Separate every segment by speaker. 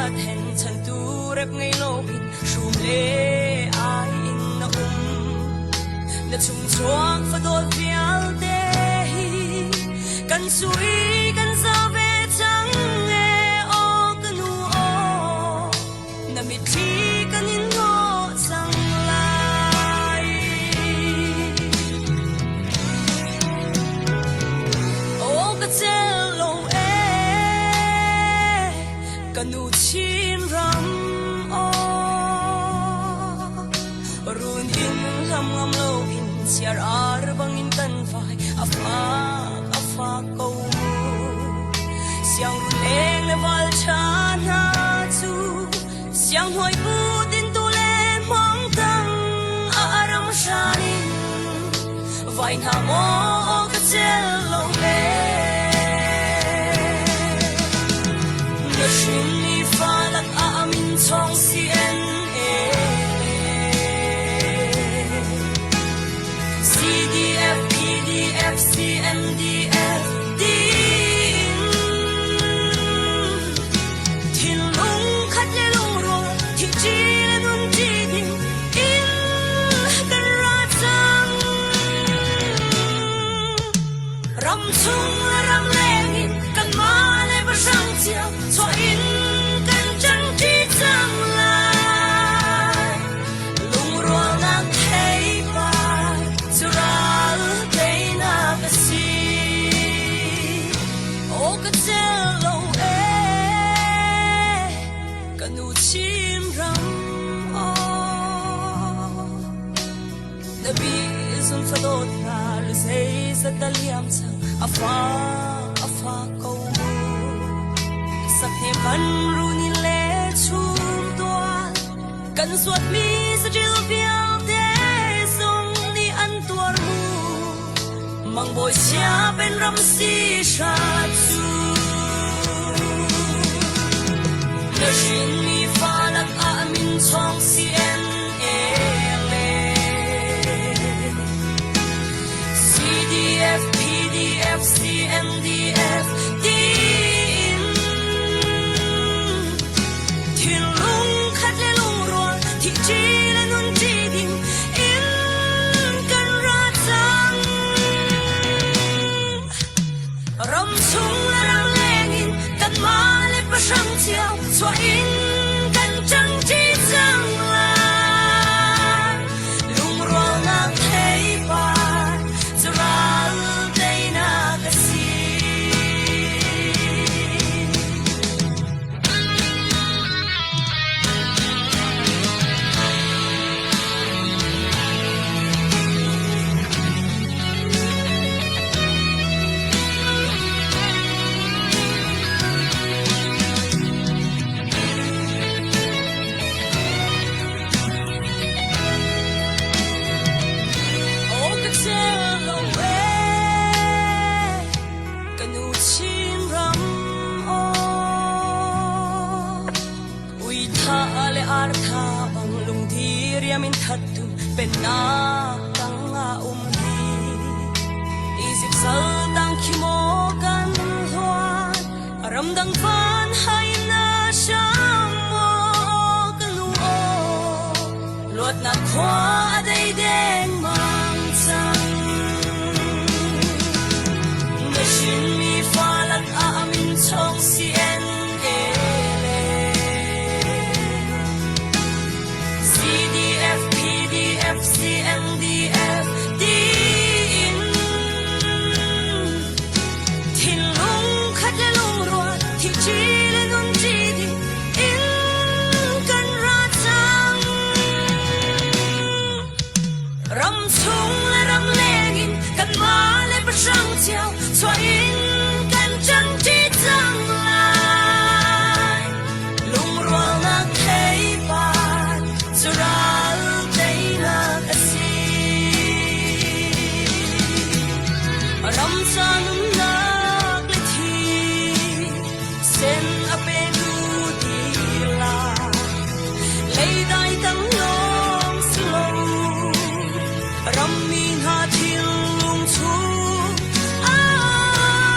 Speaker 1: Zeizat hen chantu rep ngei loin hrum le ai in na um. Na chungchuak fadawt vialte hi kan sui kan za ve cang e aw ka nu aw na mitthli kan in hnawh cang lai. Aw ka cel lo ee ka nu Chinram aw run in hlam ngam loin chiar ar bangin kan vai a fak a fak ko mu. Siang leng le val tha hna cu siang hnuai pu tin tu le hmang tang a aram hran in vai hna maw ka cel lo le na hrin mi fa lak ah min chong CNA CDF PDF CNDF tiin thinlung khat le lungrual thihṭi le nunṭi ding in kan ra cang. Ram chung le ram leng in kanmah le pahrang cio chuah in kan ṭangṭi cang lai. Lungrualnak theipar cu ral teinak a si. Aw ka cel lo ee, ka nu Chinram aw. Na bi zun fadawt hna le zeizat dah liam cang a fak a fak ko mu. Sakhnem kan run in le chum tual kan zuatmi saṭil vialte zong nih an tuar mu. Mangbawi sia pen ram si hrat cu. Na hrinmi fa lakah min chawng CNA le CDF, PDF, CNDF tiin thinlung khat le lungrual thihṭi le nunṭi ding in kan ra cang. Ram chung le ram leng in kanmah le pahrang cio chuah in kan ṭangṭi cang lai. Lungrualnak theipar cu ral teinak a si. Oh, ka cel lo ee, ka nu Chinram aw. Ui tha le ar tha bang lungdi riam in thattu pennak tang ah um hi. Egypt sal tang khi maw kan hluan ramdang van hai na sham maw ka nu aw luatnak khua a dei deng mang cang. Na hrinmi fa lak ah min chong CNA le CDF, PDF, CNDF tiin thinlung khat le lungrual thihṭi le nunṭi ding in kan ra cang. Ram chung le ram leng in kanmah le pahrang cio chuah in kan ṭangṭi cang lai. Lungrualnak theipar cu ral teinak a si. Ram ca nunnak le thi sen a petu tila leidai tang lawng si lo rammi hna thinlung chung ah.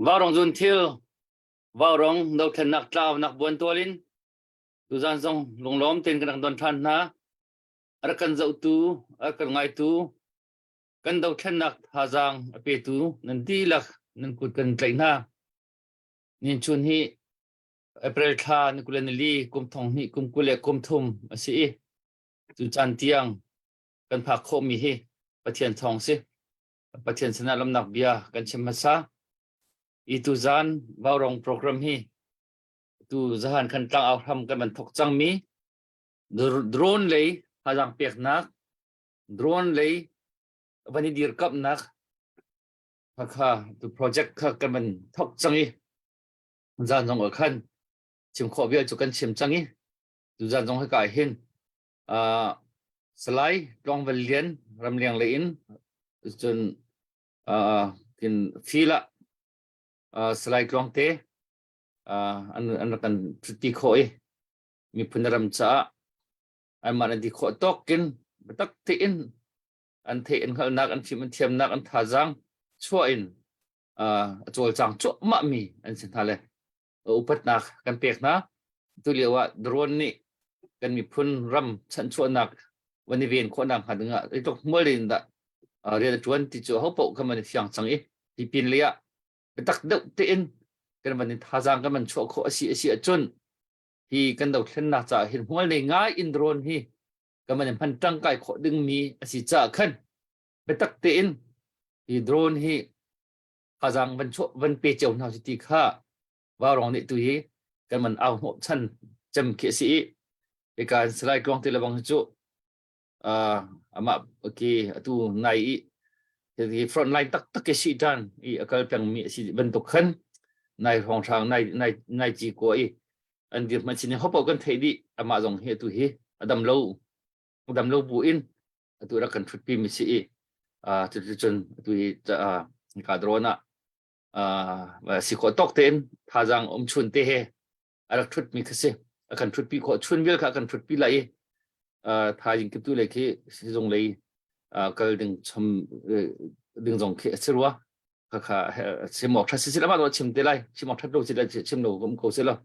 Speaker 2: Vaurawng zunthil, vaurawng dothlennak tlaunak buantual in tuzan zong lunglawm tein kan rak don ṭhan hna. A rak kan zohtu, a rak kan ngaitu, kan dothlennak thazaang a petu nan dihlak nan kut kan tlaih hna. Ninchun hi April thla ni 24 kum thong hnih kum 23 a si i cu caan tiang kan phak khawhmi hi Pathian thawng si. Pathian sinah lamnak bia kan chim hmasa. I tuzan Vaurawng program hi tu zahan khan tlang au hram kan van thok cangmi drone lei thazaang peknak drone lei van i dirkamhnak kha tu project kha kan van thok cang i zan zong ah khan chim khawh vial cu kan chim cang i tuzan zong hika hin uh, Salai Tluangval Lian ramleng lei in cun uh, kin fila uh, Salai Tluangte uh, an an rak kan ti khawh i miphun ram caah anmah an ti khawh tawk in biatak tein an theih an hngalhnak an fim an thiamnak an thazaang chuah in uh, a cawlcang cuahmah mi an si hna le upatnak kan pek hna. Tu lio ah drone nih kan miphun ram chanchuahnak van i ven khawhnak hnga dingah zeitluk hmual in dah rian a ṭuan ti cu hopaoh kan van i fiang cang i hi pin lei ah biatak deuh tein kan van in thazaang kan van chuah khawh a si a si ahcun hi kan dothlennak caah hin hmual nei ngai in drone hi kan van in hman ṭangkai khawh dingmi a si caah khan biatak tein hi drone hi thazaang van chuah van pe cio hna ti kha Vaurawng nih tu hi kan man au hnawh chan cem khi a si i hika in Salai Tluang te lebang hi cu amah ki atu nai i hi front line tak tak ke si tan i a kal peng mi a si bantuk khan nai hrawng hrang nai nai nai ci ko i an dir man sin hopo kan thei di amah zong hi atu hi adam lo adam lo bu in atu rak kan thutpi mi si i cuticun atu hi ka drone ah si khawh tawk tein thazaang um chun te he a rak thutmi kha si a kan thutpi khawh chun vial kha a kan thutpi lai i thaizing kiptu lei khi sizung lei kal ding chom ding zong khi a si rua kha kha chim awk that si si lama chim te lai chim awk that lo si chim lo um ko si lo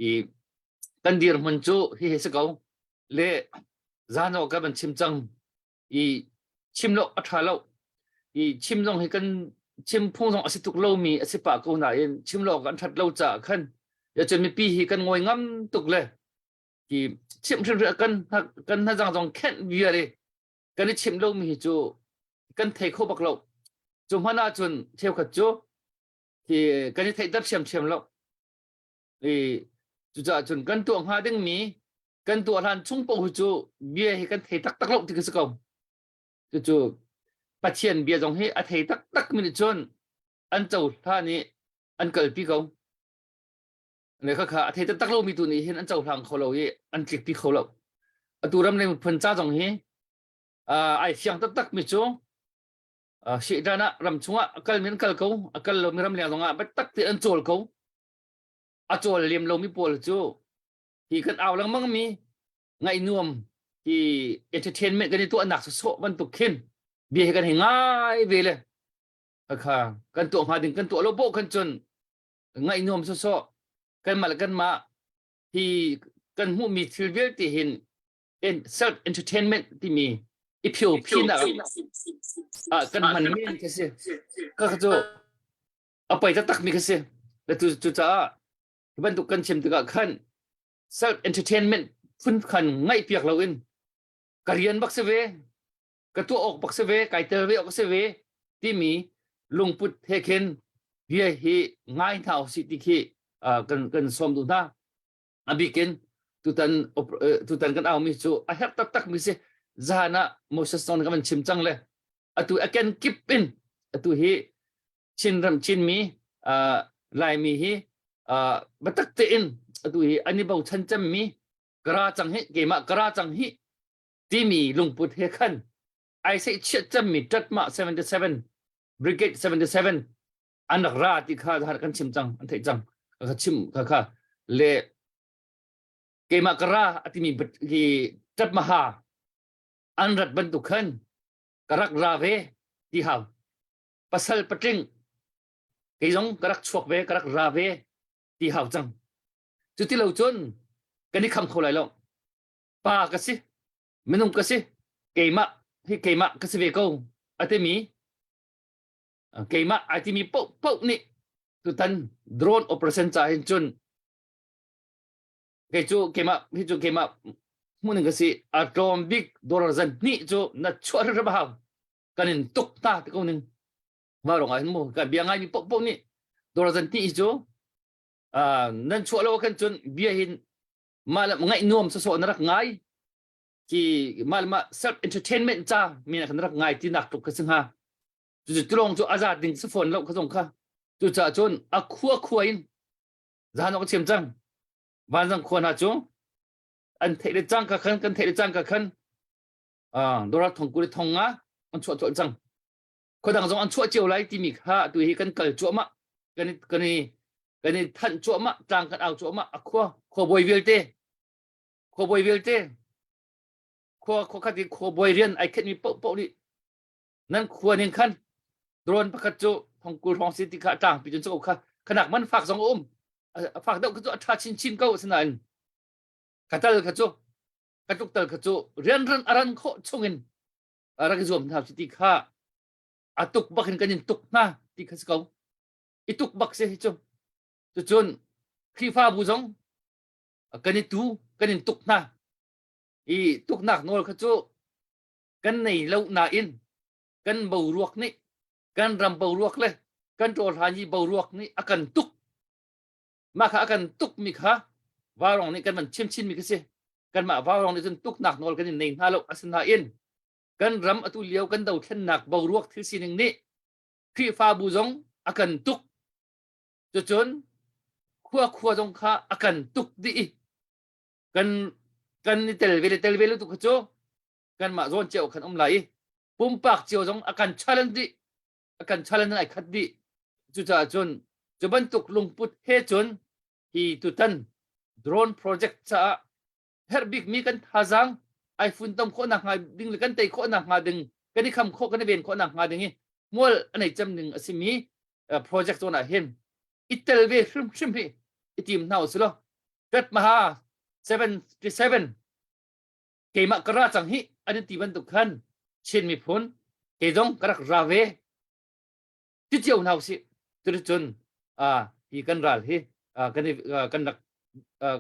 Speaker 2: i kan dir hmun cu hi hi si ko le zan awk ka van chim cang i chim lo a ṭha lo i chim zong hi kan chim phung zong a si tuk lomi a si pah ko nain chim lo kan ṭhat lo caah khan ya cun mipi hi kan ngawi ngam tuk le hi chim hrimhrim kan kan hnazang zong khenh vial i kan i chimh lomi hi cu kan thei kho bak lo cu hmanh ahcun cheukhat cu hi kan i theihter ṭhiamṭhiam lo i cucaah cun kan tuah hnga dingmi kan tuah hlan chung paoh hi cu bia hi kan thei taktak lo ti ka si ko cucu Pathian bia zong hi a thei taktak mi nih cun an cohlan i an kalpi ko le khakha a thei taktak lomi tu nih hin an cohlang kho lo i an tlikpi kho lo atu ram le miphun ca zong hi ai fiang taktak mi cu Satan ah ram chungah a kal mi an kal ko a kal lomi ram leng zongah biatak te an cawl ko a cawl lem lomi pawl cu hi kan au lengmang mi ngaih nuam hi entertainment kan i tuahnak sawsawh bantuk khin bia hi kan hei ngai ve le kha kan tuah hnga ding kan tuah lo poh khan cun ngaih nuam sawsawh kanmah le kanmah hi kan hmuhmi thil vialte hin self entertainment timi i phio phinak ah kan hman men khi si ka cu a poi taktak mi khi si le tu cu caah hi bantuk kan chim tikah khan self entertainment phun khan ngaih piak loin ka rian bak si ve ka tuah awk bak si ve kai tel ve awk si ve timi lungput he khin bia hi ngai hna usih ti khi kan kan sawm duh hna a bikin tutan tutan kan aumi cu a herh taktak mi si zahan ah Moses zong kan van chim cang le atu a ken kip in atu hi Chinram Chinmi Laimi hi biatak tein atu hi an i bochan cemmi kara cang hi keimah kara cang hi timi lungput he khan ai seih chiat cemmi Tatma 77 Brigade 77 an rak ra ti kha kan chim cang an theih cang ka chim kha kha le keimah ka ra a timi hi Tatmaha an rat bantuk khan ka rak ra ve ti hau pasal patling. Kei zong ka rak chuak ve, ka rak ra ve ti hau cang. Cu ti lo cun kan i kham kho lai lo. Pa ka si, minung ka si, keimah hi keimah ka si ve ko a timi keimah ai timi paoh paoh nih tutan drone operation ca hin cun kei cu keimah hi cu keimah hmuhning ka si a tlawm bik dollar zan hnih cu na chuah hrim hau kan in tuk ta ti ko ning mah rong ah hin mu ka bia ngai mi paoh paoh nih dollar zan hnih hi cu nan chuah lo khan cun bia hin mah le ngaih nuam sawsawh na rak ngai ki mah le mah self entertainment ca mi na kan rak ngai ti nak tluk kha si hnga cucu tulong cu azat ding si fawn lo kha zong kha cucaah cun a khua khua in zahan ka chim cang vanzang khua hna cu an theih le cang ka khan kan theih le cang ka khan dora thong kuli thong nga an chuah colh cang khuadang zong an chuah cio lai timi kha tu hi kan kal cuahmah kan kan i kan i thanh cuahmah tlang kan au cuahmah a khua khua bawi vialte khua bawi vialte khua khua khat i khua bawi rian ai khet mi paoh paoh nih nan khua ning khan drone pakhat cu thongkul hrawng si ti kha tlang pi cun cho kha khanak man fak zong a um a fak deuh kha cu a tha chin chin ko asinain ka tal kha cu ka tluk tal kha cu rianran a ran khawh chungin rak i zuam hna si ti kha a tuk bak in kan in tuk hna ti kha si ko i tuk bak si hi cu cucun Khrihfabu zong kan i tu kan in tuk hna i tuknak nawl kha cu kan nei lo nain kan boruak nih kan ram boruak le kan ṭawlhlan i boruak nih a kan tuk mah kha a kan tuk mi kha vaurong nih kan van chim chin mi kha si kanmah vaurong nih cun tuknak nawl kan in nei hna lo asinain kan ram atu lio kan dothlennak boruak thil sining nih Khrihfabu zong a kan tuk cucun khua khua zong kha a kan tuk dih i kan kan i tel ve le tel ve lo tu kha cu kanmah zawn cio khan um lai i pumpak cio zong a kan challenge dih a kan challenge ai khat dih cucaah cun cu bantuk lungput he cun hi tutan drone project caah herh bikmi kan thazaang ai funtom khawh nak hnga ding le kan tei khawh nak hnga ding kan i kham khawh kan i ven khawh nak hnga ding i mual a nei cem ding a simi project zawn ah hin i tel ve hrimhrim hi i tim hna usih law Tet Maha 77 keimah ka ra cang hi an ti bantuk khan Chin miphun kei zong ka rak ra ve ti cio hna usih cuticun hi kan ral hi kan kan rak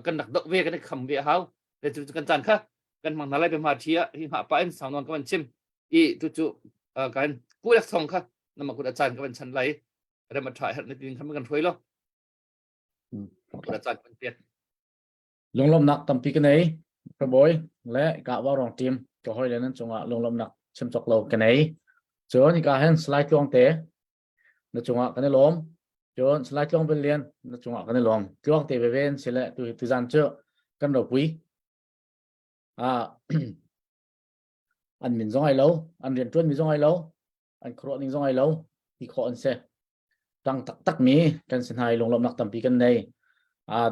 Speaker 2: kan rak doh ve kan i kham ve a hau le cu kan caan kha kan hmang hna lai bia thi ah hi hngah pa in sang nawn ka van chim i tu cu kan pu lek thong kha nama kut a caan ka van chan lai rem a tha herh na tin khan kan hruai lo kut a caan kan pek
Speaker 3: Lunglawmhnak tampi ka nei. Ka bawi le ka vaurawng team ka hawile nan cungah lunglawmhnak chim cawk lo ka nei. Cun hika hin Salai Tluang te na cungah kan i lawm. Cun Salai Tluang Vel Lian na cungah kan i lawm. Tluang te veve in sile tu tuzan cu kan ropui. Ah an min zong ai lo, an rianṭuan mi zong ai lo, an khuaruah ning zong ai lo ti khawh an si. Tang taktak mi kan si hna i lunglawmhnak tampi kan nei.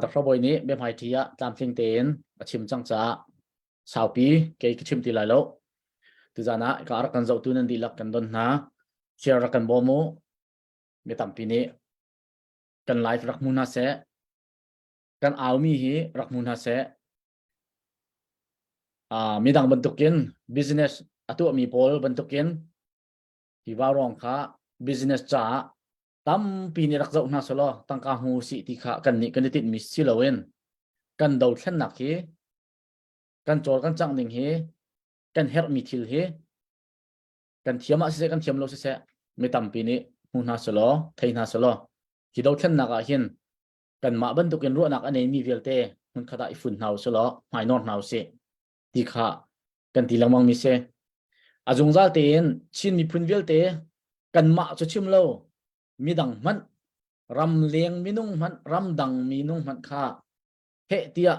Speaker 3: Dr. Bawi nih biahmaiṭhi ah tlamtling tein a chim cang caah saupi kei ka chim ti lai lo. Tuzan ah ka rak kan zohtu nan dihlak kan don hna. Share rak kan bawm u. Mi tampi nih kan live rak hmu hna seh. Kan aumi hi rak hmu hna seh. Midang bantukin business a tuahmi pawl bantukin hi vaurawng kha business caah tampi nih rak zoh hna selaw tangka hmu sih ti kha kan nih kan i tinhmi si loin kan dothlennak hi kan cawl kan cangh ning hi kan herhmi thil hi kan thiam ah siseh kan thiam lo siseh mi tampi nih hmu hna selaw thei hna selaw hi dothlennak ah hin kanmah bantukin ruahnak a neimi vialte hmunkhat ah i fun hna usih law hmainawr hna usih ti kha kan ti lengmang mi si. A zungzal tein Chin miphun vialte kanmah cu chim lo midang hmanh ramleng minung hmanh ramdang minung hmanh kha heh tiah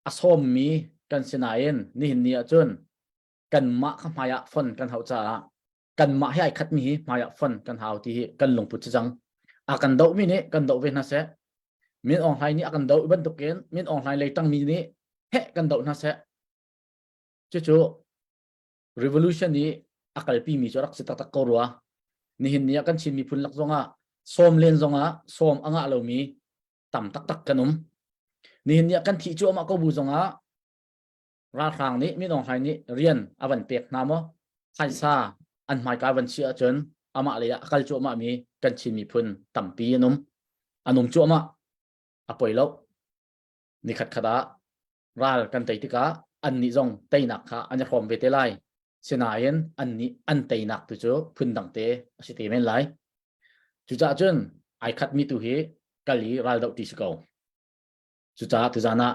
Speaker 3: a sawmmi kan si nain nihin ni ahcun kanmah kha hmai ah fon kan hauh caah kanmah he ai khatmi hi hmai ah fon kan hau ti hi kan lungput si cang. A kan dohmi nih kan doh ve hna seh. Min Aung Hlaing nih a kan doh bantukin Min Aung Hlaing lei ṭangmi nih heh kan doh hna seh. Cucu revolution i a kalpimi cu rak si taktak ko rua. Nihin ni ah kan Chin miphun lak zongah Sawm len zongah sawm a ngah lomi tam taktak kan um. Nihin ni ah kan thih cuahmah ko bu zongah ralhrang nih Min Aung Hlaing nih rian a van pek hna maw phaisa an hmaika van chiah ahcun amah lei ah a kal cuahmah mi kan Chin miphun tampi an um. An um cuahmah. A poi lo. Nikhat khat ah ral kan tei tikah annih zong teinak kha an i hrawm ve te lai. Sinain annih an teinak tu cu phundang te a si te men lai. Cucaah cun ai khatmi tu hi kal i ral doh ti si ko. Cucaah tuzan ah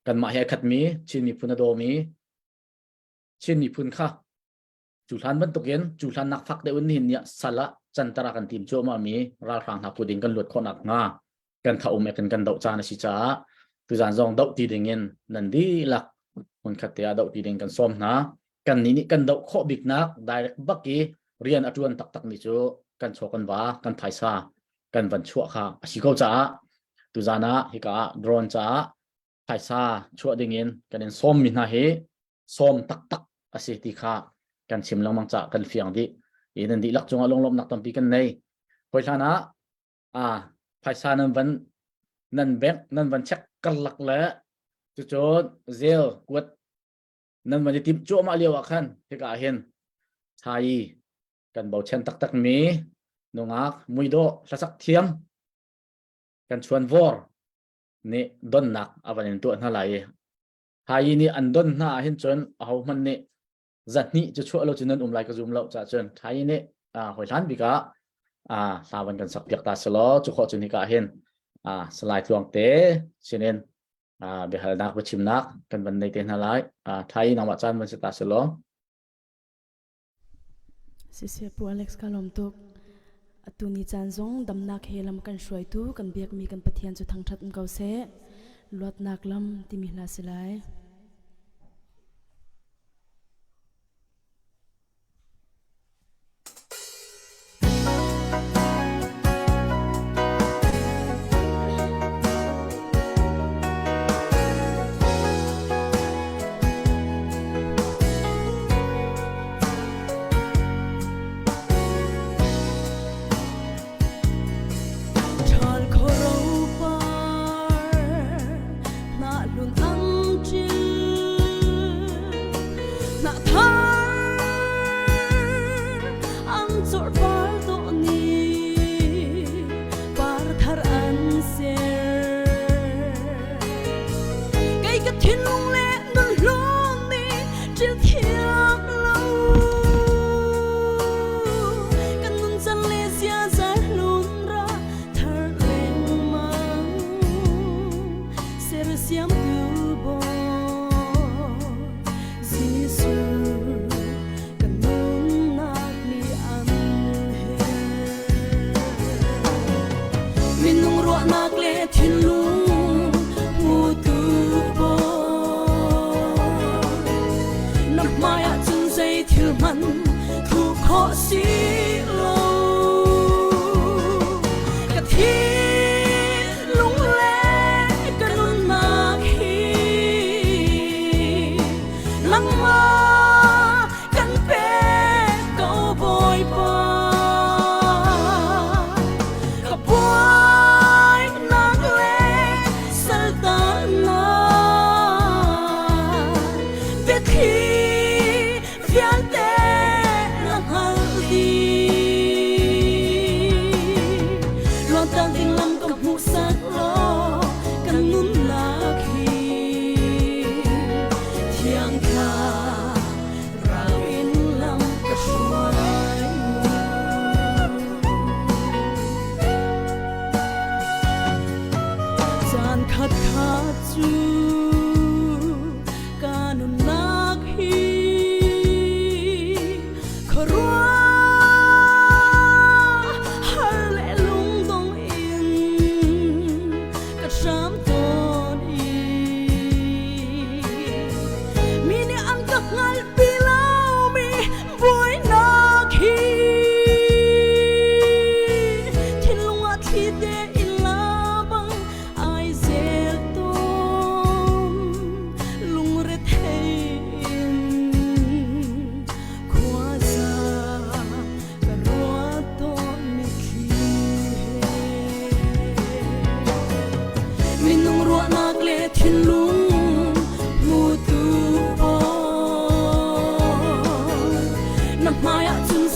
Speaker 3: kanmah he ai khatmi Chin miphun a dawmi Chin miphun kha cu hlan bantukin cu hlan nak fak deuh in nihin ni ah sal ah canter a kan tim cuahmah mi ralhrang hna kut in kan luat khawh nakhnga kan tha um ekin kan doh caan a si caah tuzan zong doh ti ding in nan dihlak hmunkhat te ah doh ti ding kan sawm hna. Kan nih nih kan doh khawh biknak direct bak i rian a tuan taktak mi cu kan chaw kan va kan phaisa kan van chuah kha a si ko caah tuzan ah hika ah drone caah phaisa chuah ding in kan in sawm mi hna hi sawm taktak a si ti kha kan chim lengmang caah kan fiang dih i nan dihlak cungah lunglawmhnak tampi kan nei. Hoi hlan ah a phaisa nan van nan bank nan van check karlak le cucun zel kuat nan van i timh cuahmah lio ah khan hika ah hin thai kan bochan taktak mi nungak muidawh hlasak thiam kan chuan vor nih donnak a van in tuah hna lai i thai nih an don hna ah hin cun aho hmanh nih zahnih cu chuah lo cu nan um lai ka zum lo ca cun thai nih hoi hlan bik ah hla van kan sak piak ta selaw cu khawh cun hika ah hin salai tluang te sinin biahalnak biachimnak kan van nei te hna lai. Thai nangmah caan van si ta selaw.
Speaker 4: Siseh Pu Alex ka lawm tuk. Atu ni caan zong damnak he lam kan hruaitu kan biakmi kan Pathian cu thangṭhat um ko seh. Luatnak lam timi hla si lai. Ṭhal khoro par hnah hlun ang ṭil hnah thar an cawrh par dawh ni par thar an ser. Kei ka thinlung le nun hlun nih ṭil thiam lo kan nun can le ziaza hlun ra thar lengmang sersiamtu Bawi Jesuh kan nunnak nih an herh. Minung ruahnak le thinlung hmutu Bawi na hmai ah cun zei thil hmanh thuh khawh si lo. Ka thinlung le ka nunnak hi nangmah kan pek ko Bawipa. Ka buainak le saltannak biathli vialte na hngalh dih.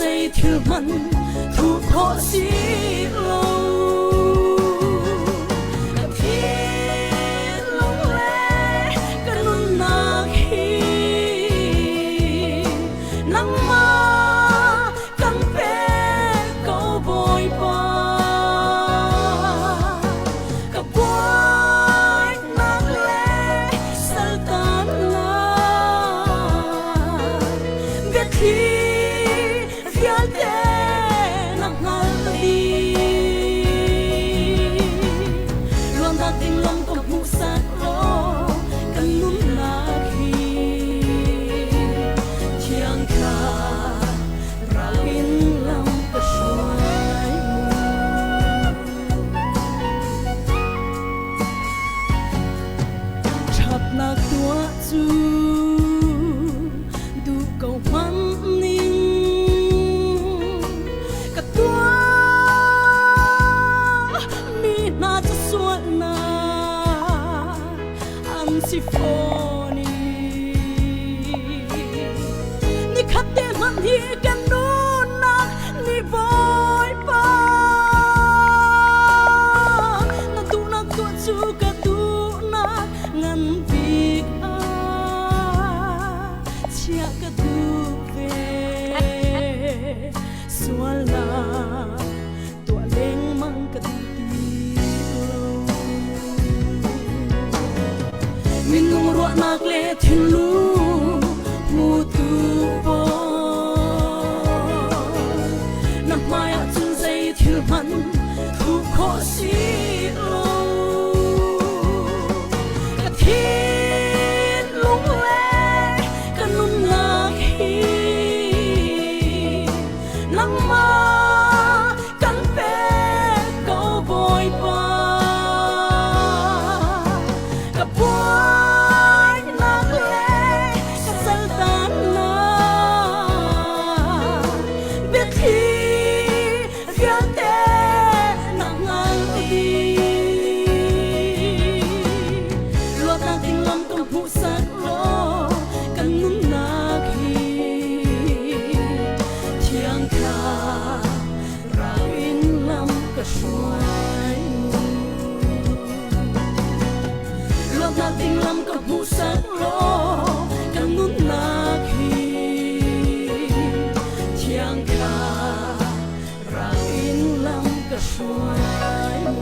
Speaker 1: Zei thil hmanh thuh khawh si lo. Ka thinlung le ka nunnak hi nangmah kan pek ko Bawipa. Ka buainak le saltannak biathli vialte na hngalh dih. Luannak ding lam ka hmuhsak law kan nunnak hi thiang thlarau in lam ka hruai mu. Ṭhatnak tuah cu duh ko hmanh ning ka tuah mi hna cu sualnak an si fawn i nikhat te hmanh hi kan nunnak ni Bawipa na duhnak tuah cu ka duhnak ngan bik ah chiah ka duh ve. Sualnak tuah lengmang ka duh ti lo. Minung ruahnak le thinlung hmutu bawi na hmai ah cun zei thil hmanh thuh khawh si lo. Ka thinlung le ka nunnak hi nangmah kan pek ko Bawipa. Ka buainak le ka saltannak biathli vialte na hngalh dih. Luatnak ding lam ka hmuhsak law kan nunnak hi thiang thlarau in lam ka hruai mu. Luatnak ding lam ka hmuhsak law kan nunnak hi thiang thlarau in lam ka hruai mu.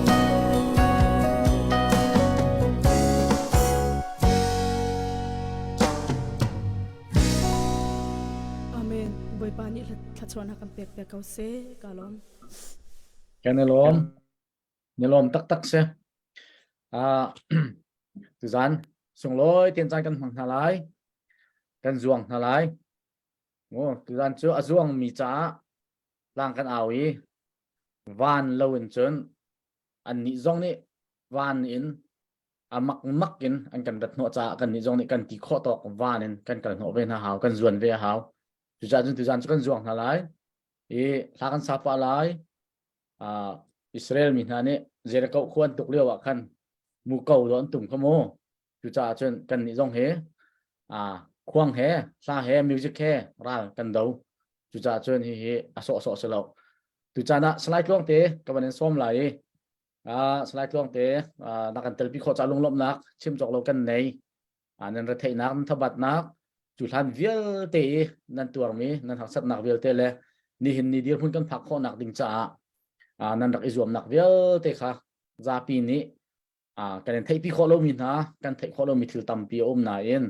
Speaker 1: Amen. Bawipa nih thluachuahnak kan pek piak ko seh. Ka lawm.
Speaker 3: Kan i lawm. Ni lawm taktak si. Ah, tuzan sunglawi ten caan kan hmang hna lai. Kan zuang hna lai. Ngo, tuzan cu a zuangmi caah tlang kan au i van lo in cun annih zong nih van in a mak mak in an kan rat hnawh caah kannih zong nih kan ti khawh tawk van in kan kal hnawh ve hna hau kan zuan ve a hau cucaah cun tuzan cu kan zuang hna lai i hla kan sa pah lai uh, Israel mi hna nih Jericho khua an tuk lio ah khan muko do an tum kha mu cucaah cun kannih zong hi uh, khuang he hla he music he ral kan do cucaah cun hihi a sawhsawh si lo tucaan ah Salai Tluang te ka van in sawm lai i uh, Salai Tluang te uh, na kan telpi khawh ca lunglawmhnak chim cawk lo kan nei uh, nan retheihnak nan thabatnak cu hlan vialte i nan tuarmi nan harsatnak vialte le nihin ni dirhmun kan phak khawhnak ding caah uh, nan rak i zuamnak vialte kha zapi nih kan in theihpi khawh lomi hna kan theih khawh lomi thil tampi a um nain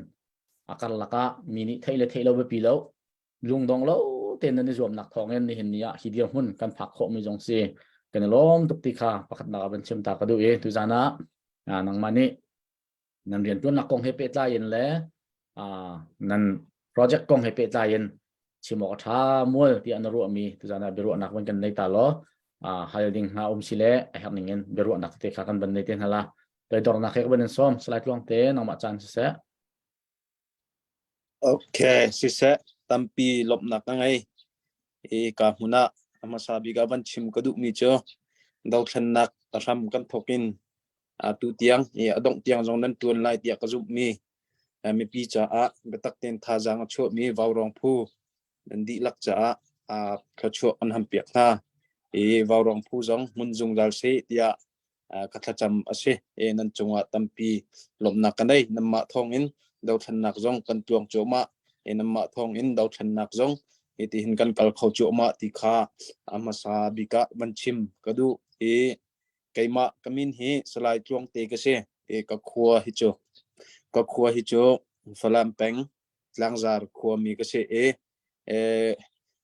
Speaker 3: a karlak ah mi nih theih le theih lo biapi lo lungdong lo tein nan i zuamnak thawngin nihin ni ah hi dirhmun kan phak khawhmi zong si kan i lawm tuk ti kha pakhatnak ah van chim ta ka duh i tuzan ah nangmah nih nan riantuannak kong he pehtlai in le nan project kong he pehtlai in chim awk a ṭha mual tiah na ruahmi tuzan ah biaruahnak van kan nei ta law hal ding hna um si le a herh ning in biaruahnak tete kha kan van nei te hna la toidornak he ka van in sawm Salai Tluang te nangmah caan siseh
Speaker 5: Okay, siseh tampi lawmhnak ka ngei. I ka hmun ah a hmasa bik ah van chim ka duhmi cu dothlennak a hram kan thawk in atu tiang i a dongh tiang zong nan ṭuan lai tiah ka zumhmi mipi caah biatak tein thazaang a chuahmi vaurawng phu nan dihlak caah. thluachuah kan ham piak hna. I vaurawng phu zong hmun zungzal seh tiah ka thlacam a si. I nan cungah tampi lawmhnak ka nei. Nanmah thawngin dothlennak zong kan tluang cuahmah. I nanmah thawngin dothlennak zong hitihin kan kal kho cuahmah ti kha a hmasa bik ah van chim ka duh. I keimah ka min hi Salai Tluangte ka si. I ka khua hi cu ka khua hi cu Falam peng Tlangzar khuami ka si i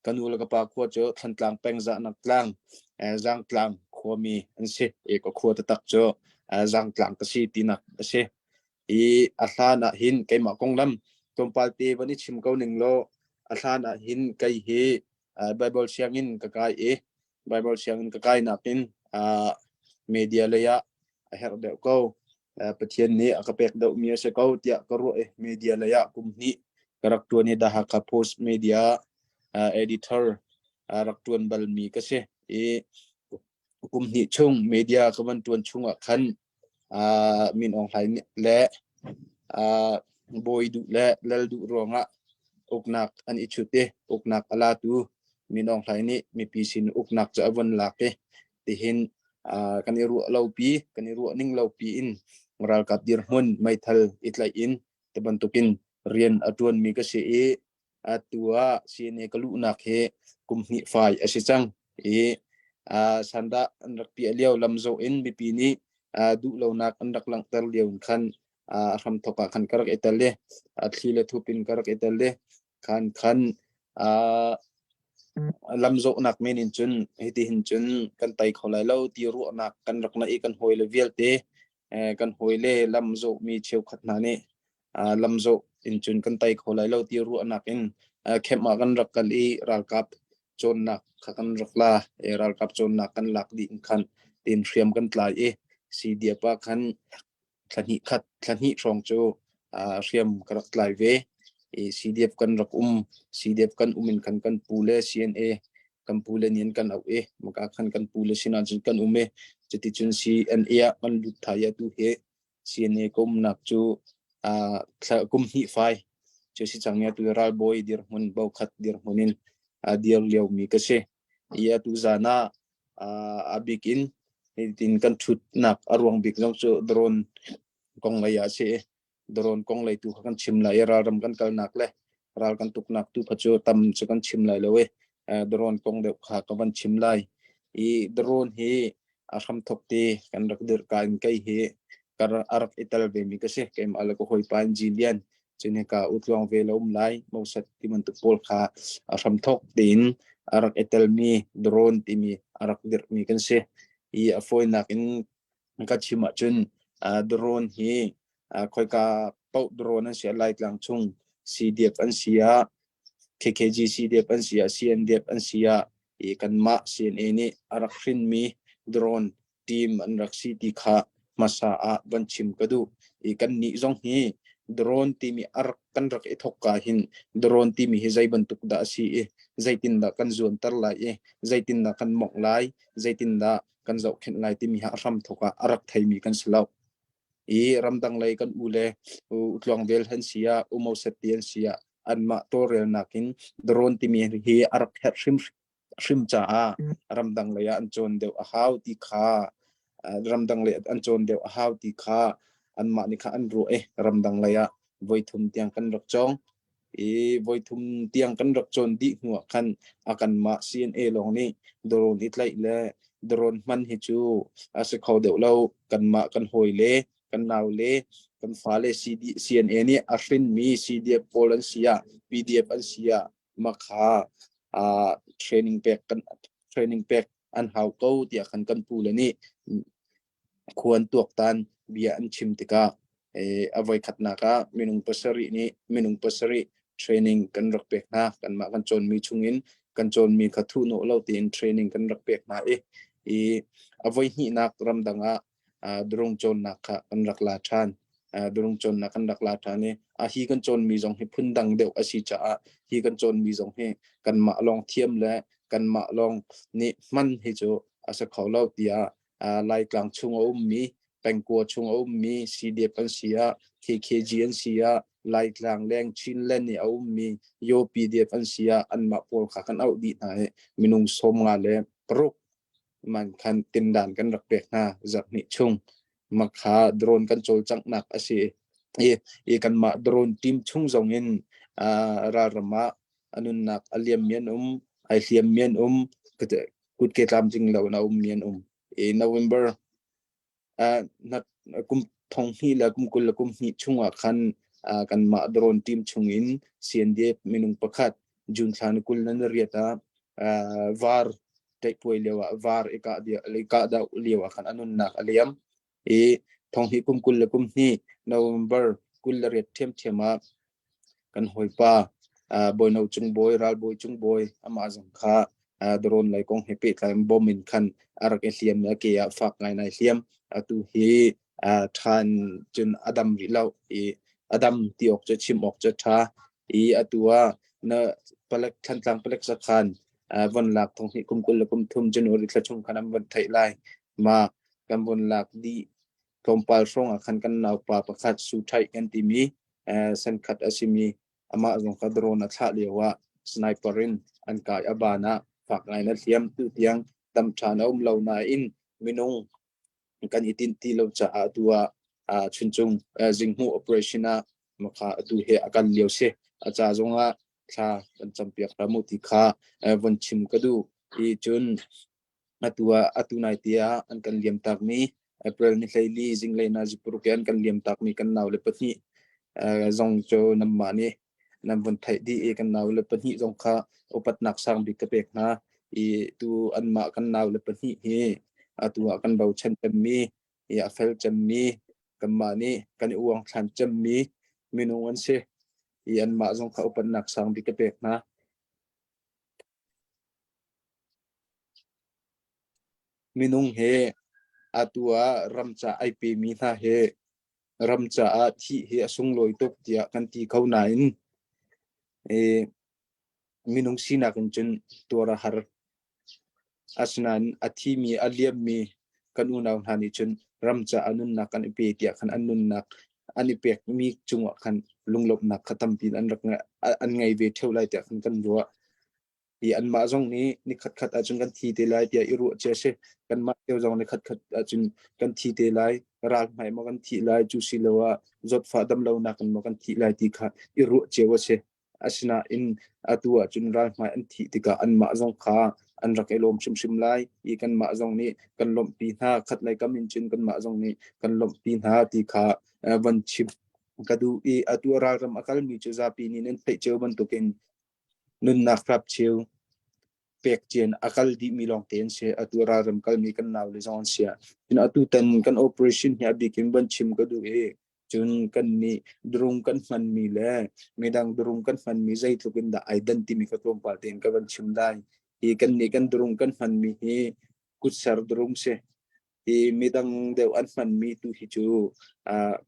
Speaker 5: ka nu le ka pa khua cu Thantlang peng Zahnak tlang Zangtlang khuami an si i ka khua taktak cu Zangtlang ka si tinak a si. I a hlan ah hin keimah konglam tlawmpal te van i chim ko ning law a hlan ah hin kei hi Bible sianginn ka kai i Bible sianginn ka kai nakin media lei ah a herh deuh ko. Pathian nih a ka pek deuhmi a si ko tiah ka ruah i media lei ah kum hnih ka rak ṭuan i The Hakha Post Media editor rak ṭuan balmi ka si. I kum hnih chung media ka van ṭuan chung ah khan Min Aung Hlaing le bawi duh le lal duh ruangah uknak an i chut i uknak a latu Min Aung Hlaing nih mipi sin uknak cu a vun lak i tihin kan i ruah lopi kan i ruah ning lopi in ralkap dirhmun meithal i tlaih in ti bantukin rian a ṭuanmi ka si i atu ah CNA ka luhnak hi kum hnih fai a si cang i sandah an rak piah lio lamzawh in mipi nih duhlonak an rak langhter lio in khan a hramthawk ah khan ka rak i tel i thli le thup in ka rak i tel i khan khan lamzawhnak men in cun hiti hin cun kan tai kho lai lo ti ruahnak kan rak na i kan hawile vialte kan hawile lamzawhmi cheukhat hna nih lamzawh in cun kan tai kho lai lo ti ruahnak in camp ah kan rak kal i ralkap cawnnak kha kan rak la i ralkap cawnnak kan lak dih in khan tin hriam kan tlai i CDF ah khan thla hnih khat thla hnih hrawng cu hriam ka rak tlai ve i CDF kan rak um CDF kan um in khan kan pu le CNA kan pu le nih an kan auh i maka khan kan pu le sinah cun kan um i cuticun CNA ah kan lut thai atu hi CNA ka umnak cu kum hnih fai cu si cang i atu ralbawi dirhmun bokhat dirhmun in a dir liomi ka si. I atu zan ah a bik in hitin kan ṭhutnak a ruang bik zong cu drone kong lei ah a si i drone kong lei tu kha kan chim lai i ralram kan kalnak le ral kan tuknak tu kha cu tam cu kan chim lai lo i drone kong deuh kha ka van chim lai. I drone hi a hramthok te kan rak dirh ka in kei hi a rak i tel ve mi ka si. Keimah le ka hawipa in Jilian cun hika utluang ve lo um lai mosat ti bantuk pawl kha a hramthok tein a rak i telmi drone timi a rak dirhmi kan si. I a fawinak in ka chim ahcun drone hi khoika paoh drone an si ah Laitlang chung CDF an si ah KKG CDF an si ah CNDF an si ah i kanmah CNA nih a rak hrinmi drone team an rak si ti kha hmasa ah van chim ka duh. I kannih zong hi drone timi a rak kan rak i thawk ka hin drone timi hi zei bantuk dah a si i zeitindah kan zuanter lai i zeitindah kan mawngh lai zeitindah kan zohkhenh lai timi ha a hram thawk ah a rak theimi kan si lo. I ramdang lei kan u le utluang vel han si ah umoset ti an si ah anmah tawlrelnak in drone timi hi a rak herh hrim hrim caah ramdang lei ah an cawn deuh a hau ti kha ramdang lei an cawn deuh a hau ti kha anmah nih kha an ruah i ramdang lei ah voithum tiang kan rak cawng i voithum tiang kan rak cawn dih hnu ah khan a kanmah CNA lawng nih drone i tlaih le drone hman hi cu a si kho deuh lo kanmah kan hawi le kan nau le kan fale CD, CNA nih a hrinmi CDF pawl an si ah PDF an si ah makha training pek kan training pek an hau ko tiah khan kan pu le nih khuan tuaktan bia an chim tikah a voikhatnak ah minung pasarih nih minung pasarih training kan rak pek hna kanmah kan cawnmi chungin kan cawnmi kha thuhnawh lo tein training kan rak pek hna i i a voihnihnak ramdang ah drone cawnnak kha kan rak la ṭhan. Drone cawnnak kan rak la ṭhan i a hi kan cawnmi zong hi phundang deuh a si caah hi kan cawnmi zong hi kanmah lawng thiam le kanmah lawng nih hman hi cu a si kho lo tiah Laitlang chung a ummi pengkua chung a ummi CDF an si ah KKG an si ah. Laitlang leng Chinland i a ummi Yo PDF an si ah anmah pawl kha kan auh dih hna i minung 56 man khan tindan kan rak pek hna zarhhnih chung. Makha drone kan cawlcanghnak a si i, i kanmah drone team chung zong in ralram ah a nunnak a liammi an um, ai hliammi an um, kutke tlamtling lo in a ummi an um. I November kum thong hnih le kum 22 chungah khan kanmah drone team chungin CNDF minung pakhat June thla ni 28 ah var ṭaihpuai lio ah var i kah kah doh lio ah khan a nunnak a liam i thong hnih kum 22 November 28 ṭhiamṭhiam ah kan hawipa Bawino Cung Bawi ralbawi Cung Bawi amah zong kha drone lei kong he pehtlai in bom in khan a rak i hliam i a ke ah fak ngai nai hliam. Atu hi ṭhan cun a dam rih lo i a dam ti awk cu chim awk cu ṭha i atu ah na palek Thantlang palek sakhan von lak thong hnih kum 23 January thla chung khan an von theih lai. Mah kan von lak dih tlawmpal hrawng ah khan kan naupa pakhat Su Ṭhaih kan timi senkhat a simi amah zong kha drone a thlah lio ah sniper in an kai a ban ah fak ngai na hliam. Tu tiang dam ṭhan a um lo nain minung kan i tinh ti lo caah atu ah chuncung zinghmuh operation ah makha atu he a kal lio si. A ca zong ah thla kan campiak hram u ti kha von chim ka duh. I cun Atu ah atu nai te ah an kan liam takmi April ni 14 zinglei nazi paruk i an kan liam takmi kan naule pahnih zong cu nanmah nih nan vun theih dih i kan naule pahnih zong kha upatnak sang bik ka pek hna i tu anmah kan naule pahnih hi atu ah kan bochan cemmi i a fel cemmi kanmah nih kan i uangthlan cemmi minung an si i anmah zong kha upatnak sang bik ka pek hna. Minung he atu ah ram ca ai pemi hna he ram caah thih hi a sunglawi tuk tiah kan ti kho nain minung sinak in cun tuar a har. Asinain a thimi a liammi kan unau hna nih cun ram caah nunnak kan i pe tiah khan an nunnak an i pekmi cungah khan lunglawmhnak kha tampi in an rak an ngei ve ṭheo lai tiah khan kan ruah. I anmah zong nih ni khatkhat ahcun kan thi te lai tiah i ruah cia si. Kanmah cio zong ni khatkhat ahcun kan thi te lai, ral hmai maw kan thih lai, cu siloah zawtfah damlonak in maw kan thih lai ti kha i ruah cio a si. Asinain atu ahcun ral hmai an thih tikah anmah zong kha an rak i lawm hrimhrim lai i kanmah zong nih kan lawmhpi hna. Khatlei kam in cun kanmah zong nih kan lawmhpi hna ti kha van chim ka duh i atu ralram a kalmi cu zapi nih nan theih cio bantukin nunnak hrapcheu pek cian a kal dihmi lawngte an si. Atu ralram kalmi kan naule zong an si. Cun atu tan kan operation hi a bik in van chim ka duh i cun kan nih drung kan hmanmi le midang drung kan hmanmi zeitluk in dah ai dan timi kha tlawmpal tein ka van chim lai. Hi kan nih kan drung kan hmanmi hi kutser drung si. Hi midang deuh an hmanmi tu hi cu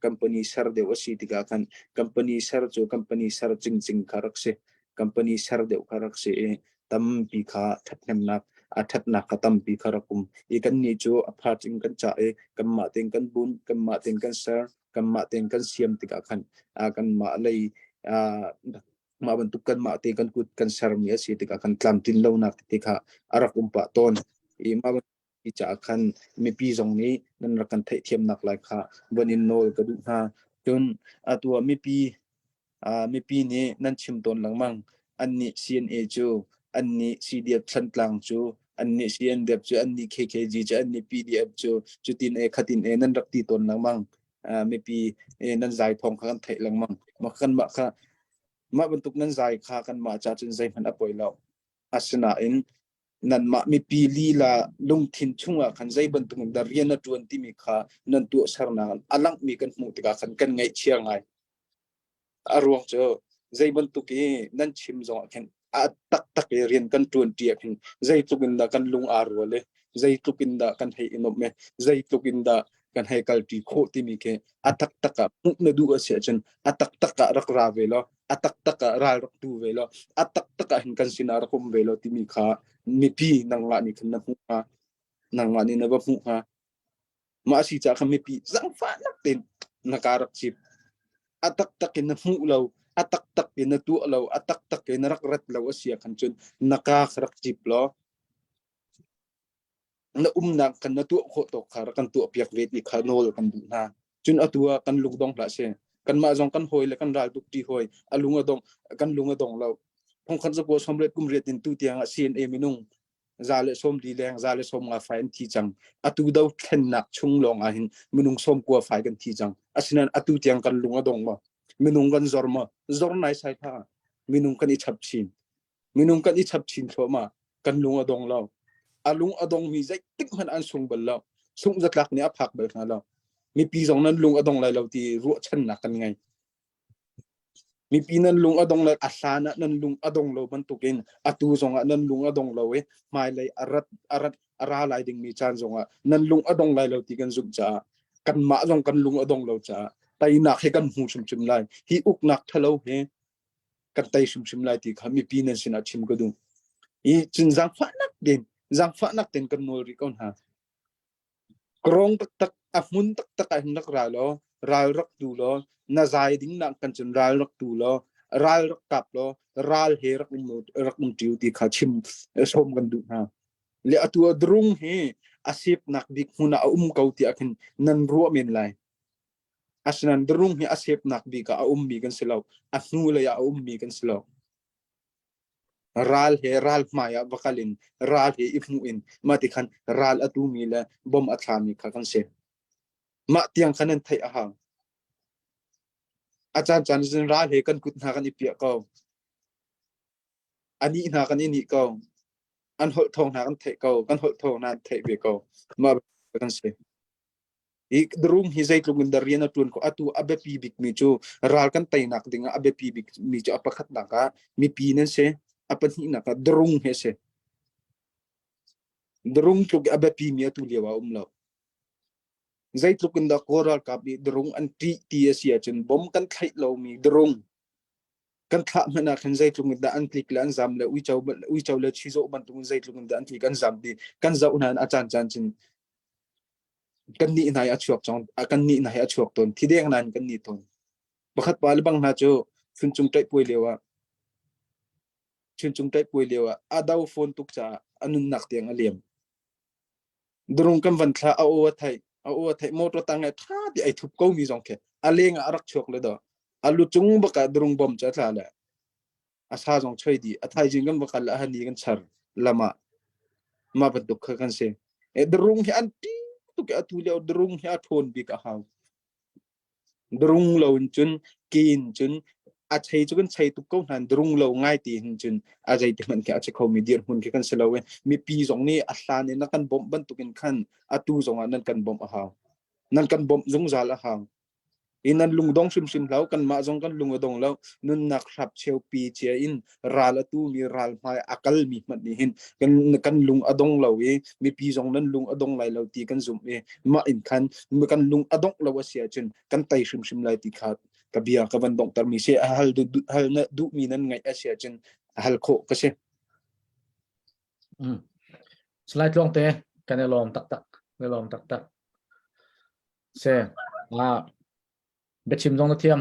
Speaker 5: company ser deuh a si tikah khan company ser cu company ser cingcing kha rak si. Company ser deuh kha rak si i tampi kha ṭhathnemnak a ṭhatnak kha tampi kha rak um. I kannih cu a part in kan cah i kanmah tein kan bunh, kanmah tein kan ser, kanmah tein kan siam tikah khan kanmah lei mah bantuk kanmah te kan kut kan sermi a si tikah khan tlamtlin lonak tete kha a rak um pah tawn. I mah bantuk caah khan mipi zong nih nan rak kan theihthiamnak lai kha von in nawl ka duh hna. Cun atu ah mipi mipi nih nan chim tawn lengmang. Annih CNA cu, annih CDF Thantlang cu, annih CNDF cu, annih KKG cu, annih PDF cu, cutin e khatin e nan rak ti tawn lengmang. Mipi nan zai thawng kha kan theih lengmang. Mah kanmah kha mah bantuk nan zai kha kanmah ca cun zeihmanh a poi lo. Asinain nanmah mipi lila lungthin chungah khan zei bantuk in dah rian a ṭuan timi kha nan tuahsernak a langhmi kan hmuh tikah khan kan ngaihchia ngai. A ruang cu zei bantuk i nan chim zongah khin a taktak i rian kan ṭuanṭi ah khin zeitluk in dah kan lung aa rual i zeitluk in dah kan hei i nuamh i zeitluk in dah kan hei kalṭi khawh timi khi a taktak ah hmuh na duh a si ahcun a taktak ah rak ra ve law a taktak ah ral rak tu ve law a taktak ah hin kan sinah rak um ve law timi kha mipi nangmah nih khin na hmuh hnga nangmah nih na va hmuh hnga. Mah a si caah khan mipi zaangfahnak tein na ka rak cip. A taktak in na hmuh lo, a taktak in na tuah lo, a taktak in na rak rat lo a si ah khan cun na ka kha rak cip law na umnak khan na tuah khawh tawk kha rak kan tuah piak ve ti kha nawl kan duh hna. Cun atu ah kan lungdong hlah seh. Kanmah zong kan hawi le kan ral tuk ṭi hawi a lung a dong kan lung a dong lo. Thongkhat zakua sawmriat kum riat in tu tiang ah CNA minung 140 leng 150 fai an thi cang. Atu do thlennak chung lawng ah hin minung 90 fai kan thi cang. Asinain atu tiang kan lung a dong maw? Minung kan zor maw? Zor nai sai hlah. Minung kan i chap chin. Minung kan i chap chin thluahmah. Kan lung a dong lo. A lung a dongmi zeitik hmanh an sung bal lo. Sungh zatlak nih a phak bal hna lo. Mipi zong nan lung a dong lai lo ti ruahchannak kan ngei. Mipi nan lung a dong lai a hlan ah nan lung a dong lo bantukin atu zong ah nan lung a dong lo i hmailei a rat a rat a ra lai dingmi caan zong ah nan lung a dong lai lo ti kan zumh caah kanmah zong kan lung a dong lo caah teinak hi kan hmu hrimhrim lai. Hi uknak ṭhalo hi kan tei hrimhrim lai ti kha mipi nan sinah chim ka duh. I cun zaangfahnak tein zaangfahnak tein kan nawl rih ko hna. Krawng taktak a hmun taktak ah hin rak ra law ral rak tu law na zai ding nak kan cun ral rak tu law ral rak kap law ral he rak um rak um ṭiu ti kha chim sawm kan duh hna. Le atu a drung hi a sepnak bik hmun ah a um ko tiah khin nan ruah men lai. Asinain drung hi a sepnak bik ah a ummi kan si lo. A hnulei ah a ummi kan si lo. Ral he ral hmai ah va kal in ral he i hmuh in mah ti khan ral a tumi le bom a thlami kha kan si. Mah tiang khan nan theih a hau. A caan caan cun ral he kan kut hna kan i piah ko. A nih hna kan i nih ko. An holh thawng hna kan theih ko. Kan holh thawng hna an theih ve ko. Mah kan si. Hi rum hi zeitluk in dah rian a ṭuan khawh. Atu a biapi bikmi cu ral kan teinak ding ah a biapi bikmi cu a pakhatnak ah mipi nan si. A pahnihnak ah drung hi a si. Drung tluk i a biapimi atu lio ah a um lo. Zeitluk in dah Kawl ralkap nih drung an ṭih ti a si ahcun bom kan thlaih lomi drung kan thlah hmanh ah khan zeitluk in dah an tlik le an zam le uico uico le chizawh bantuk in zeitluk in dah an tlik an zam ti kan zoh hna a caan caan cun kan nih hna hi a chuak cang kan nih hna hi a chuak tawn thi deng nain kan ni tawn pakhat pa le bang hna cu chuncung ṭaih puai lio ah chuncung ṭaih puai lio ah a do phone tuk caah a nunnak tiang a liam durung kan van thla a aw a theih a aw a theih motor tang ai tha ti ai thup ko mi zong khi a leng ah a rak chuak le do a lu cung bak ah durung bom cu a tla le a sa zong choi dih a thaizing kan va kal ah hani kan char lam ah mah bantuk kha kan si e drung hi an ti tuk atu lio drung hi a ṭhawn bik a hau drung lo in cun kin cun a chei cu kan chei tuk ko hna drung lo ngai ti hin cun a zei ti hmanh khi a che khomi dirhmun khi kan si lo e mipi zong nih a hlan in na kan bawmh bantuk in khan atu zong ah nan kan bawmh a hau nan kan bawmh zungzal a hau I nan lungdong hrimhrim hlah u, kanmah zong kan lung a dong lo. Nunnak hrap cheupi cia in ral a tumi ral hmai a kalmi hmanh nih hin kan, kan lung a dong lo i mipi zong nan lung a dong lai lo ti kan zumh i mah in khan kan lung a dongh lo a si ahcun kan tei hrimhrim lai ti kha ka bia ka van donghtermi si. A hal, duh, hal na duhmi nan ngaih a si ahcun hal khawh ka si.
Speaker 3: Mm. Salai Tluangte, kan i lawm taktak. Kan i lawm taktak. Si. Ah, biachim zong na thiam.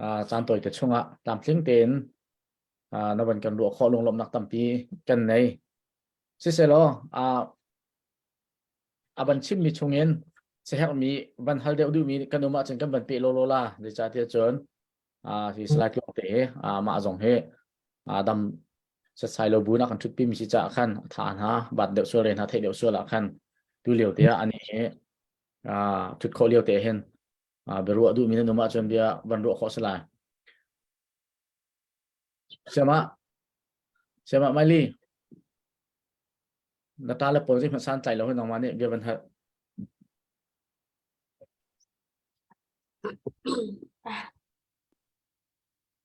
Speaker 3: Ah, caan tawite chungah tlamtling tein ah, na van kan ruah khawh lunglawmhnak tampi kan nei. Siselaw, ah, a van chimmi chungin siherhmi van hal deuh duhmi kan um ahcun kan van peh lawlaw la. Zeicahtiah cun ah, hi Salai Tluangte hi ah, mah zong hi ah, dam setsai lo bu na kan ṭhutpi mi si caah khan a tha hna bat deuh sual re hna theih deuh sual ah khan tu lio te ah ani hi ṭhut khawh lio te hin biaruah duhmi nan um ahcun bia van ruah khawh si lai. Siama Siama Maili na ta le pawl zei hmanh san tlai lo hin nangmah nih bia van hal.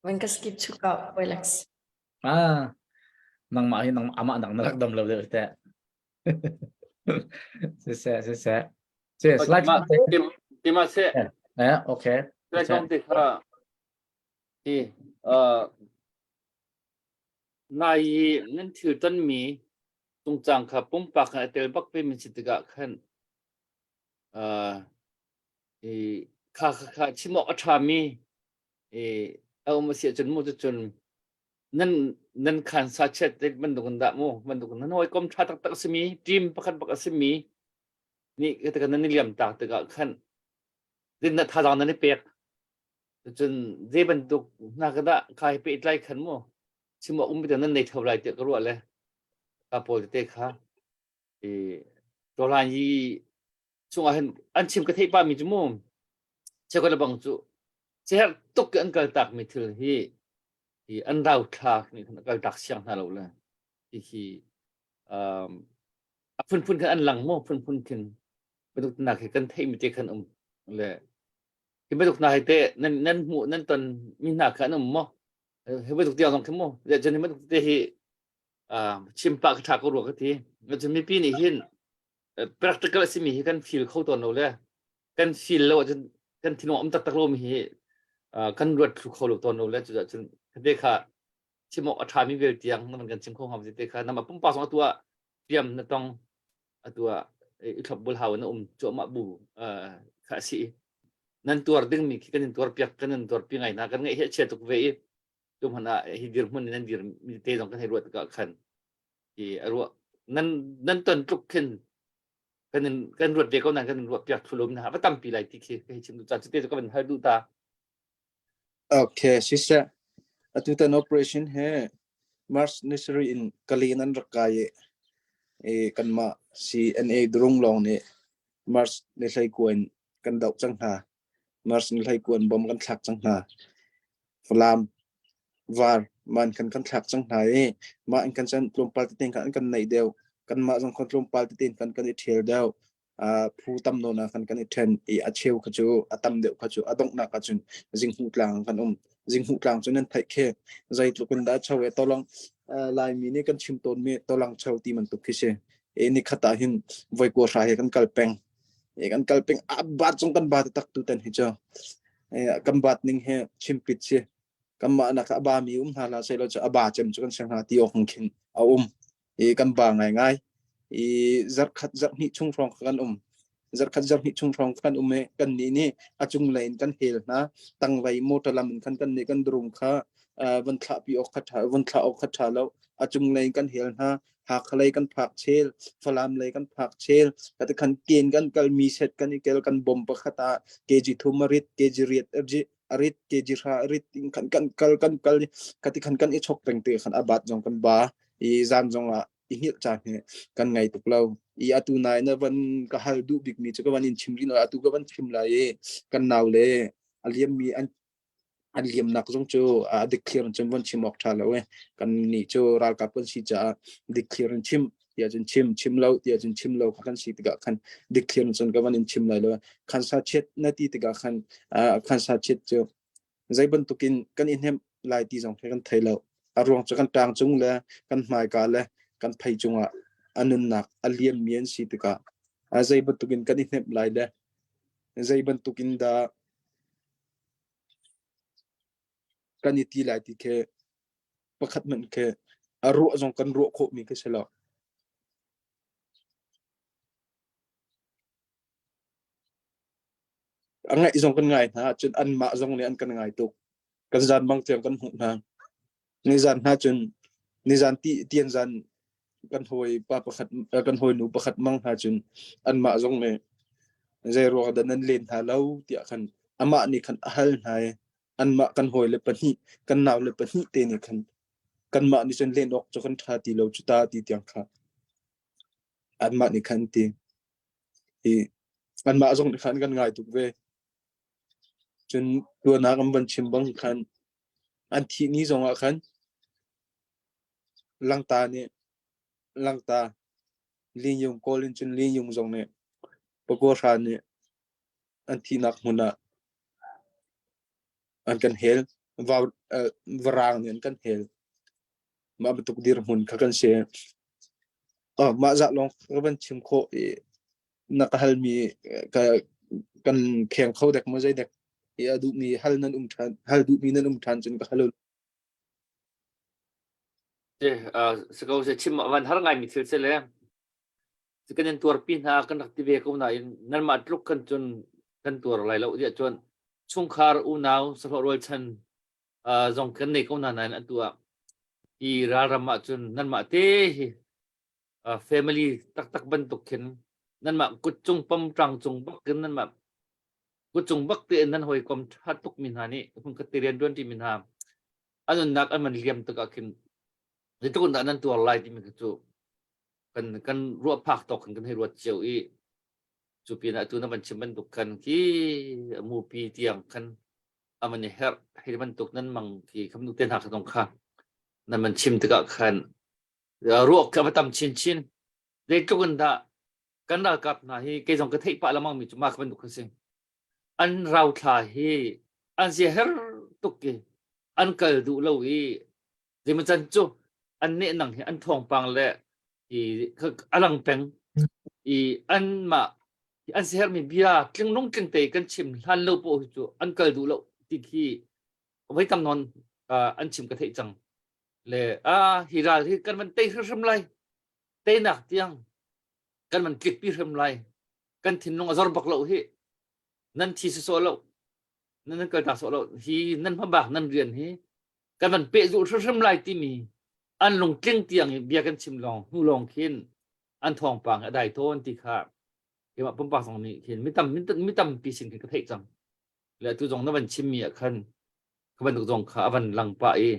Speaker 6: Van ka skip chuk ah relax.
Speaker 3: Ah, nangmah hi nang amah nang na rak dam lo deuh teh. Siseh, siseh. Si, slide
Speaker 2: Tima se.
Speaker 3: Eh, okay.
Speaker 2: Slide kong te kha. Hi, uh, nai i nan thil tonmi tungcang kha pumpak khan a tel bak ve min si tikah khan uh, i. Kha kha kha chim awk a ṭhami a um a si ahcun mu cucun nan nan khan sa chiat te bantuk in dah mu bantuk nan hawikom ṭha taktak a simi team pakhat bak a simi nih ka nan i liam tak tikah khan dinna thazaang nan i pek cun zei bantuk hna ka dah kha hi pehtlai khan mu chim awk um nan nei tho lai tiah ka ruah le ka pawl tete kha i tawhlan hi chungah hin an chim ka theih pa mi cu mu cheukhat le bang cu seher tuk an kal tak mi thil hi hi an rau thlak nih khan kal tak siang hna lo le hi hi um a phunphun khan an lang mu phunphun khin bantuk nak hi kan theih mi te khan um le hi bantuk hna hi te nan nan hmuh nan ton mi hna kha an um maw hi bantuk tiang zong khi mu le cun hi bantuk te hi chim pah ka tha ko rua ka ti cun mipi nih hin practical a simi hi kan feel kho tawn lo le kan feel lo ahcun kan thinlung um taktak lomi hi kan ruat thlu kho lo tawn lo le cucaah cun te kha chim awk a ṭhami vel tiang na kan chim kho ngam te kha nama pumpak zong atu ah piam na tong atu ah i thlop bul hau na um cuahmah bu kha a si nan tuar dingmi khi kan in tuar piak kan in tuar pi ngai hna kan ngaih hi a chia tuk ve i tu hmanh ah hi dirhmun in nan dir mi te zong kan hei ruat tikah khan i a ruah nan nan ton tluk khin kan in kan ruat ve ko nan kan in ruah piak thulum na va tampi lai ti khi ka hei chim duh caan cu te cu ka van hal duh ta.
Speaker 5: Okay, siseh. Atutan operation he March ni sarih in Kalin an rak kai i i kanmah CNA durung lawng nih March ni hleikua in kan doh cang hna. March ni hleikua in bom kan thlak cang hna. Falam var man kan kan thlak cang hna i mah in kan chan tlawmpal tete khan an kan naih deuh. Kanmah zong khan tlawmpal tete khan kan i ṭhial deuh. Phu tam nawn ah khan kan i ṭhen i a cheu kha cu a tam deuh kha cu a donghnak ah cun Zinghmuh tlang ah kan um. Zinghmuh tlang cu nan theih khi zeitluk in dah cho e tolong Laimi nih kan chim tawnmi tolang cho ti bantuk khi si. E nikhat ah hin voi kua hra he kan kal peng. E kan kal peng a bat zong kan ba tak tu tan hi cu. E kan bat ning he chimpit si. Kanmah nak a ba mi um hna la sei lo cu a ba cem cu kan si hna ti awk khin a um. I kan ba ngaingai. I zarkhat zarhhnih chung hrawng kha kan um. Zarkhat zarhhnih chung hrawng kan um i kan nih nih a cunglei in kan hel hna. Tanglei motor lam in khan kan nih kan drum kha van thlah pi awk kha ṭha van thlah awk kha ṭha lo. A cunglei in kan hel hna. Hakha lei kan phak chel, Falam lei kan phak chel. Kati khan ken kan kal mi set kan i kel kan bom pakhat ah kg thum a rit, kg riat a rit, kg hra a rit in khan kan kal kan kal kati khan kan i chok peng te khan a bat zong kan ba. I zan zong ah i hngilh caan hi kan ngei tuk lo. I atu nai na van ka hal duh bikmi cu ka van in chim rih atu ka van chim lai i kan nau le a liammi an an liamnak zong cu a dikthlir in cun von chim awk ṭha lo e. Kan nih cu ralkap kan si caah dikthlir in chim tiah cun chim, chim lo tiah cun chim lo kha kan si tikah khan dikthlir in cun ka van in chim lai lo. Khansa chiat na ti tikah khan khansa chiat cu zei bantukin kan i hnemh lai ti zong khi kan thei lo. A ruang cu kan ṭang cung le kan hmaika le kan phei cungah a nunnak a liammi an si tikah a zei bantukin kan i hnemh lai le zei bantukin dah kan i ti lai ti khi pakhat hmanh khi a ruah zong kan ruah khawhmi khi si lo. A ngaih zong kan ngai hna cun anmah zong nih an kan ngai tuk. Kan zan bang tiang kan hmuh hna. Nizan hna cun nizan ti tian zan kan hawi pa pakhat kan hawi nu pakhat mang hna cun anmah zong nih zei ruang dah nan len hna lo tiah khan amah nih khan a hal hna i anmah kan hawi le pahnih kan nau le pahnih te nih khan kanmah nih cun len awk cu kan ṭha ti lo cu ta ti tiang kha anmah nih khan ti i anmah zong nih khan kan ngai tuk ve. Cun tuan ah kan van chim bang khan an thih ni zongah khan Langta nih Langta Linyung kawl in cun Linyung zong nih Pakua hra nih an thihnak hmun ah an kan hel. Vau, uh, varang nih an kan hel. Mah bantuk dirhmun kha kan si. Oh, mah zah lawng ka van chim khawh i na ka halmi ka kan kheng kho dek maw zei dek i a duhmi hal nan um ṭhan hal duhmi nan um ṭhan cun ka hal
Speaker 2: Si ko se chim van har ngai mi thil se le kan in tuarpi hna kan rak ti ve ko nain nanmah tluk kan cun. Kan tuar lai lo tiah cun chungkhar unau sahlawh rualchan uh, zong kan nei ko hna nain atu ah hi ralram ah cun nanmah te hi uh, family taktak bantuk khin nanmah kut cung pam ṭang cung bak in nanmah kut cung bak te in nan hawikom ṭha tuk mi hna nih hmun khat te rian ṭuan ṭi mi hna an nunnak an man liam tik ah khin zeitluk in dah nan tuar lai timi kha cu kan kan ruah phak tawk khin kan hei ruat cio i cu pinah tu na van chim bantuk khan khi mupi tiang khan aman i herh hei bantuk nan mang khi kham nu te hna kha zong kha nan man chim tikah khan ruak kha va tam chinchin zeitluk in dah kan ralkap hna hi kei zong ka theih pah lamang mi cu mah kha bantuk kha si an rauthla hi an sia her tuk i an kal duh lo i zeimaw can cu an nehnang hi an thawngpang le i a lang peng i anmah an sihermi bia tlinglung tling te kan chim hlan lo poh hi cu an kal duh lo ti khi voi tam nawn an chim ka theih cang le a hi ral hi kan van tei hrimhrim lai teinak tiang kan van tlikpi hrim lai kan thinlung a zor bak lo hi nan thi sawsawh lo nan kal ta sawh lo hi nan hmabak nan rian hi kan van pehzulh hrimhrim lai timi an lungtling tiang in bia kan chim lawng hnu lawng khin an thawngpang a dai tawn ti kha keimah pumpak zong nih khin mi tam mi tampi sin khin ka theih cang le tu zong na van chim mi ah khan ka bantuk zong kha a van lang pah i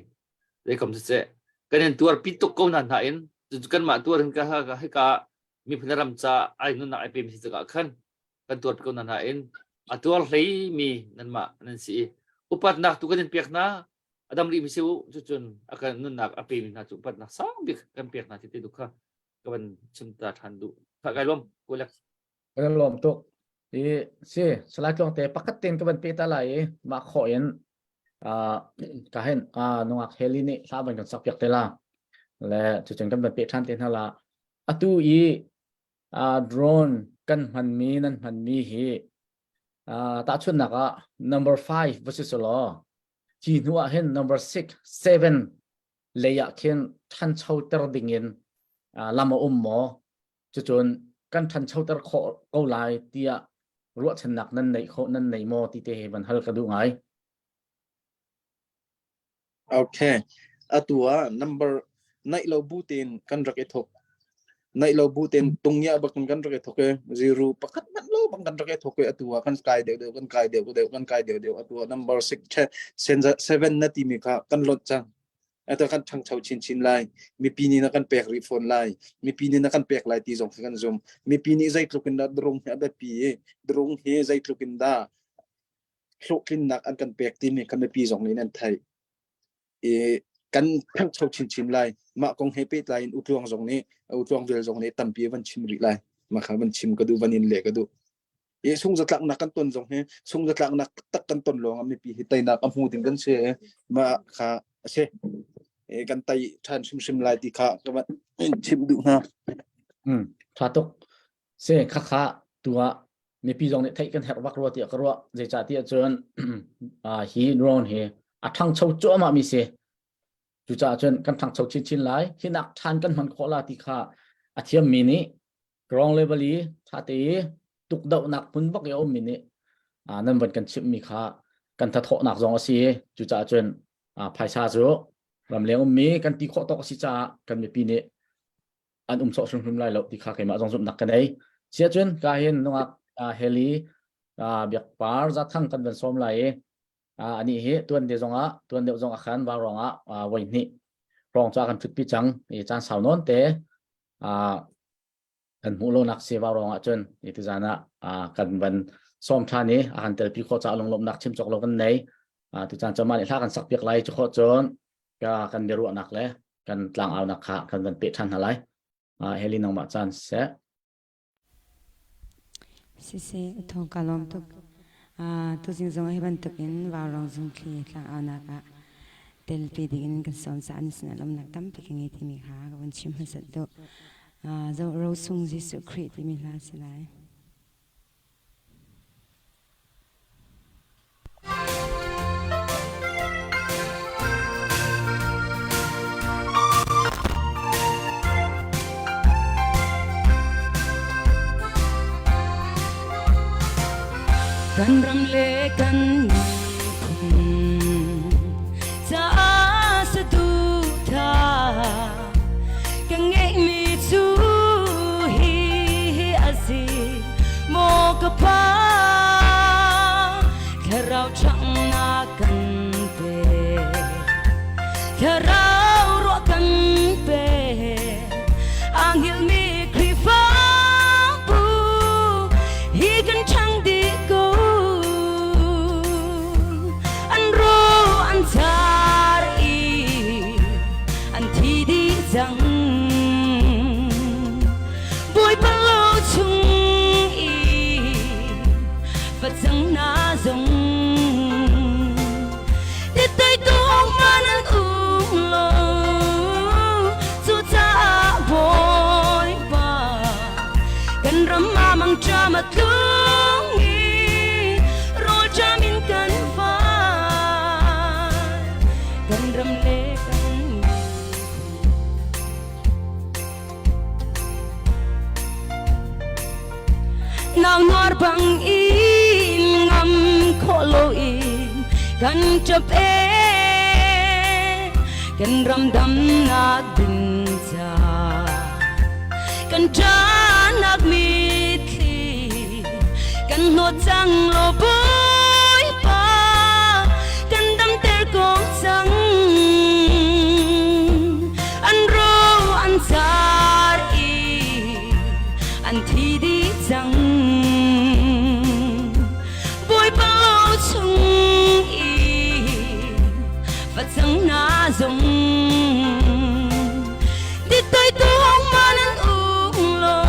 Speaker 2: zeikom siseh kan in tuar pi tuk ko na hna in kan mah tuar in ka hika miphun ram ca ai nunnak ai pe mi si tikah khan kan tuar ko na hna in a tuar hlei mi nanmah nan si i upatnak tu kan in pek hna a dam rih mi si u cucun a kan nunnak a pe mi hna cu upatnak sang bik kan pek hna ti te du kha ka van chim ta than duh kha kai lom kulek
Speaker 3: Kan lawm tuk. I si salai tluang te pakhat ten ka van pe ta lai i mah khawh in ka hen nungak heli nih hla van kan sak piak te la le cucun kan van pe than te hna la atu i drone kan hmanmi nan hmanmi hi tahchunhnak ah number 5 va si selaw hi hnu ah hin number 6 7 lei ah khin ṭhanchoter ding in lam a um maw cucun kan ṭhanchoter khawh ko lai tiah ruahchannak nan neih khawh nan nei maw ti te hi van hal ka duh ngai
Speaker 5: Okay. Atu ah number naih lo bu tein kan rak i thok. Naih lo bu tein tungya bak in kan rak i thok i zero pakhat hmanh lo bang kan rak i thok i atu ah kan kai deuh deuh kan kai deuh deuh kan kai deuh deuh atu ah number 6 7 na timi kha kan lonh cang. Atu kan ṭhangcho chinchin lai. Mipi nih na kan pek rih fawn lai. Mipi nih na kan pek lai ti zong khi kan zum. Mipi nih zeitluk in dah drung hi a biapi i drung hi zeitluk in dah hlawhtlinnak an kan pek timi kan mipi zong nih nan theih i kan ṭhangcho chinchin lai mah kong he pehtlai in utluang zong nih utluang vel zong nih tampi van chim rih lai mah kha van chim ka duh van in leh ka duh i sungzatlaknak kan ton zong hi sungzatlaknak taktak kan ton lawng ah mipi hi teinak a hmu ding kan si mah kha a si kan tei ṭhan hrimhrim lai ti kha ka van chim duh hna
Speaker 3: Hmm, ṭha tuk. Se khakha tu ah mipi zong nih theih kan herh bak rua tiah ka ruah zeicahtiah cun hi drone hi a ṭhangcho cuahmah mi si cucaah cun kan ṭhangcho chinchin lai hi nak ṭhan kan hman khawh la ti kha a thiam mi nih ground level i ṭha te i tukdohnak hmun bak i a um mi nih nan van kan chimh mi kha kan thathawhnak zong a si cucaah cun phaisa cu ramleng ummi kan ti khawh tawk a si caah kan mipi nih an um sawh hrimhrim lai lo ti kha keimah zong zumhnak ka nei. Siahcun ka hin nungak heli biakpar zathang kan van sawm lai i ani hi tuan de zongah tuan deuh zong khan vaurawng ah voi hnih rong ca kan thutpi cang i caan sau nawn te kan hmuh lonak si vaurawng ah cun i tuzan ah kan van sawm than i a han telpi khawh ca lunglawmhnak chim cawk lo kan nei tucaan cama nih hla kan sak piak lai cu khawh cun ka kan biaruahnak le kan tlangaunak kha kan van peh ṭhan hna lai. Heli nangmah caan siseh.
Speaker 7: Siseh, thawng ka lawm tuk. Tuzing zong hi bantukin Vaurawng zungthli tlangaunak ah telpi dingin kan sawm caah an sinah lawmnak tampi ka ngei timi kha ka vun chim hmasat duh. Rosung Jesuh Khrih timi hla si lai.
Speaker 1: Kan ram le kan miphun caah saduhthah ka ngeihmi cu hi a si maw ka pa thlarau ṭhanghnak kan pe thlarau ruah kan pe aa hngilhmi Khrihfabu hi kan ṭhang dih ko. An ro an car i an thi dih cang. Bawipa lo chung i facang na zong Titei tu man an um lo cucaah Bawipa kan ram ah mangṭam a tlung i rawlṭam in kan fai kan ram le kan Nau nuar bang in ngam khawh loin kan ṭap e kan ram damnak ding ca kan ṭahnak mitthli kan hnawt cang law Bawipa kan damter ko cang an ro an car i an thi dih cang Bawipa lo chung i facang na zong Ditoi tu hong man an um lo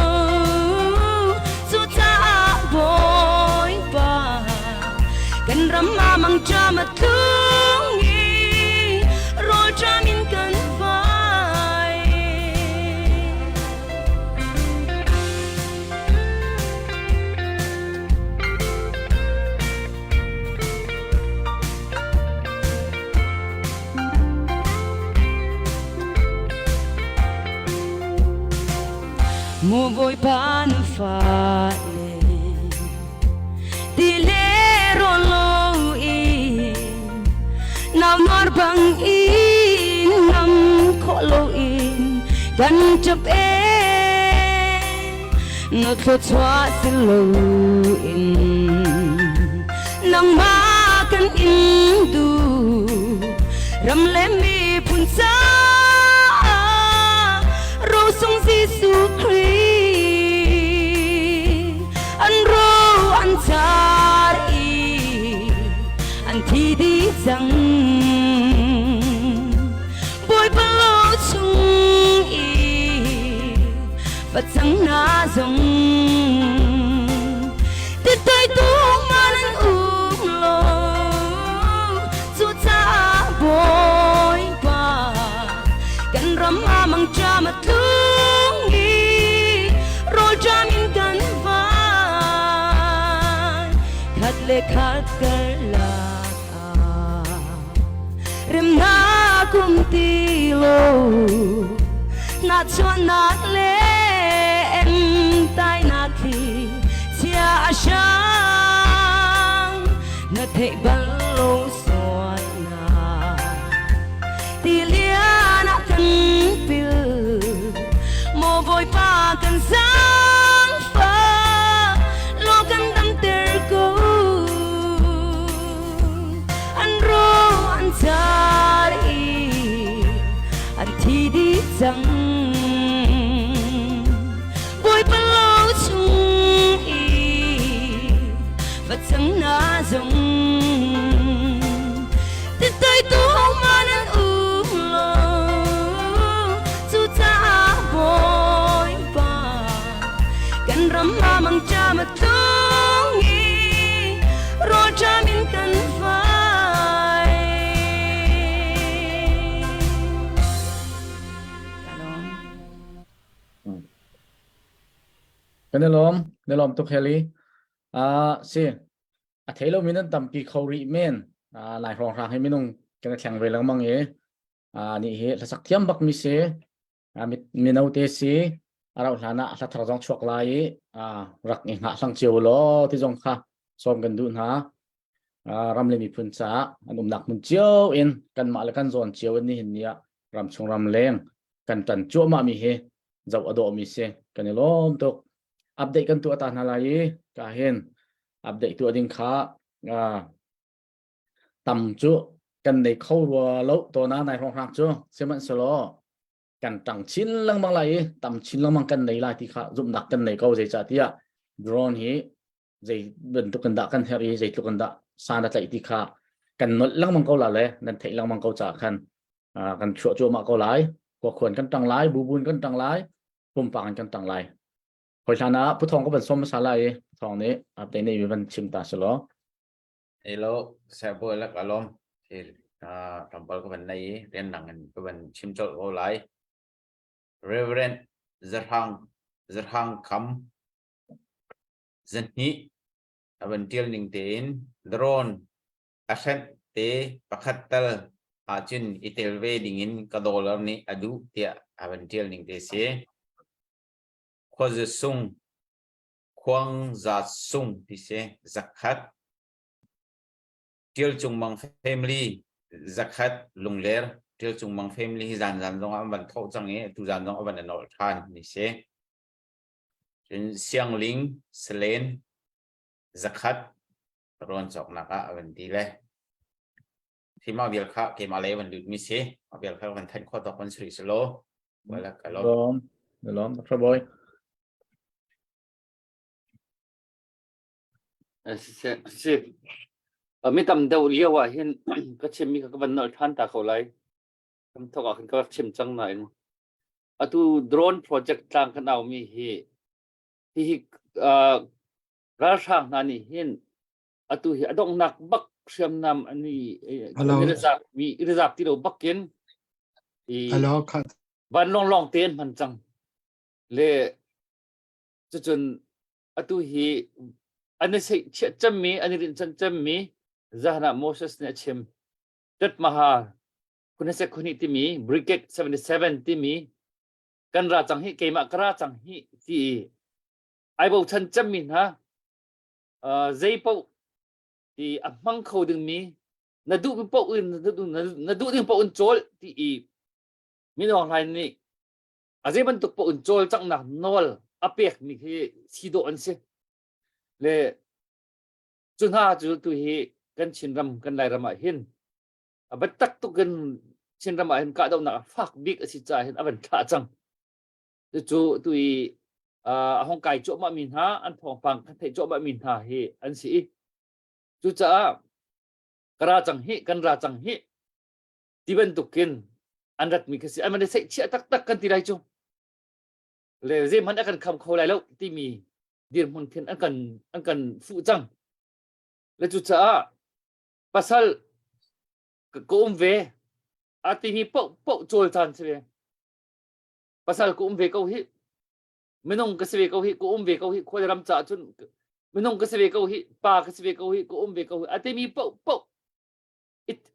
Speaker 1: cucaah Bawipa kan ram ah mangṭam a tlung i rawlṭam in kan vai. Mu Bawipa na fale ti le rawl lo in nau nuar bang in ngam khawh lo in kan ṭap e na thluachuah si lo in nangmah kan in duh ram le miphun caah rosung Jesuh Khrih an ro an car i an thi dih cang Bawipa lo chung i facang na zong titoi tu man an um lo cucaah Bawipa kan ram ah mangṭam a tlung i rawlṭam in kan vai khat le khat karlak ah remnak um ti lo na chuahnak le tainak hi chia a hrang na theih bal lo sualnak ti lian ah kan pil maw Bawipa kan zaangfah law kan damter ko an ro an car i an thi dih cang Bawipa lo chung i facang na zong titoi tu man an um lo cucaah Bawipa kan ram ah mangṭam a tlung i rawlṭam in kan fai.
Speaker 3: Kan i lawm, na lawm tuk Heli. Ah si, a thei lomi nan tampi kho rih men. Ah lai hrawng hrang hi minung kan i thleng ve lengmang i ah nih hi hlasak thiam bak mi si. Mino te si a rauh hlan ah hla thar zong chuak lai i rak i hngah hlang cio law ti zong kha. Sawm kan duh hna. Ram le miphun caah an umnak hmun cio in kanmah le kan zawn cio in nihin ni ah ramchung ramleng kan ṭan cuahmah mi hi zoh a dawh mi si. Kan i lawm tuk. Update kan tuah ta hna lai i ka hin update tuah ding kha tam cu kan nei kho rua lo tona nai hrawng hrang cu sihmanhsehlaw kan ṭang chin lengmang lai i tam chin lengmang kan nei lai ti kha zumhnak kan nei ko zeicahtiah drone hi zei bantuk in dah kan herh i zeitluk in dah san a tlaih ti kha kan nolh lengmang ko la le nan theih lengmang ko caah khan kan chuah cuahmah ko lai khuakhuan kan ṭang lai bubun kan ṭang lai pumpak in kan ṭang lai hoi hlan ah puthong ka van som hmasa lai i puthong nih update nei mi van chim ta selaw
Speaker 8: Hello, Serbo lak alom. Thil tlawmpal ka van nei i rianrang in ka van chim colh ko lai. Reverend Zahrang Zahrang Kham Zahnih a van ṭial ning tein drone a hrenh te pakhat tal ahcun i tel ve dingin ka dollar nih a duh tiah a van ṭial ning te si. Khuaza sung Khuangza sung ti si zakhat. Ṭial Cung Mang family zakhat Lungler Ṭial Cung Mang family hi zanzan zong ah an van thawh cang i tuzan zong a van i nolh ṭhan ni si. Cun Siangling Salen zakhat rawn cawknak ah a van ti le. Hi mah vial kha keimah lei van lut mi si. Mah vial kha van thanh khawh tawk van suri selaw. Wala ka lawm.
Speaker 3: Lawm. Lawm. Dr. Boy.
Speaker 2: Si. Mi tam deuh lio ah hin ka chimmi kha ka van nolh ṭhan ta ko lai. Kan thawk ah khan ka rak chim cang nain. Atu drone project tlang kan aumi hi hihi uh, ralhrang hna nih hin atu hi a donghnak bak hriamnam an i
Speaker 9: Hello.
Speaker 2: an i rizap mi i rizap ti lo bakin i
Speaker 9: Hello, khat.
Speaker 2: vanlawng lawng te an hman cang le cucun atu hi an i seih chiah cemmi an i rinhchan cemmi zahan ah Moses nih a chim Tet Maha Khunasek khuni timi Brigade 77 timi kan ra cang hi keimah ka ra cang hi ti i ai bochan cemmi hna uh, zei paoh ti a hmang kho dingmi na duh mi paoh in na duh ding paoh in cawl ti i Min Aung Hlaing nih a zei bantuk paoh in cawlcanghnak nawl a pekmi khi si dawh an si. Le cu hna cu tu hi kan Chinram kan Lairam ah hin a biatak tuk in Chinram ah hin kahdohnak a fak bik a si caah hin a van thlah cang. Cucu tu i a hong kai cuahmah mi hna an thawngpang kan theih cuahmah mi hna hi an si i cucaah ka ra cang hi kan ra cang hi ti bantukin an ratmi khi si an van i seihchiah taktak kan ti lai cu le zeihmanh a kan kham kho lai lo timi dirhmun khin an kan an kan fuh cang le cucaah pasal ka um ve a timi poh poh cawl caan si ve pasal ka um ve ko hi minung ka si ve ko hi ka um ve ko hi khual ram caah cun minung ka si ve ko hi pa ka si ve ko hi ka um ve ko hi a timi poh poh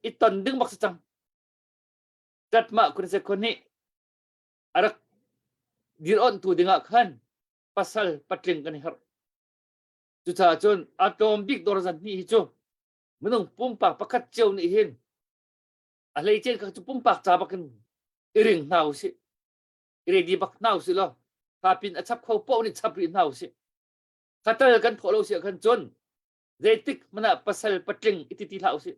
Speaker 2: i ton ding bak si cang tatmah kun se khon nih a rak dir on tu dingah khan pasal patling kan herh cucaah cun a tlawm bik dor zan hnih hi cu minung pumpak pakhat cio nih hin a hleicen ka cu pumpak ca bakin i ring hna usih i ready bak hna usih law kha pin a chap kho poh nih chap rih hna usih khatal kan thawh lo si khan cun zeitik hmanh ah pasal patling iti ti hlah usih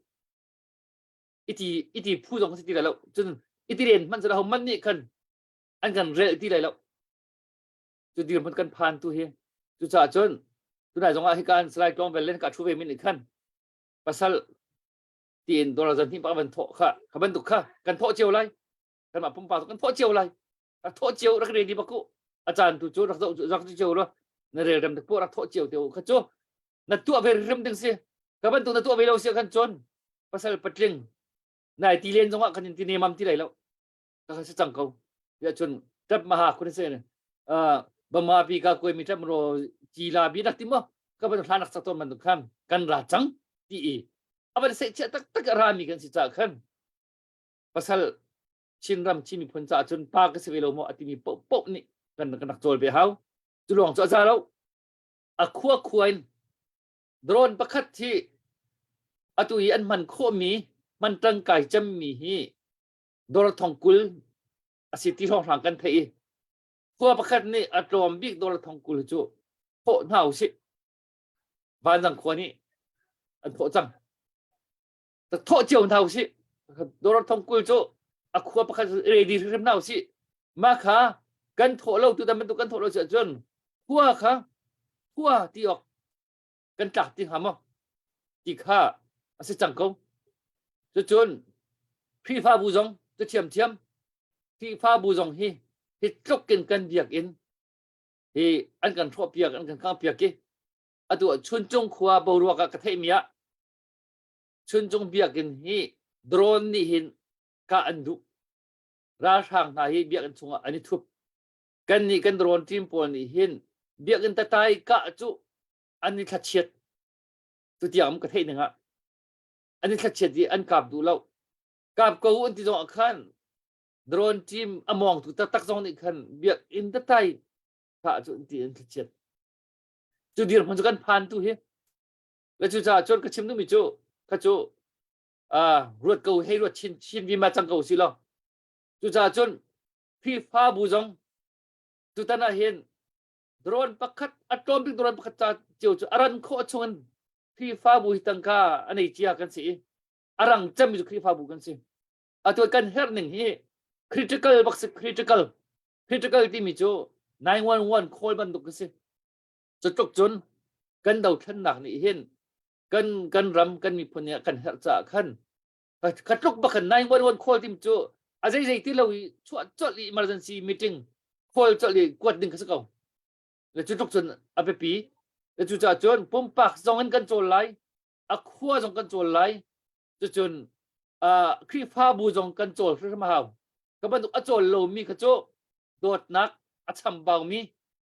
Speaker 2: iti iti phu zong si ti lai lo cun iti ren hmanh ho man nih khan an kan rel ti lai lo cu dirhmun kan phan tu hi cucaah cun tunai zongah hikan salai tlawng vel len ka thu ve min nih khan pasal tiin dollar zan hnih pak van thawh kha kha bantuk kha kan thawh cio lai kanmah pumpak kan thawh cio lai rak thawh cio rak ready baku a caan tu cu rak zoh rak cio lo na rel rem po rak thawh cio te kha cu na tuah ve rem ding si ka bantuk na tuah ve lo si khan cun pasal patling nai ti len zongah kan in ti nemam ti lai lo ka kha si cang ko ya cun tap maha khun se ne bama pi ka koi mi tap ro chi la bi rak ti mo ka ban hlan rak sak ton man khan kan ra cang ti i avan se chia tak tak ra mi kan si cha khan pasal Chinram Chin miphun caah cun pa ka si ve lo maw a timi paohpaoh nih kan kan rak cawl ve hau. Cu lawng cu a za lo. A khua khua in Drone pakhat hi atu i an hman khawhmi hman ṭangkai cemmi hi dollar thong 20 a si ti hrawnghrang kan theih i khua pakhat nih a tlawm bik dollar thong 20 cu thawh hna usih. Vanzang khua nih an thawh cang. Thawh cio hna usih. Dollar thong 20 cu a khua pakhat ready hrimhrim hna usih. Mah kha kan thawh lo tutan bantuk kan thawh lo si ahcun khua kha khua ti awk kan tlak ti hnga maw ti kha a si cang ko. Cucun Khrihfabu zong cu thiamthiam Khrihfabu zong hi hi tluk in kan biakinn hi an kan hrawhpiak an kan khangpiak i atu ah Chuncung khua boruak ah ka theihmi ah Chuncung biakinn hi drone nih hin kah an duh. Ralhrang hna hi biakinn chungah an i thup. Kannih kan drone team pawl nih hin biakinn tatai kah cu an i thlachiat. Tutiang ka theih ning ah an i thlachiat i an kap duh lo. Kap ko an ti zong ah khan drone team a mawngtu taktak zong nih khan biakinn tatai kah cu an ti an thlachiat. Cu dirhmun cu kan phan tu hi. Le cucaah cun ka chim duhmi cu kha cu ruat ko hei ruat chin chin vima cang ko si law. Cucaah cun Khrihfabu zong tutan ah hin drone pakhat a tlawm bik drone pakhat ca cio cu a ran khawh chung in Khrihfabu hi tangka a nei cia kan si i a rang cemmi cu Khrihfabu kan si. Atu kan herh ning hi critical bak si critical critical timi cu 911 call bantuk ka si. Cutluk cun kan dothlennak nih hin kan kan ram kan miphun nih kan herh caah khan ka tluk bak khan 911 call tim cu a zei zei ti lo i chuah colh i emergency meeting call colh i kuat ding kha si ko. Le cu tluk cun a biapi. Le cucaah cun pumpak zong in kan cawl lai, a khua zong kan cawl lai, cucun uh, Khrihfabu zong kan cawl hrimhrim a hau. Ka bantuk a cawl lomi kha cu dawtnak a chambaumi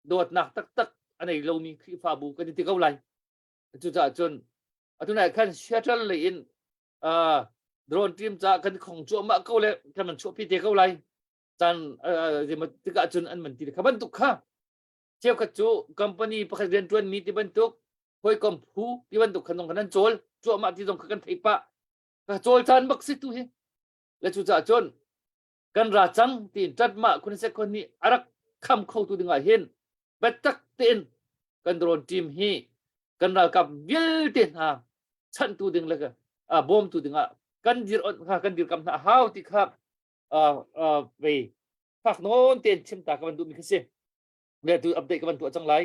Speaker 2: dawtnak taktak a nei lomi Khrihfabu kan i ti ko lai. Cucaah cun atu nai khan Seattle lei in uh, drone team ca kan khong cuahmah ko le kan man chuahpi te ko lai. Caan uh, tikah cun an man ti kha bantuk kha cheukhat cu company pakhat rian ṭuanmi ti bantuk hawikom phu ti bantuk khan zong khan an cawl cuahmah ti zong kha kan theih pah. Ka cawl caan bak si tu hi. Le cucaah cun kan ra cang tiin ṭatmah khun sek khun nih a rak kham khotu dingah hin biatak tein kan drone team hi kan ralkap vialte hna chanhtu ding le bawmtu dingah kan dir kha kan dirkam hna hau ti kha vei fak nawn tein chim ta ka van duhmi kha si le tu update ka van tuah cang lai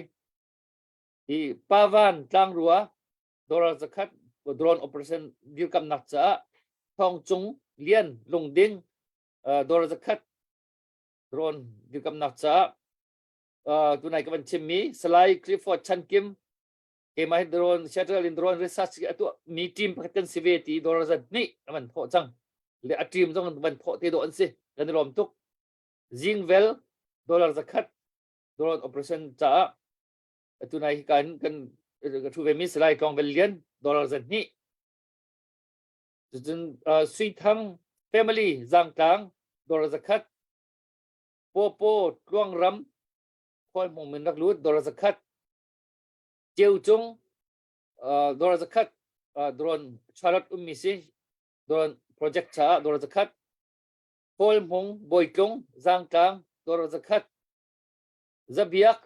Speaker 2: hi pavan tlangrua dollar zakhat drone operation dirkamnak caah thong cung lian lungding dollar zakhat drone dirkamnak caah tunai ka van chimmi Salai Clifford Chan Kim keimah hi drone Seattle in drone research a tuah mi team pakhat kan si ve ti dollar zat nih a van thawh cang le a team zong van thawh te dawh an si kan i lawm tuk zingvel dollar zakhat drone operation caah tunai hi kan kan ka thu ve mi Salai Tlawngvel Lian dollar zat hnih cun Sui Thang family Zangtlang dollar zakhat Popo Tluangram khual hmung min rak lut dollar zakhat Ceu Cung dollar zakhat drone Charlotte ummi si drone project caah dollar zakhat Paul Hmung Bawitlung Zangtlang dollar zakhat Zabiak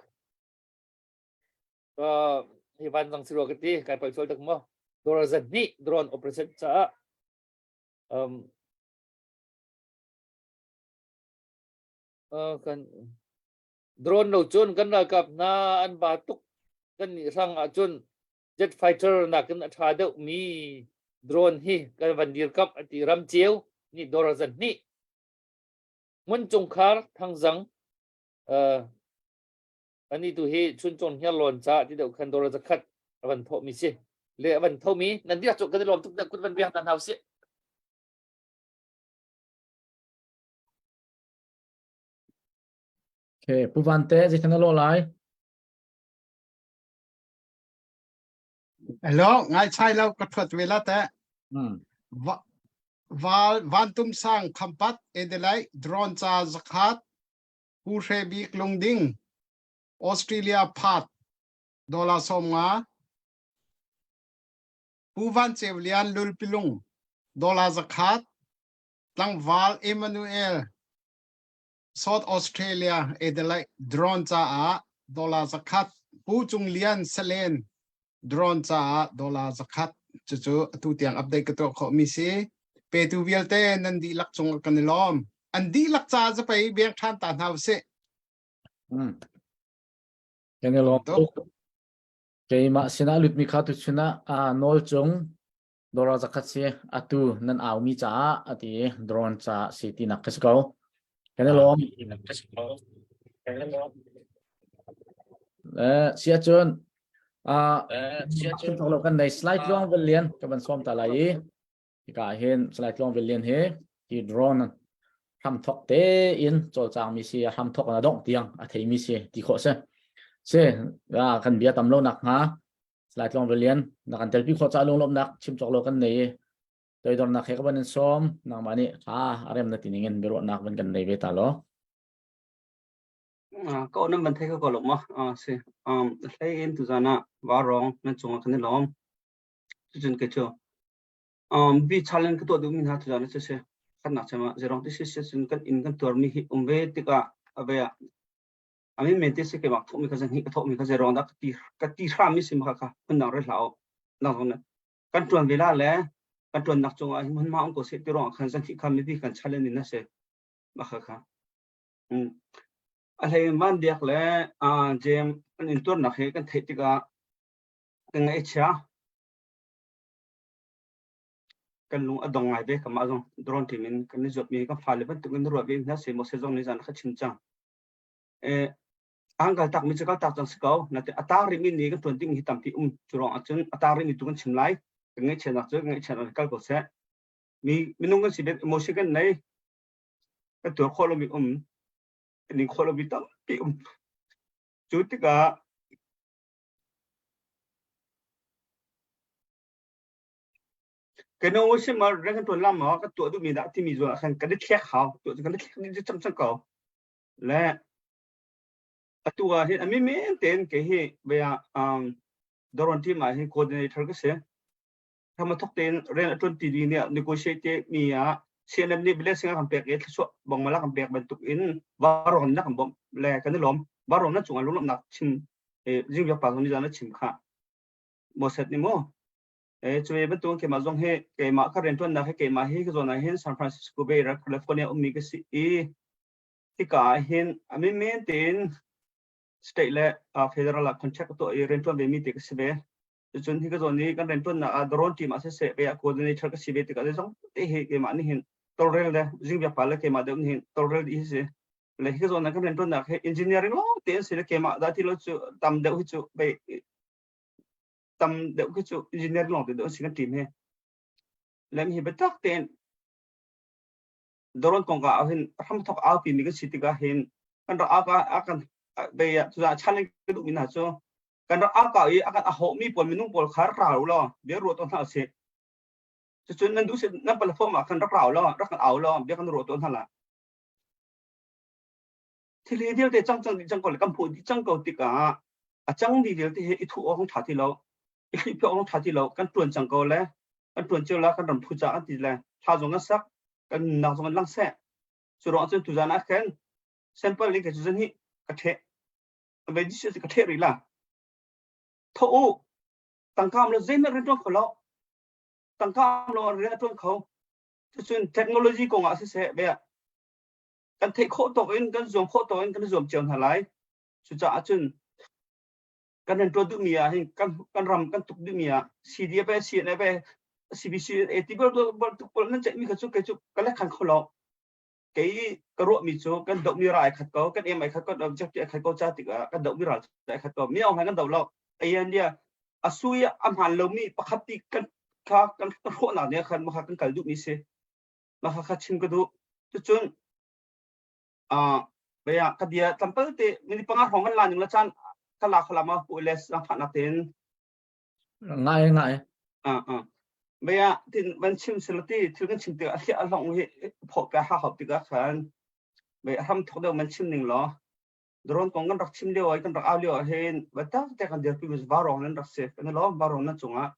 Speaker 2: hi van zang si rua ka ti kai pal sual tak maw dollar zahnih drone operation caah um, uh, kan drone lo cun kan ralkap hna an ba tuk kan nih hrang ahcun jet fighter nakin a ṭha deuh mi drone hi kan van dirkamh ati ram ceu nih dollar zahnih hmun cungkhar thangzang uh, ani tu hi chuncung hniarlawn ca ti deuh khan dollar zakhat a van thawh mi si le a van tho mi nan diak cu kan i lawm tuk kut van biak hna hau si
Speaker 3: Okay, Pu Van Te, zeitin na lo lai?
Speaker 9: Hello, ngai chai lo ka thuat ve la te.
Speaker 3: Hmm.
Speaker 9: Va Val Vantum Sang Khampat Adelaide drone ca zakhat Pu Hre Bik Lungding Australia Phat dollar 50. Pu Van Ceu Lian Lulpilung dollar 100, tlangval Emmanuel South Australia Adelaide drone caah dollar 100, Pu Cung Lian Salen drone caah dollar 100 cucu atu tiang update ka tuah khawh mi si. Petu vialte nan dihlak cung kan i lawm. An dihlak caah zapei biak ṭhan ta hna usih.
Speaker 3: Kan i lawm tuk. Keimah sinah lutmi kha tuchun ah nawl cung dora zakhat si atu nan aumi caah ati drone ca si tinak ka si ko. Kan i lawm. Eh si ahcun ah lo kan nei slide luang vel lian ka van sawm ta lai i Hika ah hin Salai Tluang Vel Lian hi hi drone hramthok tein cawlcangmi si a hramthok in a dongh tiang a theimi si ti khawh si. Si kan bia tam lo nak hnga Salai Tluang Vel Lian na kan telpi khawh ca lunglawmhnak chim cawk lo kan nei i toidornak he ka van in sawm nangmah nih tha a rem na ti ning in biaruahnak van kan nei ve ta law.
Speaker 10: Ka nan van thei ko lo ma si hlei in tuzan ah varong nan cungah kan i lawm cucun ke cu bi challenge ka tuah duhmi hna tuzan cu si khatnak cem ah zerong ti si cun kan inn kan tuarmi hi um ve tikah a ve ah amin men te si keimah thawhmi kha zan hi ka thawhmi kha zerong dah ka ti ka ti hrammi si ma kha phun dang re hlah u nang zong kan tuan ve la le kan tuannak cungah hin hmun ma um ko se ti ruang khan zan hi kha mipi kan challenge in na si ma kha kha a hlei van diak le jem an in tuarnak hi kan theih tikah kan ngaih chia Kan lung a dong ngai ve kamah zong drone team in kan i zuatmi kan fale bantuk in ruah ve hna seh maw seh zong nih zan kha chim cang. Eh, ang kal tak mi cu kal tak cang si ko. Nate a tang rihmi nih kan tuan ding hi tampi um cu ruang ahcun a tang rihmi tu kan chim lai. Kan ngaihchiatnak cu kan ngaihchiat kal ko seh. Mi minung kan si bet emotion kan nei. Kan tuar khawh lomi um. Kan ing khawh lomi tampi um. Cu tikah Ka nu sim ah rian kan ṭuan la maw ka tuah duhmi dah timi zawn ah khan kan i thlek hau tuah cu kan i thlek ding cang cang ko le atu ah hin a men tein kei hi bia um Doron team ah hin coordinator ka si thama thok tein rian a ṭuan ti mi nih negotiate mi ah CNM nih blessing a kan pek i thluachuah bongmala kan pek bantuk in varon na kan bawmh le kan i lawm varon na cungah lunglawmhnak chim jingbiak pa zong nih zan a chim kha Moses nih mu E cu bantuk keimah zong hi keimah ka rianṭuannak hi keimah hi ka zawn ah hin San Francisco Bay Area California ummi ka si i hika ah hin a menmen tein state le federal ah contract ka tuah i rianṭuan ve mi te ka si ve. Cucun hi ka zawn i kan rianṭuannak ah drone team ah siseh ve ah coordinator ka si ve tikah zeizong te hi keimah nih hin tawlrel le zingbiak pa le keimah deuh nih hin tawlrel dih hi si. Le hi ka zawn ah kan rianṭuannak hi engineering lawng te an si le keimah dah ti lo cu tam deuh hi cu tam deuh khi cu engineer lawng te deuh si kan team he lem hi biatak tein doron kong ka hin ram thok au pi mi kan si tikah hin kan rak au ka akan be ya chu challenge ka duh mi hna cu kan rak au ka i akan a ho mi pawl minung pawl kha rak rau lo bia ruat to hna se cucun nan duh nan platform ah khan rak rau lo rak kan au lo bia kan ruat to hna la Thil hi vialte cang cang dih cang ko le kan hmuh dih cang ko tikah a cang mi vialte hi i thuh awk ṭha ti lo i hlihphiah awk ṭha ti lo kan ṭuan cang ko le kan ṭuan cio la kan ram phu ca an ti le thla zong an sak kan nunnak zong an lang seh cu ruang cun tuzan ah khan sample in ka cu zan hi ka ṭheh ve di ka ṭheh rih la tho u tangka lo zeihmanh rian ṭuan kho lo tangka lo rian a ṭuan kho cucun technology kong ah siseh ve kan theih khawh tawk in kan zuam khawh tawk in kan zuam cio hna lai cucaah cun kan rian ṭuan duhmi ah hin kan kan ram kan tuk duhmi ah CDF eh CNF eh CBC eh ti bantuk pawl nan ceihmi kha cu kei cu ka lek khan kho lo kei ka ruahmi cu kan dohmi ral ai khat ko kan aim ai khat ko objective ai khat ko ca tikah kan dohmi ral ai khat ko mi aung kan doh lo ayan dia a sui a hmaan lomi pakhat ti kan kha kan hrawhnak ne khan maka kan kal duhmi si mah kha chim ka duh cucun baya ka bia tlampal te mini panga hrawng kan la ning la caan ka la khala ma pu le sang pha nak ten
Speaker 3: ngai ngai
Speaker 10: a a baya tin van chim selati thil kan chim tik a hliah a hlong hi pho pe ha hop tikah khan bai ram thok deuh man chim ning law drone kong kan rak chim lio ai kan rak au lio ah hin ba tak te kan dirpi mi va rong nan rak se kan lo va rong nan cungah.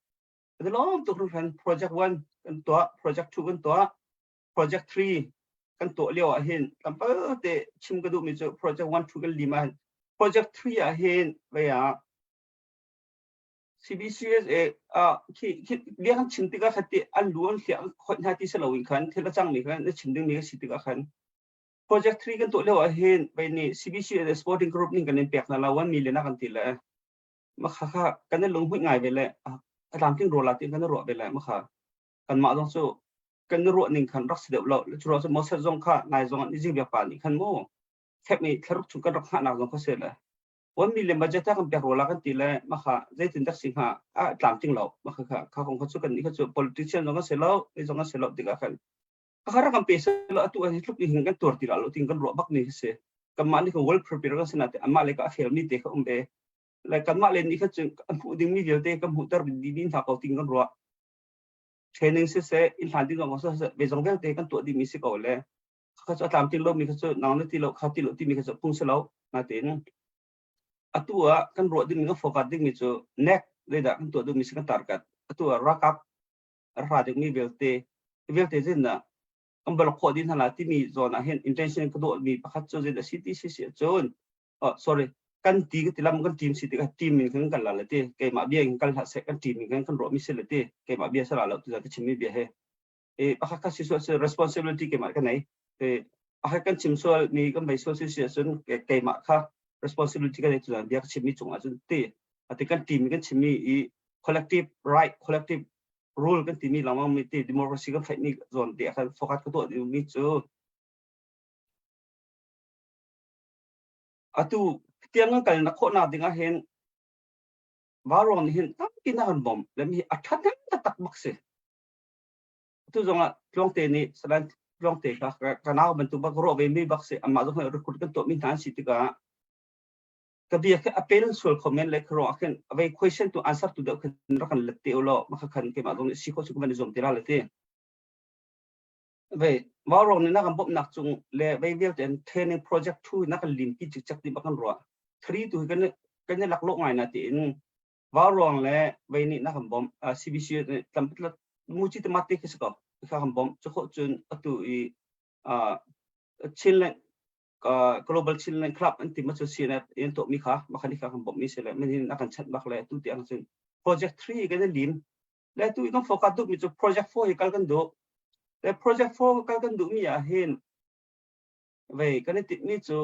Speaker 10: Kan lawm tuk hringhran. Project 1 kan tuah, project 2 kan tuah, project 3 kan tuah lio ah hin tlawmpal te chim ka duhmi cu project 1 2 kan lim ah hin project 3 ah hin vei ah CBCUSA ah khi khi bia kan chim tikah khan ti an lu an hliah an khoih hna ti si loin khan thil a cangmi khan na chim dingmi a si tikah khan project 3 kan tuah lio ah hin vei nih CBCUSA sporting group ning kan in pek hna la 1 million a kan ti le makha kha kan i lunghmuih ngai ve le a tlamtling rawl la ti kan i ruah ve le makha kanmah zong cu kan i ruah ning khan rak si deuh lo cu ruah cu Moses zong kha nai zong an izing biak pa nih khan mu fek mi thlaruk chung kan rak hngahnak zong kha si le 1 million budget kan pek rawl la kan ti le makha zeitin dak si hnga a tlamtling lo makha kha kha kong kha cu kan nih kha cu politician zong kan si lo mi zong kan si lo tikah khan kha rak kan pe se lo atu hi tluk hin kan tuar ti lo ting kan ruah bak ni si kanmah nih kan well prepare kan sina te amah le ka a fel mi te kha um ve le kanmah le nih kha cu an hmuh ding mi vialte kan hmuhter dih ding hna ko ting kan ruah training siseh inn hlan ding zong siseh ve zong vialte kan tuah dih mi si ko le kha cu a tlam ting lo mi kha cu nang na ti lo kha ti lo ti mi kha cu phung si lo natein atu ah kan ruah ding mi kan focus ding mi cu nek leidah kan tuah duh mi si kan target atu ah ralkap ra ding mi vialte vialte zin na kan bal khawh din hna timi zawn ah hin intention ka duh mi pakhat cu zin a si ti si si cun oh sorry kan ti ka tilam kan team si ti ka team in kan kan la le ti keimah bia in kal hlah seh kan team in kan kan ruah mi si le ti keimah bia sala lo ti ka chim mi bia he e pakhat kha si sual si responsibility keimah ka nei e pakhat kan chim sual mi kan bei sual si si ahcun keimah kha responsibility ka nei tu bia ka chim mi cung ahcun ti ati kan team kan chim mi i collective right collective rule kan timi lengmang mi ti democracy kan fight mi zawn te khan focus ka tuah mi cu atu tiang kan kal na khawh nak ding ah hin varuang nih hin tampi na kan bawmh le mi a ṭhat taktak bak si atu zong ah tluangte nih salan tluangte kha ka nau bantuk bak ruah ve mi bak si amah zong recruit kan tuah mi hna an si tikah ka bia khi a pel sual kho men le kharo ah khin avei question tu answer tu deuh khin rak kan let te ulo maka khan keimah zong nih si kho chu ka van i zuam te la le ti vei vaurong nih na kan bawmhnak cung le vei vialte an training project 2 na kan lim pi cikcek ti bak kan ruah 3 tu hi kan kan i laklawh ngai na tiin vaurong le vei nih na kan bawmh CBC tlam mu chi te mate khi si ko kha kan bawmh cu khawh cun atu i Chinland Global Chinland Club an ti ma cu CNF in tuah mi kha makhan kha kan bawmh mi si le min a kan chanh bak le tu tiang cun project 3 kan lim le tu i kan focus duh mi cu project 4 hi kal kan duh le project 4 kal kan duh mi ah hin vei kan i tinh mi cu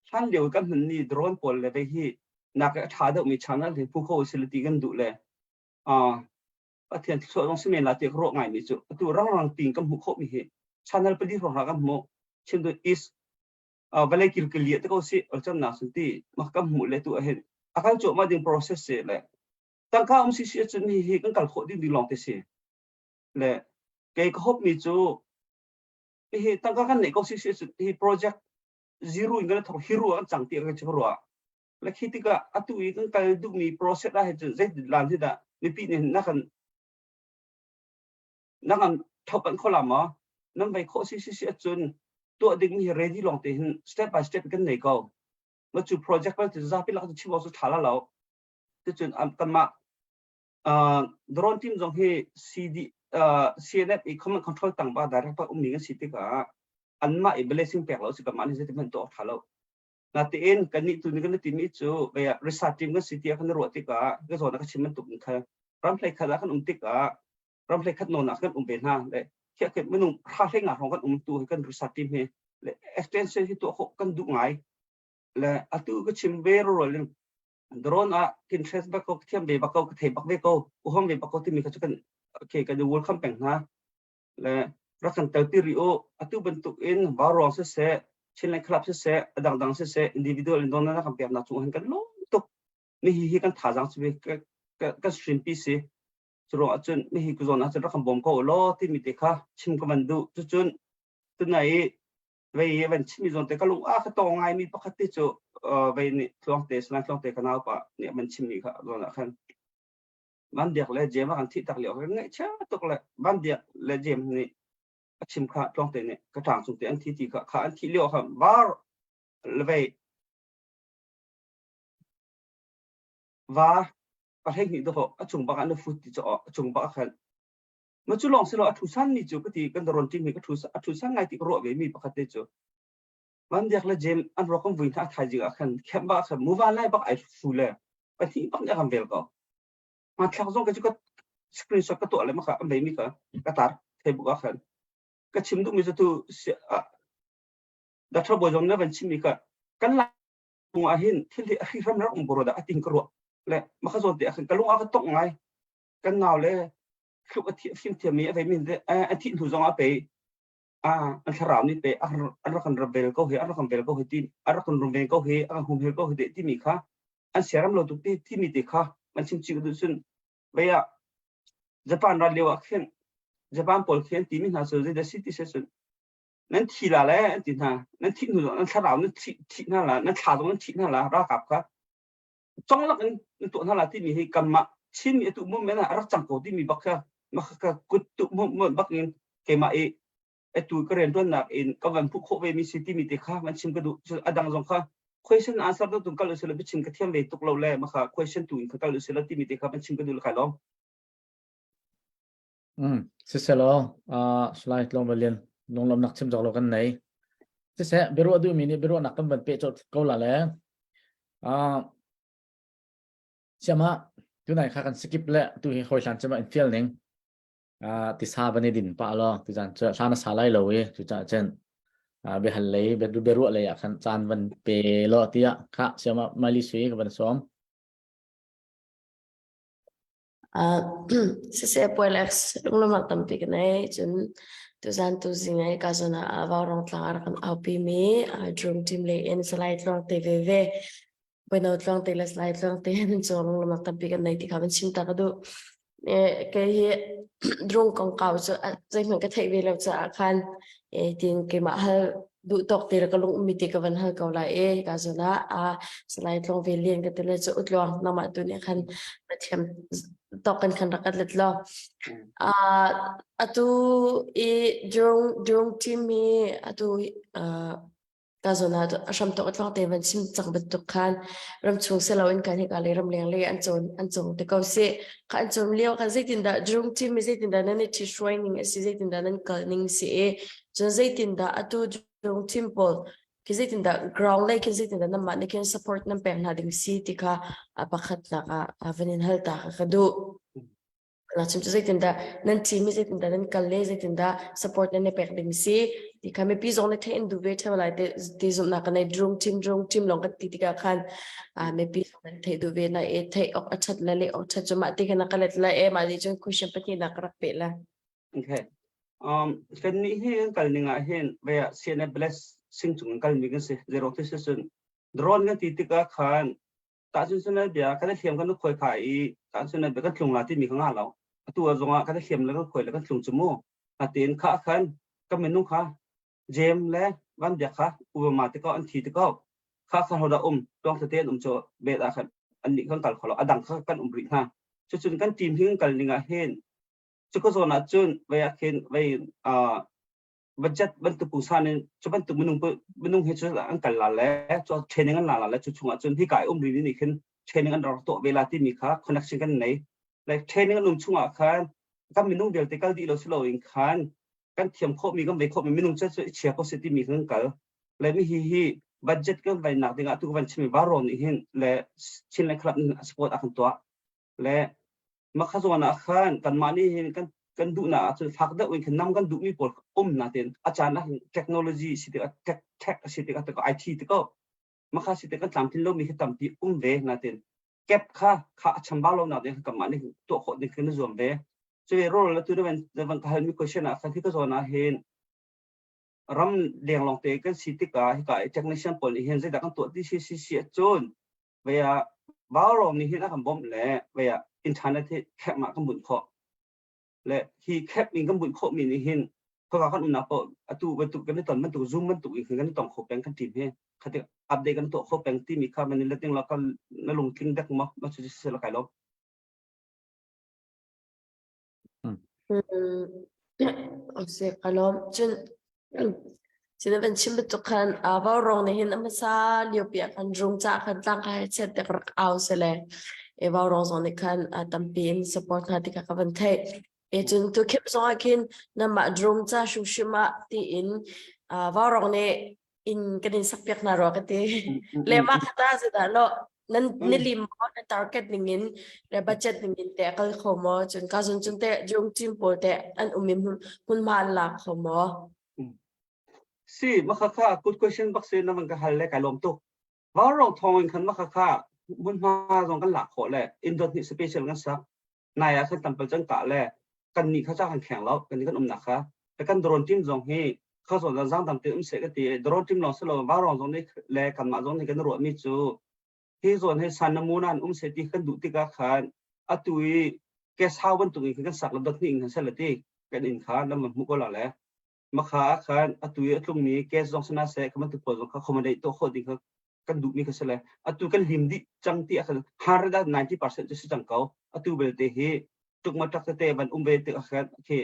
Speaker 10: hlan lio kan hman ni drone pawl le vei hi nak a tha deuh mi channel hi phu kho facility kan duh le Pathian thluachuah zong si men la ti ka ruah ngai mi cu atu rangrang pin kan hmuh khawh mi hi channel pali hrawng kan hmuh chim du is vawlei kilkili te ko si olcam nak sun ti ma kan hmuh le tu ahin akal cu ma ding process se le tangka um si si cun hi hi kan kal khawh ding ding lawng te si le kei ka hope mi cu hi tangka kan nei ko si si cun hi project zero in kan thok hero an cang ti ka chu ruah le khi tikah atu i kan kal duhmi process ah hin cun zei lan hi dah mipi nih na kan na kan thopan kho la maw nan vei khawh si si si ahcun tuah ding mi hi ready lawng te hin step by step kan nei ko ma cu project bal cu zapi lak cu chim awk cu tha la lo ticun kanmah drone team zong hi CD CNF i command control tang ba direct pa ummi kan si tikah anmah i blessing pek lo si kanmah nih zeitin hmanh tuah awk tha lo Natein kannih tu nih kan timi cu research team kan si tiah kan ruah tikah ka zawn ah ka chim bantuk in kha ram hlei khat ah kan um tikah ram hlei khat nawn ah kan um ve hna le khiah khin minung hra hlei nga hrawng kan um tu hi kan research team hi le extension hi tuah khawh kan duh ngai le atu ka chim ve rorol in drone ah kin trace bak ko thiam ve bak ko ka thei bak ve ko uhong ve bak ko timi kha cu kan okay kan welcome peng hna le rak kan telpi rih u. Atu bantuk in vauruang siseh, Chinland Club siseh, a dangdang siseh, individual in donor kan peknak cung hin kan lawm tuk. Nihi hi kan thazaang cu kan stream pi si. Curuang ahcun nihi ku zawn ahcun rak kan bawm ko law timi te kha chim ka van duh. Cucun tunai i vei van chimmi zawn te ka lung a ka tawng ngaimi pakhat te cu vei nih tluangte Salai Tluangte ka nau pa nih a van chimmi kha zawn ah khan Van Biak le Jem a kan thih tak lio kan ngaihchia tuk le Van Biak le Jem nih a chim kha tlawngte nih ka ṭang cung te an thi ti kha kha an thih lio kha var le vei va. Pa 12 dawh a cung bak ah na fut ti cu a cung bak ah khan ma cu lawng si lo a thu san mi cu ka ti kan ron team hi ka thu a thu san ngai ti ka ruah ve mi pakhat te cu Van Biak le Jem an ruak kan vui hna thaizing ah khan khem bak khan muva lai bak ai fu le pahnih bak nih a kan vel ko hmanthlak zong ka cu ka screenshot ka tuah le maka an vei mi ka ka tar Facebook ah khan ka chim duhmi cu tu Dr. Bawi zong na van chim mi ka kan la ah hin thil hi a hri ram rak um boro dah a ting ka ruah le maka zawn te ah khan ka lung a ka tongh ngai kan nau le thluk a fim thiam mi a vei mi a thih hnu zong ah pe a an thlarau nih pe an rak kan rebel ko hi an rak kan vel ko hi ti an rak kan rumven ko hi an kan humhel ko hi te timi kha an siaram lo tuk ti timi te kha man chim chi duh cun vei ah Japan ral lio ah khin Japan pawl khi an timi hna cu zeidah si ti se cun nan thi la le an ti hna nan thih hnu nan thlarau nan thih thih hna la nan thla zong nan thih hna la ralkap kha conglak in nan tuah hna la timi hi kanmah Chinmi atu movement ah a rak cang ko timi bak kha maka kut tu movement bak in keimah i atu ka riantuannak in ka van phuh khawh ve mi si timi te kha van chim ka duh a dang zong kha question answer tu tung kal usila biachim ka thiam ve tuk lo le maka question tu in ka kal usila timi te kha van chim ka duh kai lo
Speaker 3: Mm, siselaw uh, slide tlawm balin lunglawm nak chim jok lo kan nei. Siseh biaruah duhmi nih biaruahnak kan van peh cawt ko la le. Uh, siama tunai kha kan skip le tu hi hoi hlan chema in fial ning. Uh, tisa van i din pa lo tu zan chu hlan a sa lai lo i cu cha chen uh, biahal lei biaruah lei ah khan caan van pe lo tiah kha siama mali sui ka van som.
Speaker 6: Siseh Puailex lunglawmhnak tampi ka nei. Cun tuzan tuzing ai ka zawn ah Vaurawng tlang a rak kan aupi mi Drum team lei in Salai Tluang te veve Bueno Tluang te le Salai Tluang te nan cung lunglawmhnak tampi kan nei ti kha van chim ta ka duh. Kei hi drung kongkau cu zeihmanh ka theih ve lo caah khan tin keimah hal duh tawk te le ka lung ummi te ka van hal ko lai e ka zawn ah a Salai Tluang Ve Lian ka ti le cu utluang nangmah tu nih khan na thiam tawk kan khan rak kat let law. Atu i drung drung team hi atu ka zawn ah a hram tok tluang te van chim cang bantuk khan ramchung si loin kan hika le ramleng le an cawn an cawng te ko si kha an cawn lio khan zeitindah drung team mi zeitindah nan i ṭhi hruai ning a si zeitindah nan kal ning si i cun zeitindah atu drung team pawl khi zeitindah ground lei khin zeitindah nanmah nih khin support nan pek hna ding si ti kha a pakhatnak ah van in hal ta kha ka duh. Na chim cu zeitindah nan team hi zeitindah nan kal le zeitindah support nan i pek ding si ti kha mipi zong nih theih in duh ve theo lai te ti zumhnak kan nei drung team drung team lawng kan ti tikah khan mipi zong nan theih duh ve na e theih ok a that le le ok that cu mah ti khan ka let la e mah ti cun question pahnih nak ka rak pe la
Speaker 10: Okay. Um, kan nih hi kan kal ning ah hin vaya CNF Bless sing chung kan kal mi kan si zero ti cun drone kan ti tikah khan Tahchun cun bia kan i hliam kan i khuai kha i tahchun bia kan tlung la timi kha nga lo. Atu ah zongah kan i hliam le kan khuai le kan tlung cu mu. Natein kha khan kan minung kha Jem le Van Biak kha Obama te ko an thi te ko. Kha kha hodah um tuang tete an um cu bet ah khan an nih kan kal kho lo. A dang kha kan um rih hna. Cucun kan team hi kan kal ning ah hin cuka zawn ah cun vei ah khin vei budget bantuk pungsan in cu bantuk minung minung he cu an kal la le cu training an la la le cu chungah cun hika i um ri nih khin training an rak tuah ve la timi kha connection kan nei like training an um chungah khan kan minung vialte kal dih lo si lo in khan kan thiam khawhmi kan ve khawhmi minung cu i chia ko si timi kan kal le mi hi hi budget kan vai nak dingah tu kan chimi varo nih hin le Chinland Club nih support a kan tuah le makha zawn ah khan kanmah nih hin kan kan duhnak ah cun fak deuh in khan nam kan duhmi pawl um natin a caan ah technology si tikah tech tech a si tikah tikah IT tikah makha si tikah kan tlamtlin lomi khi tampi um ve natin cap kha kha a chambau lo nak ding kanmah nih tuah khawh ding khin zuam ve cuve rol la tu na van van ka halmi question ah khan hi ka zawn ah hin ram leng lawng te kan si tikah hika i technician pawl nih hin zeidah kan tuah ti si si si ahcun vaya vaurawng nih hin a kan bawmh le vaya internet hi khek ma kan bunh khawh le hi khek in kan bunh khawh mi nih hin khoka kan umnak paoh atu bantuk kan i ton bantuk zoom bantuk in kan i tong kho peng kan team he khati update kan tuah kho peng timi kha man in leting la kan na lungtling dek ma ma chu si la kai lo
Speaker 6: Se ka lawm. Cun. Sina van chim bantuk khan vaurawng nih hin a hmasa liopi ah khan rung ca khan tlang kha chiat tek rak au sele. E vaurawng zong nih khan tampi in support hna ti kha ka van theih. E cun tu khip zong ah khin namah drone ca hrimhrim ah tiin vaurawng nih in kan in sak piak hna rua ka ti. Le mah kha ta zedah lo nan nilim maw na target ning in le budget ning in te kal kho maw cun ka zun cun te jung team pawl te an um in hmun ma an lak kho maw
Speaker 10: Si makhakha good question bak si na van ka hal le kai lawm tuk. Vaurawng thawng in khan makhakha hmunhma zong kan lak khawh le indot nih special kan sak. Nai ah khan tampal cang kah le kan nih kha cha kan kheng lo kan nih kan umnak kha. Kan drone team zong hi kha zong zang dang te um se ka ti drone team lawng si lo vaurawng zong nih le kanmah zong nih kan ruah mi cu hi zawn hi san namuna an um se ti kan duh tikah khan atu i guest house bantuk in kan sak le dot hnih in kan sel ti kan inn kha lam hmu ko la le makha ah khan atu i a tlungmi guest zong sana seh kan bantuk pawl zong kha accommodate tuah khawh ding kha kan duhmi kha si le atu kan lim dih cang ti ah khan 190% cu si cang ko atu belte hi tukma tak tete van um ve tik ah khan khi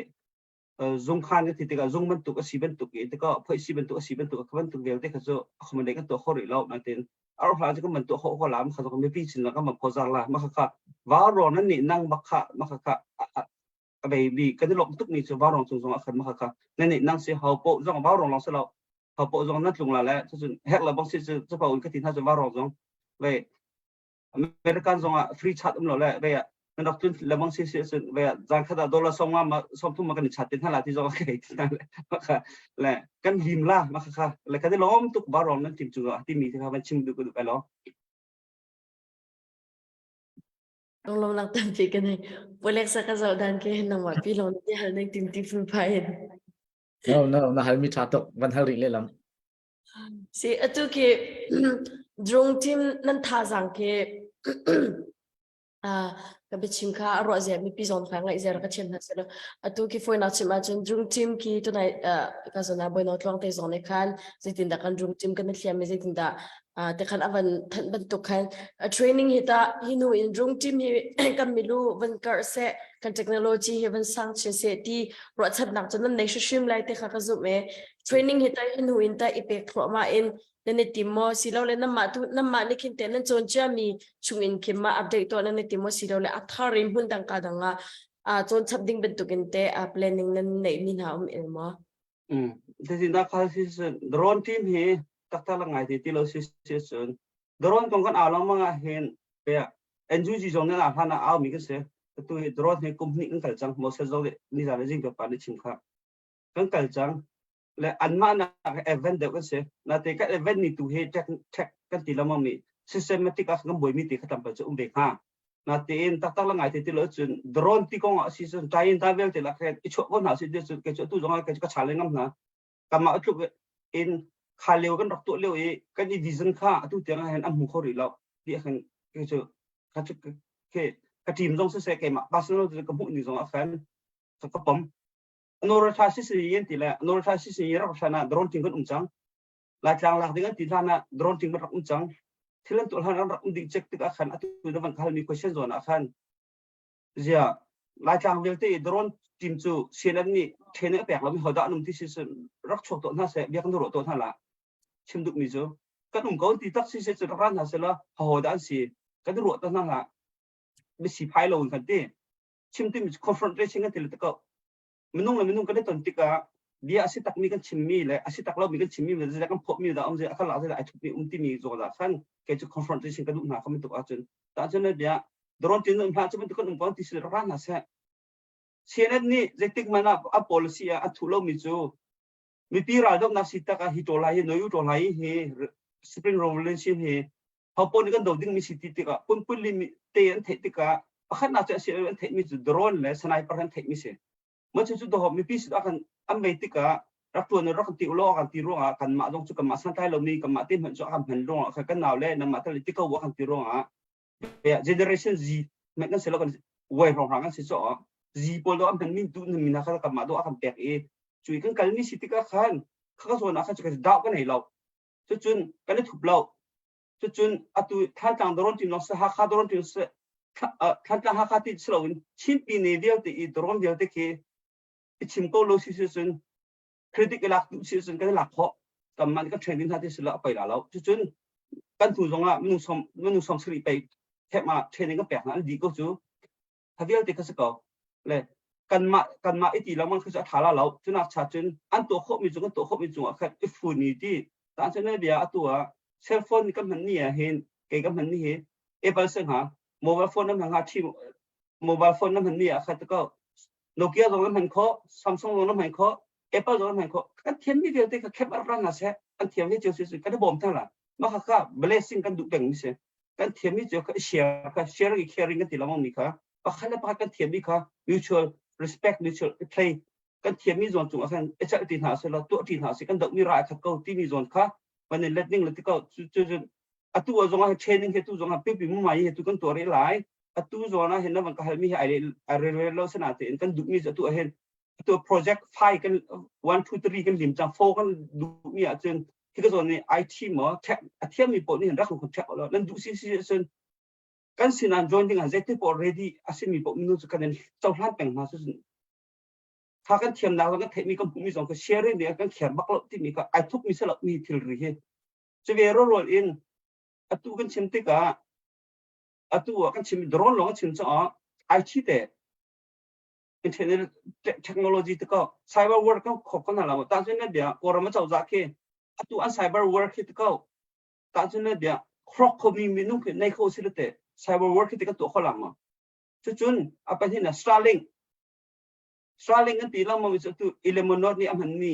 Speaker 10: zungkhan kan ti tikah zung bantuk a si bantuk i tikah phoih si bantuk a si bantuk kha bantuk vialte kha cu accommodate kan tuah kho rih lo nain ar hla cu kan ban tuah kho ko la ma kha mipi sin la kan ban phozar la ma kha kha va ro nan nih nang bak kha ma kha kha a bei bi kan i lawm tuk mi cu va rong cung zong a khan ma kha kha nan nih nang si hau po zong va rong long si lo hau po zong nan tlung la le cun herh la bang si cu cu pa un ka ti hna cu va rong zong ve American zong ah free chat um lo le ve ah nan rak tlun lemang si si cun ve ah zan khat ah dollar 50 ma 30 ma kan i chat tin hna la ti zong ka hei ti hna le maka le kan lim la maka kha le kan i lawm tuk barong nan tim cung ah timi kha van chim duh ka duh lo
Speaker 6: Longlam nak tampi kan hei Polek sa ka zoh dan ke nangmah pi long ti hal ning tim ti phun phai in.
Speaker 3: No no na hal mi tha tuk van hal rih le lam.
Speaker 6: Si atu khi drone team nan thazaang khi ka biachim kha a ruah zia mipi zong kha ngaih zia ka thiam hna selo atu khi foinak chim ahcun drone team khi tunai ka zona boino tluang te zong ne khan zeitindah kan drone team kan thiam mi zeitindah te khan avan thanh bantuk khan training hi ta hi nu in drone team hi kan milu van kar se kan technology hi van sang chin se ti ruahchannak cu nan nei hrim lai te kha ka zum e training hi ta hnu in ta i pek thluahmah in nan i tim maw silole nanmah tu nanmah nih khin te nan cawn ciami chung in khin ma update tuah nan i tim maw silole a thar in hmun dang ka dang ah a cawn chap ding bantuk in te a planning nan neih mi hna um il maw
Speaker 10: Mm. Zeitindah khal si cun drone team hi taktak la ngai ti ti lo si si cun drone kong kan au lengmang ah hin pe NUG zong nih hlan ah au mi kan si atu hi drone hi kum hnih kan kal cang Moses zong nih nizan le zing pa nih chim kha kan kal cang le anmah nak event deuh kan si nate kan event ni tu hi tech tech kan ti lengmang mi systematic ah kan buai mi ti kha tampal cu um ve hnga natein taktak la ngai te ti lo cun drone ti kong ah si cun tain ta vialte la khen i chuah ko hna si cun ke cu tu zong ah ke ka chale ngam hna kama tluk in kha leo kan rak tuah leo i kan i vision kha atu tiang ah hin an hmu kho rih lo ti khan ke cu ka cu ke ka team zong siseh keimah personal ka hmuh ni zong ah khan ka pom Anoratha sisi ti le Anoratha sisi rak hlan ah drone ting kan um cang. Laitlang lak ding an ti hlan ah drone ting rak um cang. Thil an tuah hlan an rak um ding check tikah khan atu na van halmi question zawn ah khan zia Laitlang vialte i drone team cu CNN nih training a pek lomi hodah an um ti si rak chuak tuah hna seh biak na ruah tuah hna la chim duhmi cu kan um ko ti tak si se cu rak ra hna seh la hodah an si kan ruah tuah hna hlah misi phai lo in kan ti chim timi confrontation kan ti le ko minung le minung kan i ton tikah bia a si takmi kan chimmi le a si tak lomi kan chimmi le zeidah kan phawtmi dah um zeidah a kalak zeidah ai thupmi um timi zawn ah khan kei cu confrontation ka duh hna kha bantuk ahcun tah cun bia drone tin um hlah cu bantuk kan um ko ti si rak ra hna seh CNN nih zeitik hmanh ah a policy ah a thuh lomi cu mipi raldohnak si tak ah hi ṭawl lai hi noyu ṭawl lai hi spring revolution hi hopo nih kan do dingmi si ti tikah punpun li te an theih tikah pakhatnak cu a si an theihmi cu drone le sniper an theihmi si ma cu cu dohop mipi sin ah kan an mei tikah rak tuan rak ti ulaw kan ti ruangah kanmah zong cu kanmah santlai lomi kanmah te hmanh cu a kan hman ruangah kha kan nau le nangmah tal ti ko kan ti ruangah generation Z hmanh kan si lo kan wai hrawng hrang kan si cho Z pawl do an hman min tu min kha kanmah do a kan pek i cui kan kalmi si tikah khan kha ka zawn ah khan cu kan dau kan nei lo cucun kan i thup lo Cucun atu Thantlang drone team lawng si Hakha drone team si Thantlang Hakha ti si loin Chin Pyine vialte i drone vialte khi i chim ko lo si si cun critic i lak duh si cun kan i lak khawh. Kanmah nih kan train ding hna ti si lo a poi la lo. Cucun kan hnu zong ah minung som minung som sarih pei camp ah training kan pek hna an dih ko cu. Kha vialte kha si ko. Le kanmah kanmah i ti lengmang khi cu a ṭha la lo. Cunak cha cun an tuah khawhmi cu kan tuah khawhmi cungah khan i fun i ti. Tah cun bia atu ah cell phone kan hman ni ah hin kei ka hman ni hi Apple si hnga mobile phone na hman hnga ṭhi mobile phone na hman ni ah kha ko Nokia zong na hman khawh Samsung zong na hman khawh Apple zong na hman khawh kan thiammi vialte kha khep rak hna seh an thiam hi cio si kan i bawm thang la mah kha kha blessing kan duh peng mi si kan thiammi cio kha share kha sharing i caring kan ti lengmang mi kha pakhat le pakhat kan thiammi kha mutual respect mutual play kan thiammi zawn cung ah khan i celh ti hna seh law tuah ti hna seh kan dohmi ra khat ko timi zawn kha van in let ning le ti ko cu cu atu ah zong ah training he tu zong ah pipi mu mai he tu kan tuah rih lai atu zawn ah hin na van ka halmi hi ai ai rel lo sana tein kan duhmi cu atu ah hin atu project 5 kan 1 2 3 kan lim cang 4 kan duhmi ahcun hi ka zawn nih IT maw tech a thiammi paoh nih hin rak kan check lo nan duh si si ahcun kan sinah join ding ah zeiti paoh ready a simi paoh minung cu kan in cohlan peng hna cu kha kan thiamnak le kan theihmi kan hmuhmi zong kha sharing nih kan kher bak lo timi kha ai thukmi si lo mi thilri hi Cuve rawlrawl in atu kan chim tikah atu ah kan chim drone lawng a chim caah IT te internet technology te ko cyber war kan khok ko hna lo ta cun na bia kawlram a cozah khi atu an cyber war khi te ko ta cun na bia khrok khomi minung khi nei kho si te cyber war khi te kan tuah kho lang ma cucun a pahnih na Starlink Starlink an ti lo ma mi cu tu Illuminati nih a hmanmi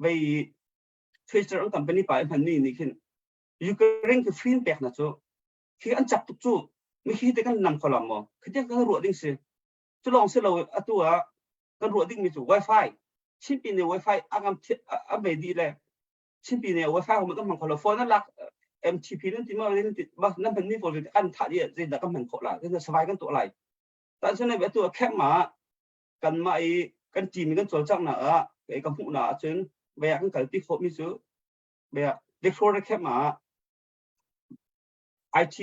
Speaker 10: vei Twitter an company pa i hmanmi nih khin Ukraine khi free pek na cu khi an cak tuk cu mi khi te kan nam kho lam maw khi te kan ruah ding si cu lawng si lo atu ah kan ruah ding mi cu wifi Chinpi nih wifi a ngam a mei dih le Chinpi nih wifi hom kan hmang kho lo phone an lak MTP nan ti ma nan hman mi pawl kan thah dih zeidah kan hman khawh la zeidah survive kan tuah lai tan sun atu a khem ma kanmah i kan team i kan cawlcanghnak ah kei ka hmuhnak ahcun bia kan kalpi khawhmi cu bia Victoria camp ah IT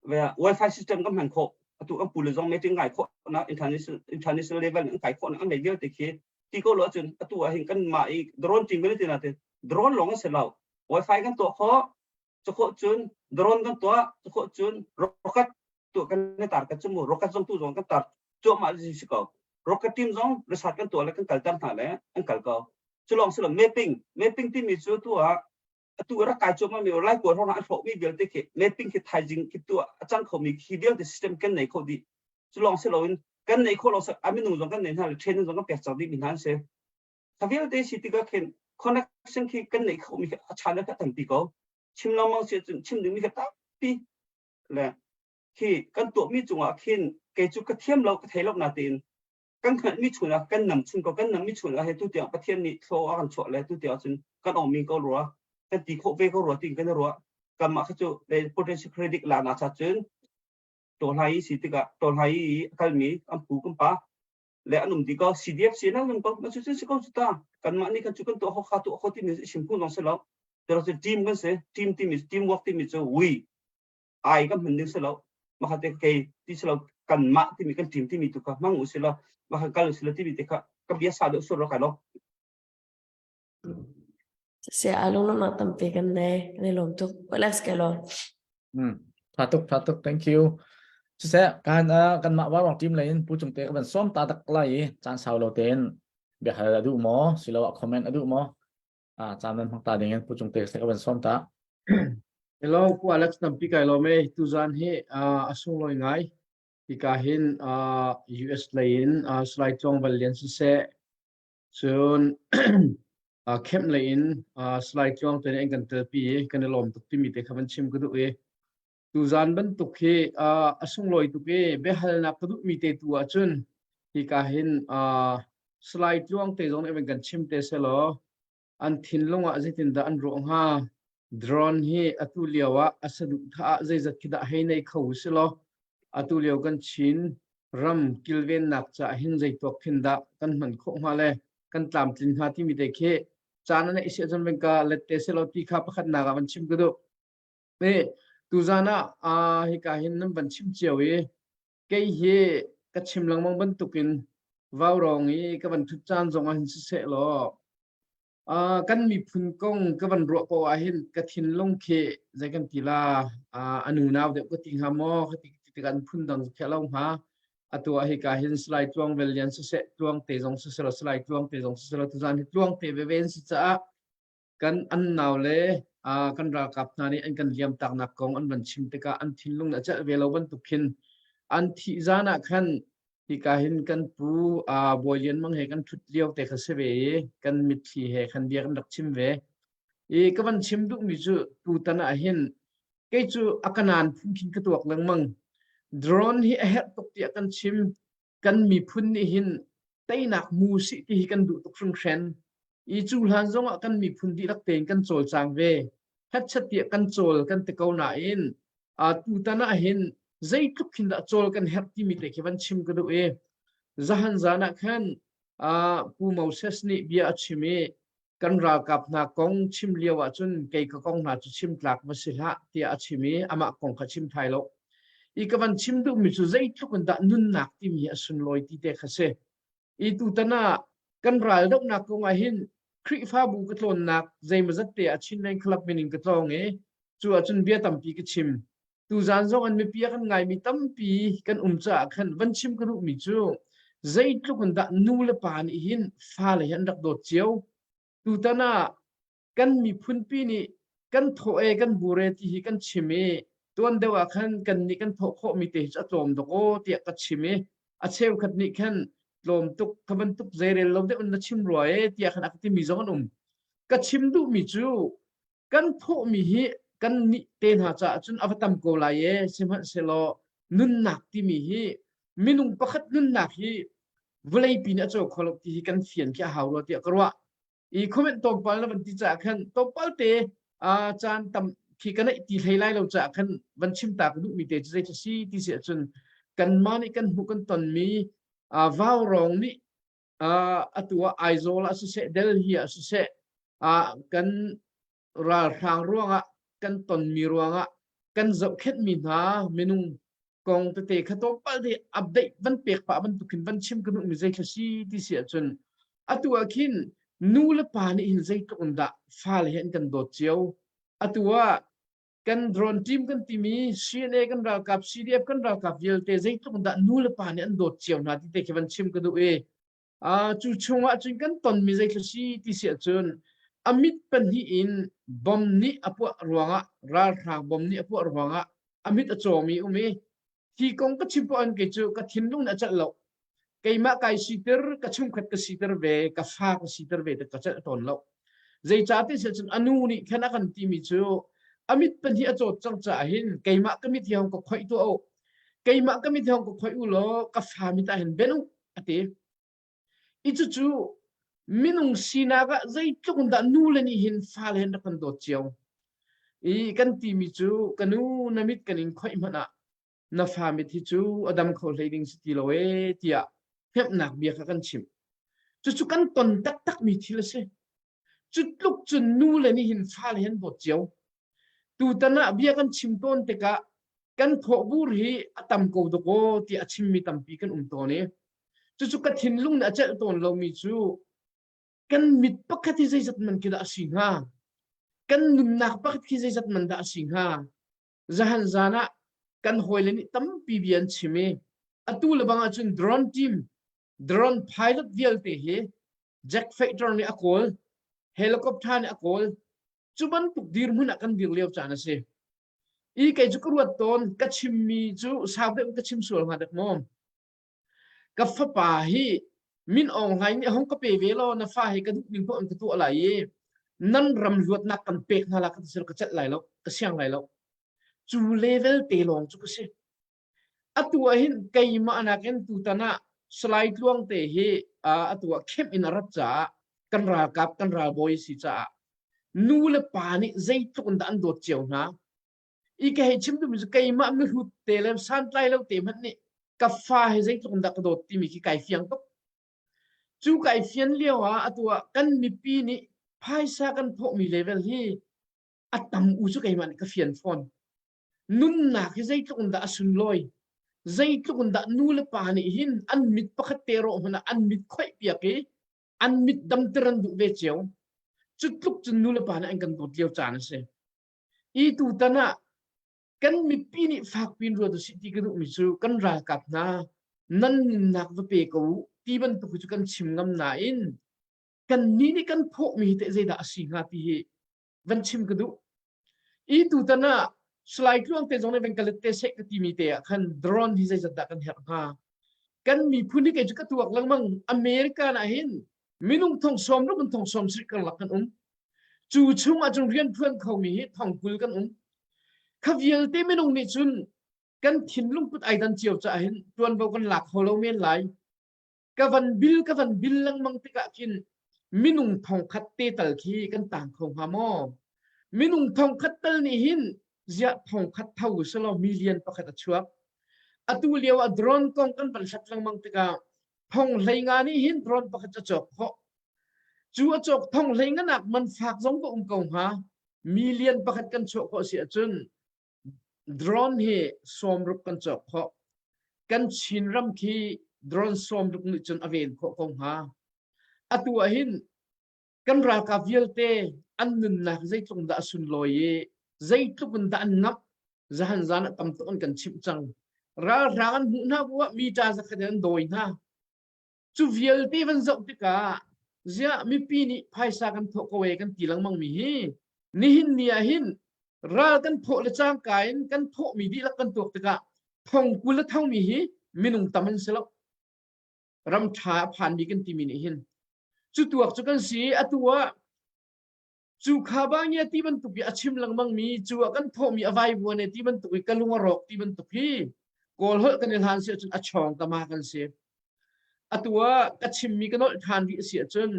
Speaker 10: bia Wi-Fi system kan hman khawh atu kan pule zong meeting ngai khawh na international international level an kai khawh na an nei vialte khi ti ko lo ahcun atu ah hin kan mah i drone team kan ti na te drone lawng a si lo Wi-Fi kan tuah khawh cukhawh cun drone kan tuah cukhawh cun rocket tuah kan tar ka cu mu rocket zong tu zong kan tar cuahmah si ko rocket team zong research kan tuah le kan kalter hna le an kal ko cu lawng si lo mapping mapping timi cu tu ah atu rak kai cuahmah mi lai kuar hrawng an hrawh mi vialte khi mapping khi thaizing khi tu a cang kho mi khi vialte system kan nei kho dih cu lawng si loin kan nei kho lo a minung zong kan nei hna le training zong kan pek cang dih mi hna an si Kha vialte si tikah khin connection khi kan neih khomi khi a channel kha tampi ko. Chim lengmang si ahcun chim dingmi kha tampi le khi kan tuahmi cungah khin kei cu ka thiam lo ka thei lo natein kan hngalhmi chungah kan nam chung ko kan nammi chungah he tu tiang Pathian nih thlaw a kan chuah le tu tiang cun kan ong mi ko rua kan ti khawh ve ko rua tiin kan i ruah kanmah kha cu le potential credit la na cha cun tawhlai i si tikah tawhlai i a kalmi kan pu kan pa le an um ti ko CDF si na nan ko ma cu si ko cu ta kanmah nih kan cu kan tuah kho kha tuah kho timi sim phung zong si lo pero cu team kan si team timi team work timi cu we ai kan hman ding si lo ma kha te kei ti si lo kanmah timi kan team timi tu kha hmang u si lo ma kha kal u si lo timi te kha ka bia sa deuh sur ro kai lo
Speaker 6: Si a lunglawmhnak tampi kan nei. Kan i lawm tuk. Alex ka lawm.
Speaker 3: Hmm. Tha tuk, tha tuk. Thank you. Siseh, kan uh, kanmah Vaurawng team lei in Pu Cung Te ka van sawm ta tak lai i caan sau lo tein biahal a duh maw siloah comment a duh maw ah caan nan hmang ta ding in Pu Cung Te ka van sawm ta.
Speaker 11: Hello, Pu Alex tampi kai lawm e. Tuzan hi uh, a sunglawi ngai. Hika hin uh, US lei in uh, Salai Tluang Val Lian siseh, Cun camp lei in Salai Tluang te nih an kan telpi i kan i lawm tuk timi te kha van chim ka duh i tuzaan bantuk hi a sunglawi tuk i biahalnak ka duhmi te tu ahcun hika hin Salai Tluang te zong nih van kan chim te selaw an thinlung ah zeitindah an ruah hnga drone hi atu lio ah a saduhthah ah zeizat khi dah hei nei kho si law atu lio kan Chin ram kilvennak caah hin zeituak khin dah kan hman khawh hnga le kan tlamtlin hnga timi te khi caan an isi ahcun vengka let te selaw ti kha pakhatnak ah van chim ka duh. Ni tuzan ah hika hin nan van chim cio i kei hi ka chim lengmang bantukin vaurawng i ka van thut caan zong ah hin siseh law. Uh, kan miphun kong ka van ruah ko ah hin ka thinlung khi zei kan ti la uh, anu nau deuh ka ti hnga maw ka ti ti kan phun dang khe lo hnga atu ah hika hin Salai Tluang Vel Lian siseh Tluang te zong siseh Salai Tluang te zong siseh tuzan hi Tluang te veve an si caah kan an nau le uh, kan ralkap hna nih an kan liam taknak kong an van chim tikah an thinlung a celh ve lo bantuk khin an thih zan ah khan hika hin kan pu uh, Bawi Lian Mang he kan thut lio te kha si ve i kan mitthli he khan bia kan rak chim ve i ka van chim duhmi cu tutan ah hin kei cu a kanan phun khin ka tuak lengmang drone hi a herh tuk tiah kan chim kan miphun nih hin teinak mu sih ti hi kan duh tuk hringhren i cu hlan zong ah kan miphun dihlak tein kan cawlcang ve hetchat tiah kan cawl kan ti ko nain a tutan ah hin zeitluk khin dah cawl kan herh timi te khi van chim ka duh i zahan zan ah khan Pu Moses nih bia a chim i kan ralkap hna kong chim lio ahcun kei ka kong hna cu chim tlak va si hlah tiah a chim i amah kong kha chim thai lo. I ka van chim duhmi cu zeitluk in dah nunnak timi hi a sunlawi ti te kha si. I tutan ah kan raldohnak kong ah hin Khrihfabu ka tlawnnak zeimawzat te ah Chinland Club min in ka tlawng i cu ahcun bia tampi ka chim. Tuzaan zong an mipi a kan ngaimi tampi kan um caah khan van chim ka duhmi cu zeitluk in dah nu le pa nih hin fale hi an rak dawt cio. Tutan ah kan miphunpi nih kan thawh e kan bur e ti hi kan chim i tuan deuh ah khan kan nih kan thawh khawhmi te hi cu a tlawm dawk aw tiah ka chim i a cheukhat nih khan tlawm tuk kha bantuk zeirel lo deuh in na chim rua e tiah khan a ka timi zong an um. Ka chim duhmi cu kan thawhmi hi kan nih te hna caah cun a va tam ko lai e sihmanhsehlaw nunnak timi hi minung pakhat nunnak hi vawleipi nih a co kho lo ti hi kan fian khi a hau rua tiah ka ruah i comment tlawmpal na van ti caah khan tlawmpal te caan tam khi ka neih ti hlei lai lo caah khan van chim ta ka duhmi te cu zei si ti si ahcun kanmah nih kan hmuh kan tonmi vaurawng nih atu ah Aizawl ah siseh Delhi ah siseh kan ralhrang ruangah kan tonmi ruangah kan zohkhenhmi hna minung kong tete kha tlawmpal te update van pek pah bantukin van chim ka duhmi zei thla si ti si ahcun atu ah khin nu le pa nih hin zeitluk in dah fale hi an kan dawt cio atu ah kan drone team kan timi CNA kan ralkap CDF kan ralkap vialte zeitluk dah nu le pa nih an dawt cio hna ti te khi van chim ka duh i cu chungah cun kan tonmi zeithla si ti si ahcun a mit pahnih in bom nih a puah ruangah ralhrang bom nih a puah ruangah a mit a cawmi um i Hi kong ka chim poah in kei cu ka thinlung nih a celh lo. Keimah kai siter, ka chungkhat ka siter ve, ka fa ka siter ve te ka celh tawn lo. Zeicahtiah siah cun a nu nih khan a kan timi cu a mit pahnih a cawt cang caah hin keimah ka mit hi hong ka khoih tuah u. Keimah ka mit hi hong ka khoih u law ka fa mit ah hin ben u a ti. I cucu minung sinak ah zeitluk in dah nu le nih hin fale hin rak kan dawt cio. I kan timi cu ka nu na mit kan in khoih hmanh ah na fa mit hi cu a dam kho hlei ding si ti lo ee tiah hnemhnak bia kha kan chimh. Cucu kan ton taktakmi thil a si. Cu tluk cun nu le nih hin fale hin dawt cio. Tutan ah bia kan chim tawn tikah kan thawhbur hi a tam ko dawk aw tiah a chimmi tampi kan um tawn i cucu ka thinlung nih a celh tawn lomi cu kan mit pakhat hi zeizat man khi dah a si hnga kan nunnak pakhat khi zeizat man dah a si hnga zahan zan ah kan hawile nih tampi bia an chim i atu le bang ahcun drone team drone pilot vialte hi Jack Fighter nih a kawl helicopter nih a kawl cu bantuk dirhmun ah kan dir lio caan a si i kei cu ka ruat tawn ka chimmi cu sau deuh ka chim sual hnga dek maw ka fapa hi Min Aung Hlaing nih hong ka pe ve law na fa hi ka duh ning poh in ka tuah lai i nan ram luatnak kan pek hna la ka ti ka celh lai lo ka siang lai lo cu level te lawng cu ka si atu ah hin keimah nakin tutan ah Salai Tluang te hi atu ah kemh in a rat caah kan ralkap kan ralbawi si caah nu le pa nih zeitluk in dah an dawt cio hna i ka hei chim duhmi cu keimah mihrut te le santlai lo te hmanh nih ka fa hi zeitluk in dah ka dawt timi khi kai fiang tuk cu kai fian lio ah atu ah kan mipi nih phaisa kan thawhmi level hi a tam u cu keimah nih ka fian fawn nunnak hi zeitluk in dah a sunlawi zeitluk in dah nu le pa nih hin an mit pakhat te rawh hmanh ah an mit khoih piak i an mit damter an duh ve cio. Cu tluk cun nu le pa nih an kan dawt lio caan a si. I tutan ah kan mipi nih fakpi in ruat usih ti ka duhmi cu kan ralkap hna nan nunnak va pe ko u ti bantuk hi cu kan chim ngam nain kan nih nih kan phawhmi hi teh zeidah a si hnga ti hi van chim ka duh. I tutan ah Salai Tluang te zong nih van ka let te seh ka timi te ah khan drone hi zeizat dah kan herh hnga? Kan miphun hi kei cu ka tuak lengmang. American ah hin minung thong sawm ruk in thong sawm sarih karlak kan um. Cu chung ah cun rian phuan khomi hi thong 20 kan um. Kha vialte minung nih cun kan thinlung put ai dan cio caah hin tuanvo kan lak kho lo men lai. Ka van bil ka van bil lengmang tikah khin minung thongkhat te tal khi kan tang kho hnga maw? Minung thongkhat tal nih hin ziah thongkhat tho selaw million pakhat a chuak. Atu lio ah drone kong kan van hlat lengmang tikah thong hlei nga nih hin drone pakhat a cawk khawh. Cu a cawk thong hlei nga nak man fak zong ka um ko hnga. Million pakhat kan chuah khawh si ahcun Drone hi sawmruk kan cawk khawh. Kan Chinram khi drone sawmruk nih cun a ven khawh ko hnga. Atu ah hin kan ralkap vialte an nunnak zeitluk dah a sunlawi i zeitluk in dah an ngamh zahan zan ah tam tuk an kan chimh cang. Ralhrang an hmuh hna bu ah mita zakhat in an dawi hna. Cu vialte van zoh tikah ziah mipi nih phaisa kan thawh ko e kan ti lengmang mi hi nihin ni ah hin ral kan thawh le cangka in kan thawhmi dihlak kan tuak tikah thong 20 a thomi hi minung tam an si lo. Ram ṭha a phanmi kan timi nih hin cu tuak cu kan si atu ah Cu kha bangia ti bantuk i a chim lengmang mi cu ah kan thawhmi a vaivuan e ti bantuk i ka lung a rawk ti bantuk hi Kawl holh kan i hlan si ahcun a chawng tama kan si. Atu ah ka chimmi ka nolh ṭhan rih a si ahcun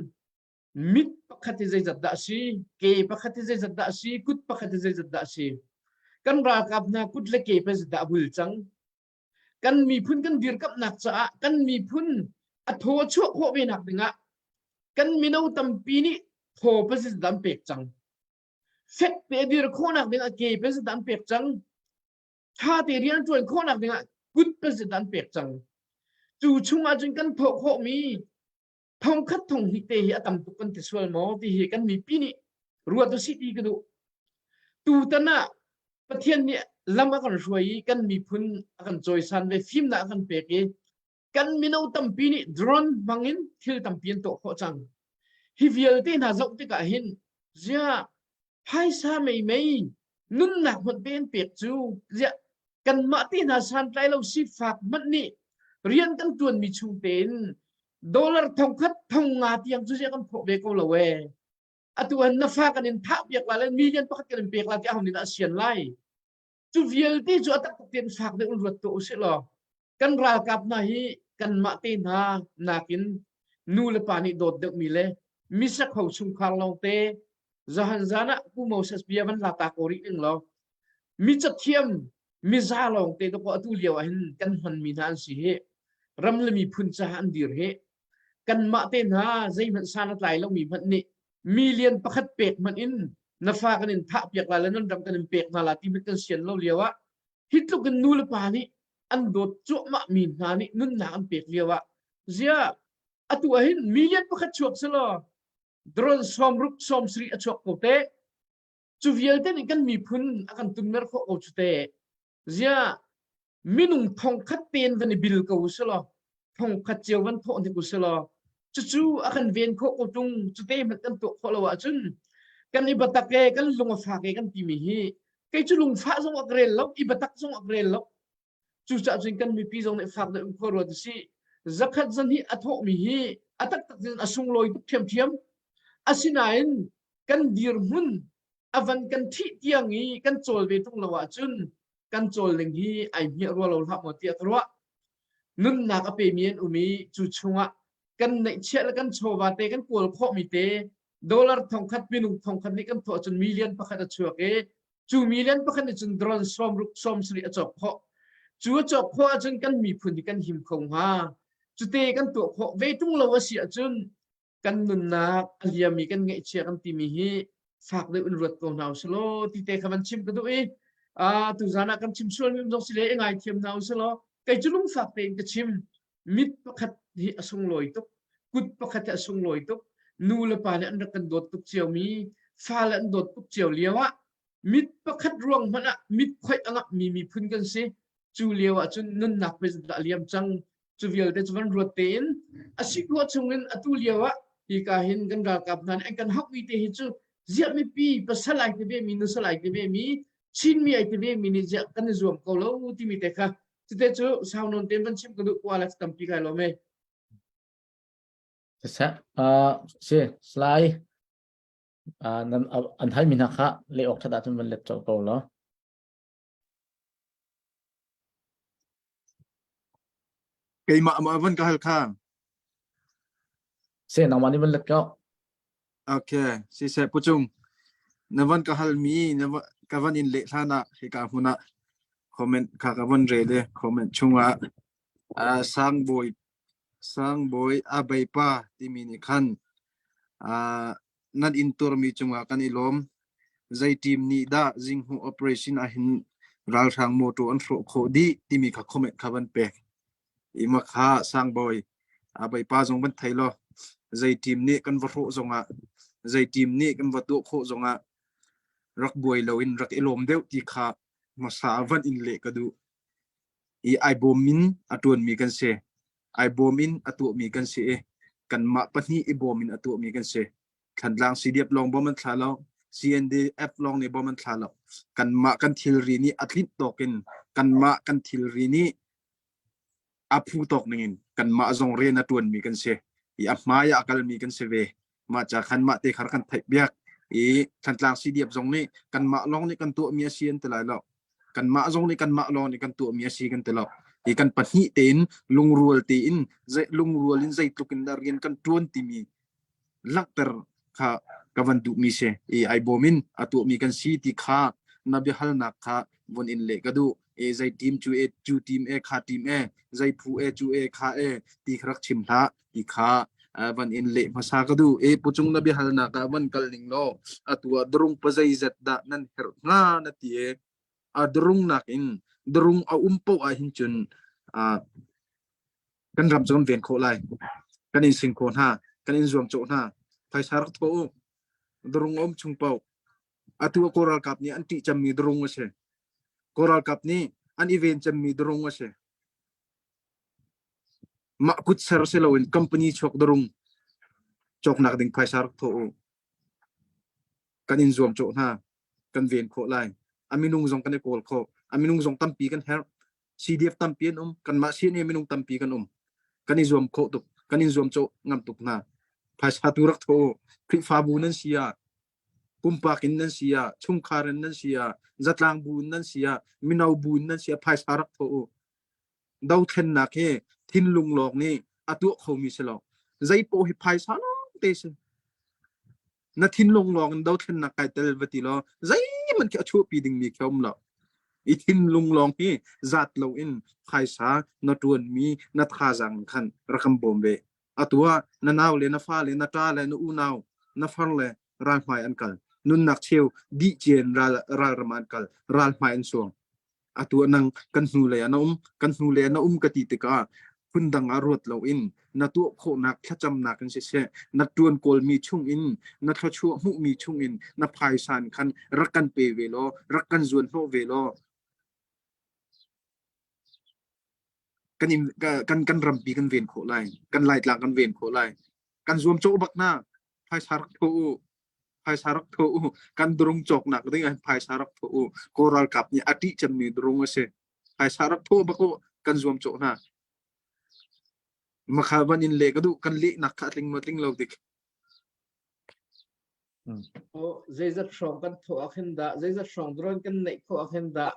Speaker 11: mit pakhat hi zeizat dah a si, ke pakhat hi zeizat dah a si, kut pakhat hi zeizat dah a si. Kan ralkap hna kut le ke pe zeizat dah a bul cang. Kan miphun kan dirkamhnak caah kan miphun a thaw a chuah khawh ve nak dingah kan mino tampi nih thaw pazit an pek cang. Fek te dir khawhnak dingah ke pazit an pek cang. Tha te rian ṭuan khawhnak dingah kut pazit an pek cang. Cu chungah cun kan thawh khawhmi thongkhat thong hnih te hi a tam tuk kan ti sual maw ti hi kan mipi nih ruat usih ti ka duh. Tutan ah Pathian nih lam a kan hruai i kan miphun a kan cawisan ve fimnak a kan pek i kan mino tampi nih drone hmangin thil tampi an tuah khawh cang. Hi vialte hna zoh tikah hin ziah phaisa meimei nunnak hmanh pe an pek cu ziah kanmah te hna santlai lo sifak hmanh nih rian kan tuanmi chung tein dollar thongkhat thong nga tiang cu ziah kan phawh ve ko lo ee. Atu han na fa kan in thah piak la le million pakhat kan in pek la ti ahon in a sian lai. Cu vialte cu a taktak tein fak deuh in ruat tuah usih law kan ralkap hna hi kanmah te hna nakin nu le pa nih dawt deuhmi le misakho chungkhar lawngte zahan zan ah Pu Moses bia van la ta ko rih ning law mi cathiam miza lawngte dawkaw atu lio ah hin kan hmanmi hna an si hi ram le miphun caah an dir hi kanmah te hna zeihmanh san a tlai lomi hmanh nih million pakhat pek hmanh in na fa kan in thah piak la le nan ram kan in pek hna la ti hmanh kan sian lo lio ah hi tluk in nu le pa nih an dawt cuahmah mi hna nih nunnak an pek lio ah zia atu ah hin million pakhat chuak selaw drone sawmruk sawmsarih a chuak ko te cu vialte nih kan miphun a kan tunmer khawh ko cu te zia minung thongkhat tein van i bil ko usih thongkhat cio van thawh hnik usih law cucu a kan ven khawh ko tung cute hmanh kan tuah khawh lo ahcun kan i batak e kan lung a fak e kan timi hi kei cu lungfah zong a ka rel lo i batak zong a ka rel lo cucaah cun kan mipi zong nih fak deuh in khua ruat usih zakhat zan hi a thawhmi hi a taktak in a sunglawi tuk ṭhiamṭhiam asinain kan dirhmun a van kan thih tiang i kan cawl ve tung lo ahcun kan cawl ning hi ai hmiah rua lo hlah maw tiah ka ruah. Nunnak a pemi an um i cu chungah kan neihchiah le kan chawva te kan kawl khawhmi te dollar thongkhat minung thongkhat nih kan thawh cun million pakhat a chuak i cu million pakhat nih cun drone sawmruk sawmsarih a cawk khawh. Cu a cawk khawh ahcun kan miphun hi kan him kho hnga. Cute kan tuah khawh ve tung lo a si ahcun kan nunnak a liami kan ngaihchia kan timi hi fak deuh in ruat ko hna usih law ti te kha van chim ka duh i tuzan ah kan chim sual mi zong si le i ngaithiam hna usih law kei cu lungfak tein ka chim mit pakhat hi a sunglawi tuk kut pakhat hi a sunglawi tuk. Nu le pa nih an rak kan dawt tuk cio mi, fale an dawt tuk cio lio ah mit pakhat ruang hmanh ah mit khoih a ngapmi miphun kan si. Cu lio ah cun nunnak pe dah liam cang. Cu vialte cu van ruat tein a si khawh chungin atu lio ah hika hin kan ralkap hna nih an kan hauhmi te hi cu ziah mipi pasal ai ti ve mi nusal ai ti ve mi Chinmi ai ti ve mi nih ziah kan i zuam ko lo timi te kha cute cu sau nawn tein van chim ka duh kwa le tampi kai lawm e.
Speaker 3: Siseh, uh, si, Salai, uh, nan, uh, an halmi hna kha leh awk ṭhat ahcun van let colh ko law.
Speaker 12: Keimah ma van ka hal kha.
Speaker 3: Se nangmah nih van let ko.
Speaker 12: Okay, siseh pucung. Na van ka hal mi na ka van in leh hlan ah hika hmun ah comment kha ka van rel i comment chungah uh, sangbawi sangbawi abeipa timi nih khan uh, nan in turmi cungah kan i lawm. Zei team nih dah zinghmuh operation ahhin ralhrang motor an hrawh khawh dih timi kha comment kha van pek. Ima kha sangbawi pa zong van thei law zei team nih kan va hrawh zongah zei team nih kan va tuah khawh zongah rak buai loin rak i lawm deuh ti kha hmasa van in leh ka duh. I ai bawm in a ṭuanmi kan si. Ai bawm in a tuahmi kan si i kanmah pahnih i bawm in a tuahmi kan si. Thantlang CDF lawng bawm an thla lo. CNDF lawng nih bawm an thla lo. Kanmah kan thilri nih a tlinh tawk in kanmah kan thilri nih a phu tawk ningin kanmah zong rian a ṭuanmi kan si. I a hmai ah a kalmi kan si ve. Mah ca khan mah te khar kan theih piak. I Thantlang CDF zong nih kanmah lawng nih kan tuahmi a si an ti lai lo. Kanmah zong nih kanmah lawng nih kan tuahmi a si kan ti lo. I kan pahnih tein lungrual tein lungrual in zeitluk in dah rian kan ṭuan timi langhter kha ka van duhmi si. I ai bawm in a tuahmi kan si ti kha na biahalnak kha vun in leh ka duh. E zei team cu e cu team e kha team e zei phu e cu e kha e ti kha rak chim hlah ti kha van in leh hmasa ka duh. E pucung na biahalnak ah van kal ning law atu ah drung pa zeizat dah nan herh hnga na ti e a drung nakin drung a um poh ah hin cun kan ram cu kan ven khawh lai. Kan in sing khawh hna, kan in zuam cawh hna. Phaisa rak thawh u. Drung a um chung paoh. Atu ah Kawl ralkap nih an ṭih cemmi drung a si. Kawl ralkap nih an i ven cemmi drung a si. Mah kut ser si loin company chuak darung cawknak ding phaisa rak thawh u. Kan in zuam cawh hna. Kan ven khawh lai. A minung zong kan i kawl khawh. A minung zong tampi kan herh. CDF tampi an um. Kanmah CNA minung tampi kan um. Kan i zuam khawh tuk. Kan in zuam cawh ngam tuk hna. Phaisa tu rak thawh u. Khrihfabu nan si ah, pumpak in nan si ah, chungkhar in nan si ah, zatlang bu in nan si ah, mino bu in nan si ah, phaisa rak thawh u. Dothlennak hi thinlung lawng nih a tuah khomi si lo. Zei poh hi phaisa lawng te si. Na thinlung lawng in dothlennak kai tel va ti law zeihmanh khi a chuahpi dingmi khi a um lo. I thinlung lawng hi zat loin phaisa na ṭuanmi na thazaang in khan rak kan bawm ve. Atu ah na nau le na fa le na ṭa le na unau na far le ral hmai an kal. Nunnak cheu dih cian ral ralram ah an kal. Ral hmai an suang. Atu ah nang kan hnulei ah na um, kan hnulei ah na um ka ti tikah phundang ah ruat loin na tuah khawhnak thlacamnak in siseh, na ṭuan kawlmi chungin, na thluachuah hmuhmi chungin na phaisa in khan rak kan pe ve law, rak kan zuan hnawh ve law, kan in, kan kan rampi kan ven khawh lai, kan Laitlang kan ven khawh lai. Kan zuam cawh bak hna, phaisa rak tho u. Phaisa rak tho u. Kan durung cawknak ding ah phaisa rak tho u. Kawl ralkap nih a ṭih cemmi durung a si. Phaisa rak tho bak u. Kan zuam cawh hna. Makha van in leh ka duh. Kan lehnak kha a tling maw tling lo dik.
Speaker 11: Oh, zeizat hrawng kan thawh ah khin dah, zeizat hrawng drone kan neih khawh ah khin dah,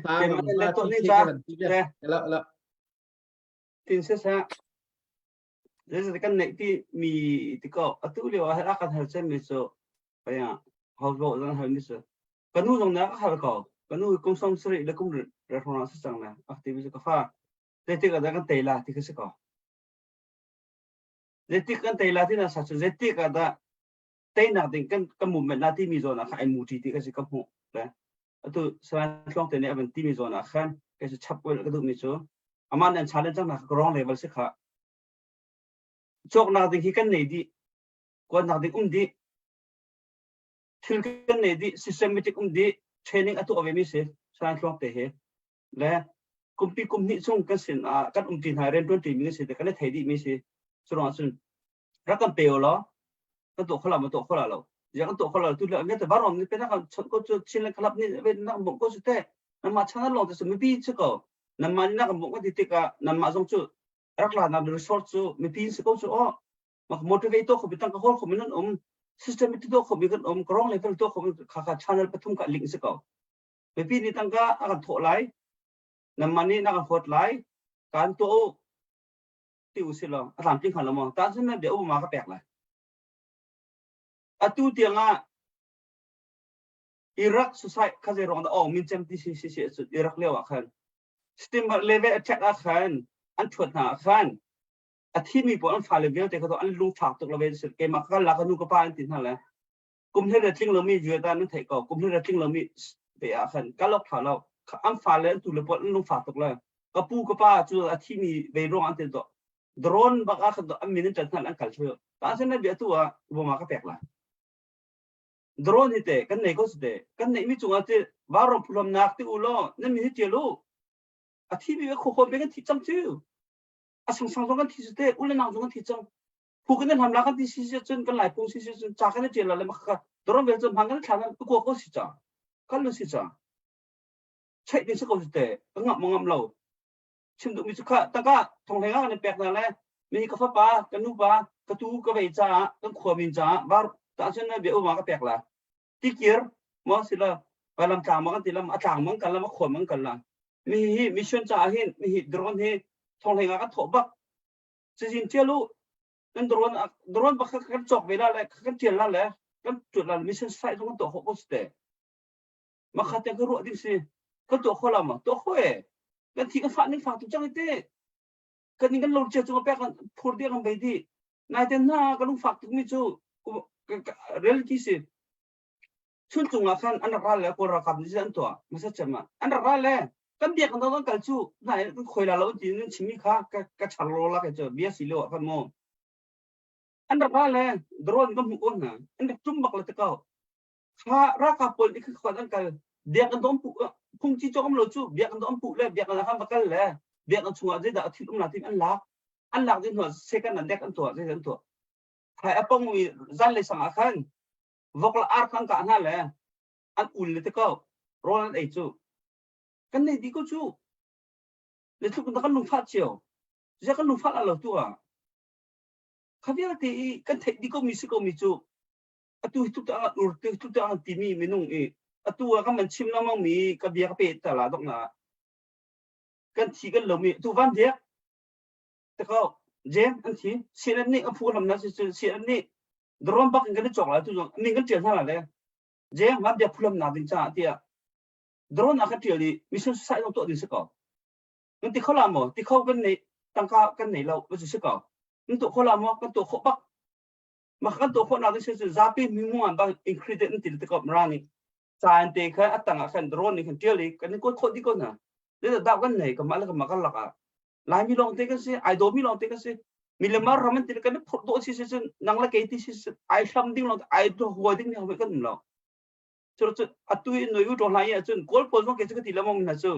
Speaker 11: ta ngam hnga ti khi ka van ti bia. Ela, ela.
Speaker 10: Tin se sa Zeizat kan neih ti mi tiko atu lio ah a kan hal cem mi cu kaya hauzo zan hal mi cu kanu zong na ka hal ko kanu kum som sari le kum re hrawng ah si cang na akti mi cu ka fa zeitik ah dah kan tei la ti kha si ko zeitik kan tei la ti na sa cu zeitik ah dah teinak ding kan kan movement la ti mi zawn ah kha ai mu ṭi ti kha si ka hmuh le atu Salai Tluang te nih a van ti mi zawn ah khan kei cu chap ka duh mi cu amah nan challenge cang nak ka wrong level si kha cawknak ding hi kan nei dih. Kuatnak ding um dih. Thil kan nei dih, systematic um dih, training a tuah ve mi si. Salai Tluang te hi. Le kumpi kum hnih chung kan sin ah kan umṭi hna rian ṭuanṭi mi si te kan i thei dih mi si. Cu ruangah cun rak kan pe law kan tuah kho la ma tuah kho la lo. Ziah kan tuah kho la tu le ne te varom ni pe na kan chot ko cu chin le khalap ni ve na kan bawmh ko su te. Namah chan long te su mipi si ko. Namah ni na kan bawmh kan ti tikah namah zong cu rak la nak resource cu mipi si ko cu aw mak motivate to kho bitang ka hol kho min an um system ti to kho mi kan um krong level to kho kha kha channel pathum ka link si ko mipi ni tangka a kan thawh lai namma nih na kan hot lai kan to u ti u si lo a tlamtling hnga lo maw ta cun na bia u ma ka pek lai atu tiangah Iraq suicide kha zei ruang dah awng min cem ti si si si Iraq lio ah khan Steamboat level attack ah khan an thuat hna ah khan a thimi pawl an fale vialte kha an lungfak tuk lo ve si keimah ka kal la ka nu ka pa an ti hna le kum hlei tling lomi vialte nan theih ko kum hlei tling lomi pe ah khan kal awk tha lo an fale an tu le pawl an lungfak tuk le ka pu ka pa cu a thimi ve ruang an ti to drone bak ah khan an min an ṭan hna an kal thlu ta sen na bia tu ah boma ka pek la drone hi te kan nei ko si te kan neih mi cungah ti vaurawng phuhlamnak ti u law nan min hi tial u a thi mi kho kho pe kan thi cang cu a sang sang zong kan thi su te u le nang zong kan thi cang phu kan hlam la kan ti si si cun kan lai phung si si cun ca kan tial la le makha drone vel cun hmang kan thla nan ko ko si cha kan lu si cha cheih ding si ko si te ka ngam ngam lo chim duhmi cu kha taka thonghleng ah kan pek hna le mi ka fapa ka nupa ka tu ka vei caah kan khua min caah var ta cun na bia uma ka pek la tikir mo sila lam tlang ma kan ti lam a tlang mang kan lam a khua mang kan la mi hi mission caah hin mi hi drone hi thonghleng ah kan thawh bak cizin tial u kan drone drone bak kan cawk ve la le kan tial la le kan tuat la mission site zong kan tuah khawh ko si te Makhat te ka ruah ding si. Ka tuah kho la ma? Tuah kho e. Kan thi kan fah ning fah tu cang ite. Kan ning kan lo chia chung pek kan phur dia kan bei di. Nai ten na ka lung fak tuk mi cu reality si. Chun cung ah khan an rak ral le kawl ralkap nih an tuah. Masa cem ah an rak ral le kan biak kan kan kal cu nai kan khoi la lo ti nan chimmi kha ka ka char lo la ke cu bia si lo ah khan mu. An rak ral le drone ka hmuh ko hna. An rak tum bak le te ko. Kha ralkap pawl nih khan an kal biakinn dawm pu phungci cawk um lo cu biakinn dawm pu le biakinn ah khan va kal le biakinn chungah zeidah a thil um la tin an lak an lak ding hnuah second an dek an tuah zeidah an tuah thai a pong mi zanlei sang ah khan vok le ar khan kah hna le an ul le te ko rawl an ei cu kan nei di ko cu le tluk kan lungfah cio zia kan lungfah la lo tu ah kha vialte i kan theih di ko mi si ko mi cu atu hi tluk ah ur tu tluk ah timi minung i atu ah kan man chim lengmang mi ka bia ka pe ta la dok na kan thi kan lomi tu van dek te ko jem an thi CNN nih a phu lam na si CNN nih drone bak in kan i chok la tu zong min kan tial hna la le jem van bia phulam na ding cha tiah drone a ka tial i mission society zong tuah ding si ko kan ti kho la maw ti kho kan nei tangka kan nei lo va si ko kan tuah kho la maw kan tuah khawh bak Mah kan tuah khawhnak ding cu zapi minung bang ingredient an ti tikop mara nih ca an te kha a tang ah khan drone nih khan tial i kan in kuat khawh dih ko hna. Zeidah dah kan nei kamah le kamah kan lak ah Laimi lawng te kan si ai dawmi lawng te kan si milemar ram an ti kan i phurh dawh si si cun nang le kei ti si si ai hlam ding lawng ai huai ding ni kan um lo. Cu cu atu i noi u to hlai ah cun kawl pawl zong ke cu ka ti lamong hna cu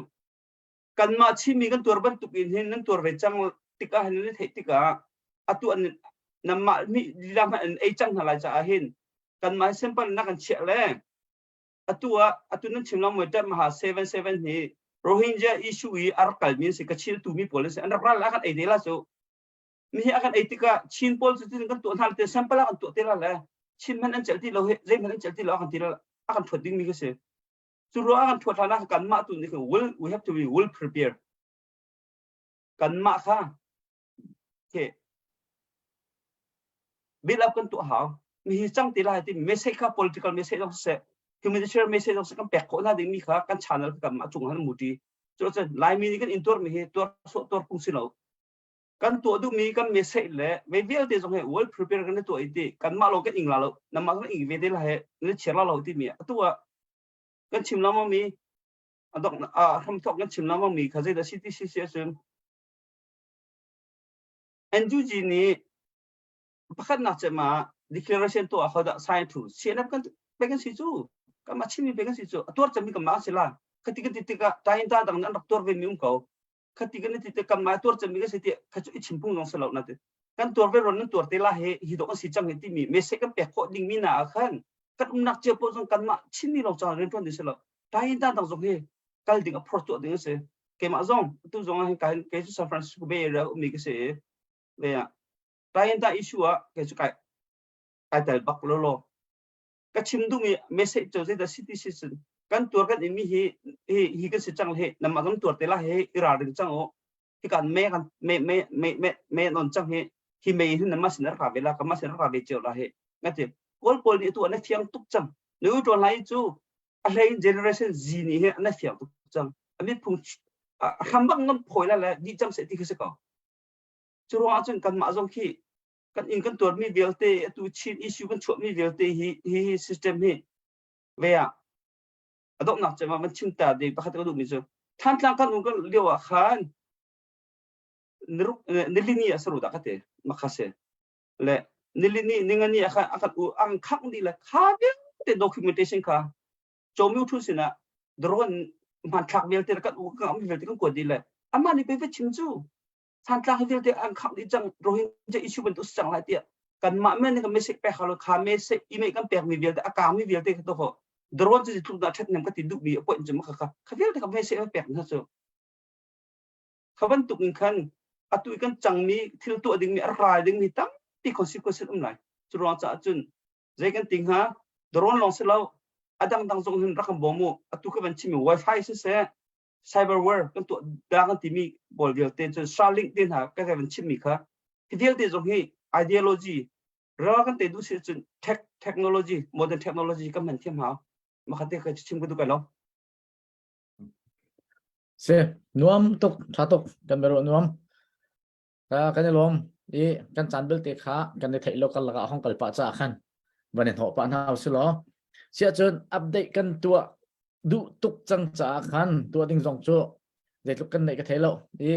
Speaker 10: kanmah Chinmi kan tuar bantuk in hin nan tuar ve cang tikah hin nan theih tikah atu an nanmah nih lila hmanh an ei cang hna lai caah hin kanmah simple na kan chiah le atu ah atu nan chim lang moi ma ha 77 hi Rohingya issue i a rak kalmi an si ka chil tu mi pawl an si an rak ral a kan ei te la cu mi hi a kan ei tikah Chin pawl cu tin kan tuah hna te sample a kan tuah te la le Chin hmanh an celh ti lo zei hmanh an celh ti lo a kan ti la a kan thuat ding mi ka si Cu ruang ah kan thuat hlan ah kanmah tu nih will we have to be well prepared. Kanmah kha okay build up kan tuah hau. Mi hi cang ti lai ti message kha political message zong siseh humanitarian message zong siseh kan pek khawh hna ding mi kha kan channel kha kanmah cung han muti. Cu cun Laimi nih kan intuar mi hi tuar sawh tuar phung si lo. Kan tuah duhmi kan message le ve vialte zong he well prepared kan tuah i ti kanmah lo kan ing la lo namah kan ing ve te la he na chiar la lo ti mi atu ah kan chim lengmang mi a dok a hramthok kan chim lengmang mi kha zeidah si ti si si ahcun NUG nih pakhatnak cem ah Declaration tuah hodah sign thu CNF kan pe kan si cu kanmah Chinmi pe kan si cu a tuar cemmi kanmah an si la khati kan ti tikah tainta dang an rak tuar ve mi um ko khati kan ti tik kanmah tuar cemmi kan si ti kha cu i chim phung zong si lo na ti kan tuar ve ron nan tuar te la he hi dok an si cang hi timi message kan pek khawh ding mi na ah khan kan umnak cio paoh zong kanmah Chinmi lawng cang rian ṭuan ding si lo tainta dang zong hi kal ding a phor tuah ding a si keimah zong tu zong ah hin kei cu San Francisco Bay Area ummi ka si i ve ah tainta issue ah kei cu kai kai tel bak lo lo ka chim duhmi message cu zeidah city citizen kan tuar kan inmi hi hi hi kan si cang he namah kan tuar te la he i ralring cang u hi kan me kan me me me me me non cang hi hi mei hin nama sin ra ve la kama sin ra ve cio la he ngati kawl pawl nih tu an fiang tuk cang nu tuan lai cu a hlei generation Z nih hi an fiang tuk cang amit phung a hram bak ngam phoi la le di cang se ti khi se ko cu ruang ah cun kanmah zong khi kan in kan tuarmi vialte atu Chin issue kan chuahmi vialte hi hi system hi ve ah a donghnak cem ah van chim ta ding pakhat ka duhmi cu Thantlang kan um kan lio ah khan nilini a saru dah ka te makha se le nilini ningani ah khan akan u ang khang di le kha vialte documentation kha chomu thu sinah drone hmanthlak vialte kan u kan am vialte kan kuat di le amah nih pe ve chim cu Thantlang hi vialte an khangh dih cang Rohingya issue bantuk si cang lai tiah kanmah men kan message pek halo kha message email kan pekmi vialte a kaangmi vialte kha to drone cu tluk dah ṭhathnem ka ti duhmi a point cu kha kha kha vialte ka message an pek hna cu kha bantuk in khan atu i kan cangmi thil tuah dingmi a rai dingmi tampi consequence um lai cu ruang caah cun zei kan ti hnga drone lawng si lo a dangdang zong hin rak kan bawm u atu ka van chimmi wifi siseh cyberware kan tuah da kan timi pawl vialte cun Starlink te hna ka kan chimmi kha hi vialte zong hi ideology ral kan te duh si cun tech technology modern technology kan hman thiam hau makhat te ka chim ka duh kai lo
Speaker 3: Se nuam tuk tha tuk kan bero nuam ka kan i lawm i kan caan belte kha kan i theih lo kar lakah hong kal pah caah khan van i hnawh pah hna usih law siah cun update kan tuah duh tuk cang caah khan tuah ding zong cu zeitluk kan neih ka thei lo i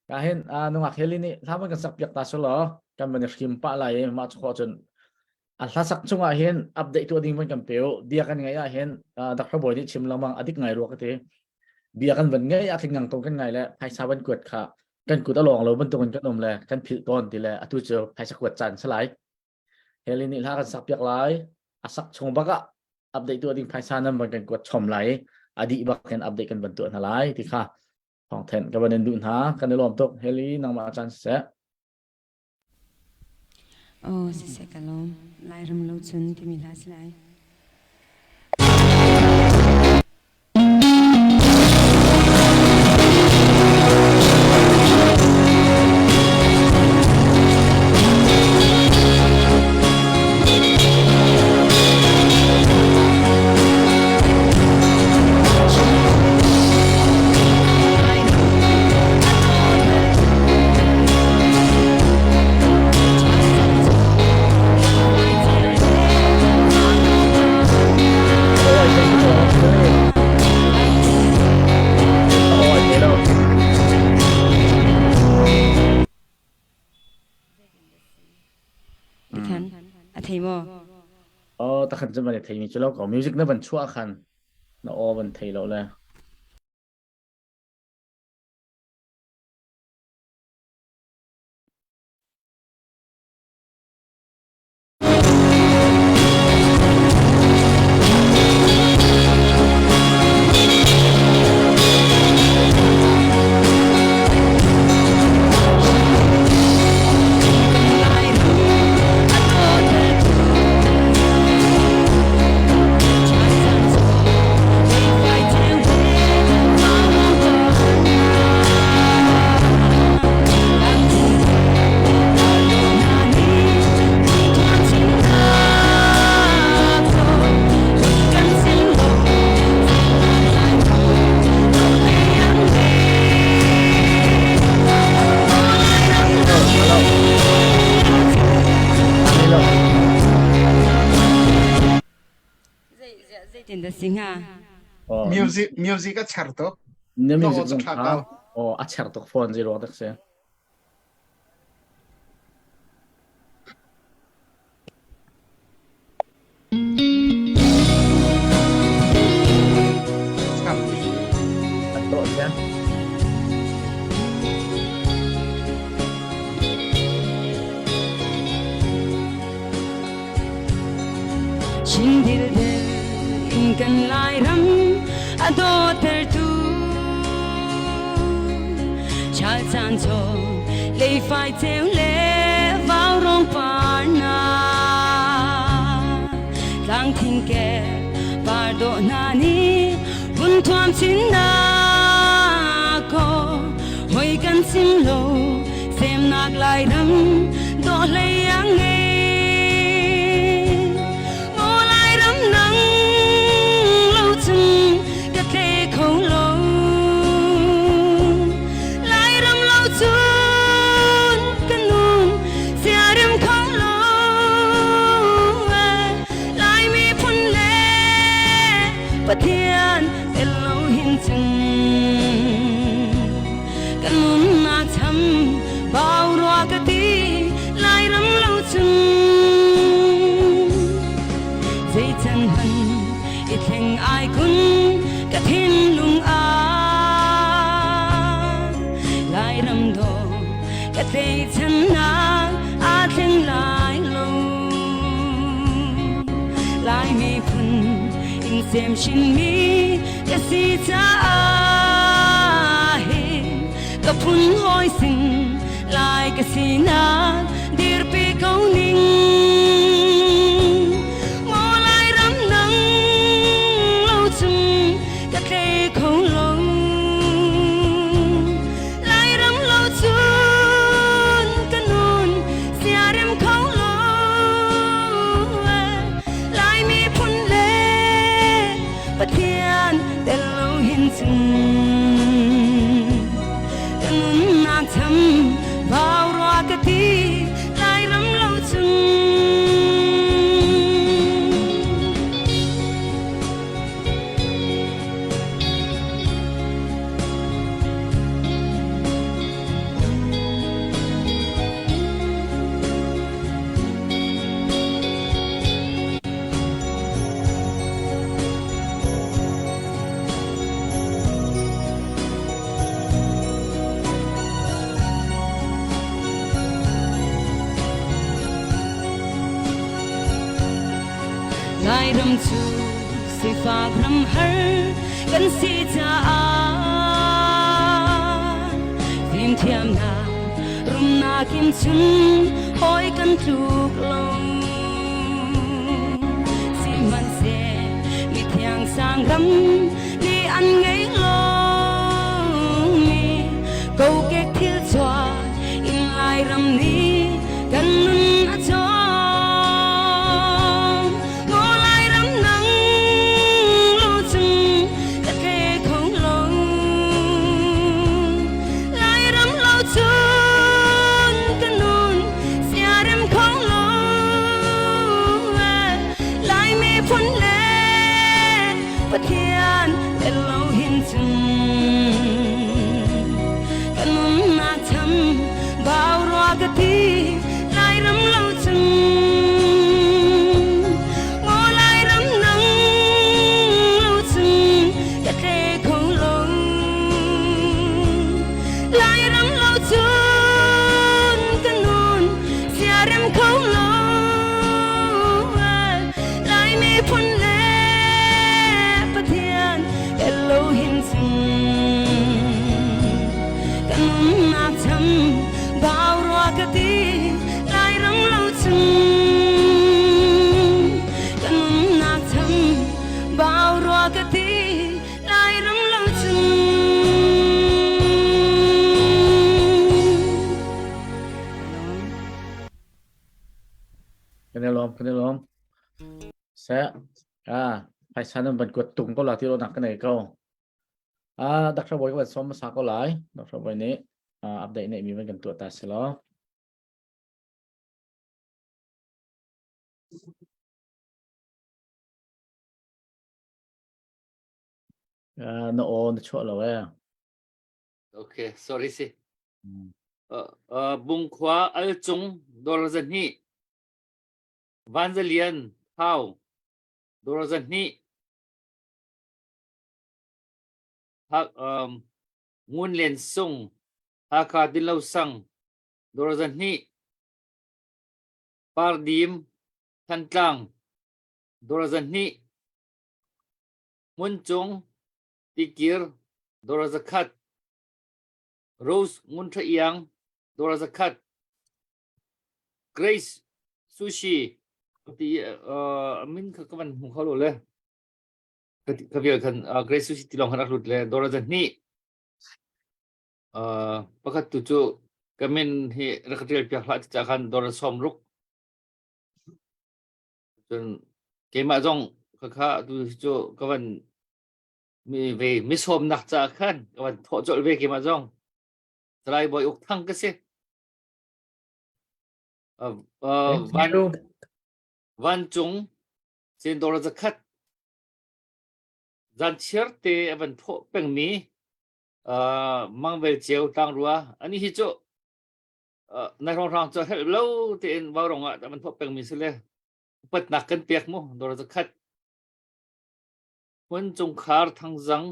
Speaker 3: ka hin nungak heli nih hla van kan sak piak ta sulaw kan van i hrim pah lai i mah cu khawh cun a hlasak chungah hin update tuah ding van kan pe u bia kan ngeih ah hin Dr. Bawi nih chim lengmang adik ngai rua ka ti bia kan van ngeih ah khin ngang to kan ngai le phaisa van kuat kha kan kut a lawng lo bantukin kan um le kan philh tawn ti le atu cu phaisa kuat caan si lai heli nih hla kan sak piak lai a sak chung bak ah update tuah ding phaisa nan van kan kuat chom lai a dih bak in update kan van tuah hna lai ti kha thawng thenh ka van in duh hna kan i lawm tuk heli nangmah caan siseh
Speaker 7: Oh, siseh ka lawm. Lairam lo cun timi hla si lai. Tikhan a thei maw?
Speaker 3: Oh, takhan cu van i thei mi cu lo ko. Music na van chuah khan na aw van thei lo le.
Speaker 7: Zeitin dah si hnga?
Speaker 9: Music music a cher tuk.
Speaker 3: Na music zong kha oh a cher tuk phone zei ruang tak si.
Speaker 1: Kan Lairam a dawtertu Chal caan chaw leifai ceu le vaurong par na Tlang thing ke par dawh hna nih vun thuam chin na ko hoi kan sim lo semnak Lairam dawh hlei a ngei Maw Lairam nang lo cun ka tle kho lo Lairam lo cun ka nun siarem kho lo Lai miphun le Pathian tel lo hin cun kan nunnak cham bau rua ka ti Lairam lo cun zei can hman i thleng ai kun ka thinlung ah Lairam do ka tleichannak aa thleng lai lo Lai miphun in sem chinmi ka si caah hin ka phun hawi sin lai ka sinak dirpi ko ning Maw Lairam nang lo chung ka tlei kho lo Lairam lo cun ka nun siarem kho lo Lai miphun le Pathian tel lo hin cun ka nunnak tham bau rua ka ti Lairam lo cun Lairam cu sifak ram har kan si caah fimthiamnak rumnak in cun hawi kan tluk lo sihmanhseh mithiang sang ram nih an ngei lomi kokek thil chuak in Lairam nih kan nun a cawm. Maw Lairam nang lo cung ka tle kho lo. Lairam lo cun ka nun siarem kho lo. Lai miphun le Pathian tel lo hin cun ka nunnak tham bau rua ka ti Lairam lo cun maw Lairam nang lo cun ka tle kho lo Lairam lo cun ka nun siarem kho lo Lai miphun le Pathian Elohim cun ka nunnak cham bau rua ka ti Lairam lo cun ka nunnak cham bau rua ka ti Lairam lo cun
Speaker 3: Kan i lawm, kan i lawm. Seh, ah, phaisa nan van kuat tung ko la ti nak ka nei ko. Ah, Dr. Boy ka van som hmasa ko lai. Dr. Boy nih ah, update neih mi van kan tuah ta si law. Ah, na aw na chuah lo eh.
Speaker 2: Okay, sorry si. Uh, uh, Bungkhua Alcung dawr zahnih Vanzalian Thau dawr zahnih Hak um, Ngun Len Sung Hakha Dinlo Sang dawr zahnih Pardim Thantlang dawr zahnih. Hmuncung Tikir dollar 100 Rose Ngun Tha Iang dollar 100 Grace Sushi ti uh, min kha ka van hmu kho lo le ka vial khan uh, Grace Sushi ti lawng khan rak lut le dollar 2 uh, pakhat tu cu ka min hi rak rel piak hlah ti ca khan dollar 60 Cun keimah zong khakha tu cu ka van mi ve misawmnak caah khan ka van thawh colh ve keimah zong. Salai Bawi Uk Thang ka si. Uh, uh, van, vancung sen dollar zakhat zan chiar te a van thawh pengmi uh, mangvel ceu tlangrua ani hi cu na hrawnghrang cu helh lo tein vaurong ah van thawh pengmi si le upatnak kan pek mu dollar zakhat hmun chungkhar thangzang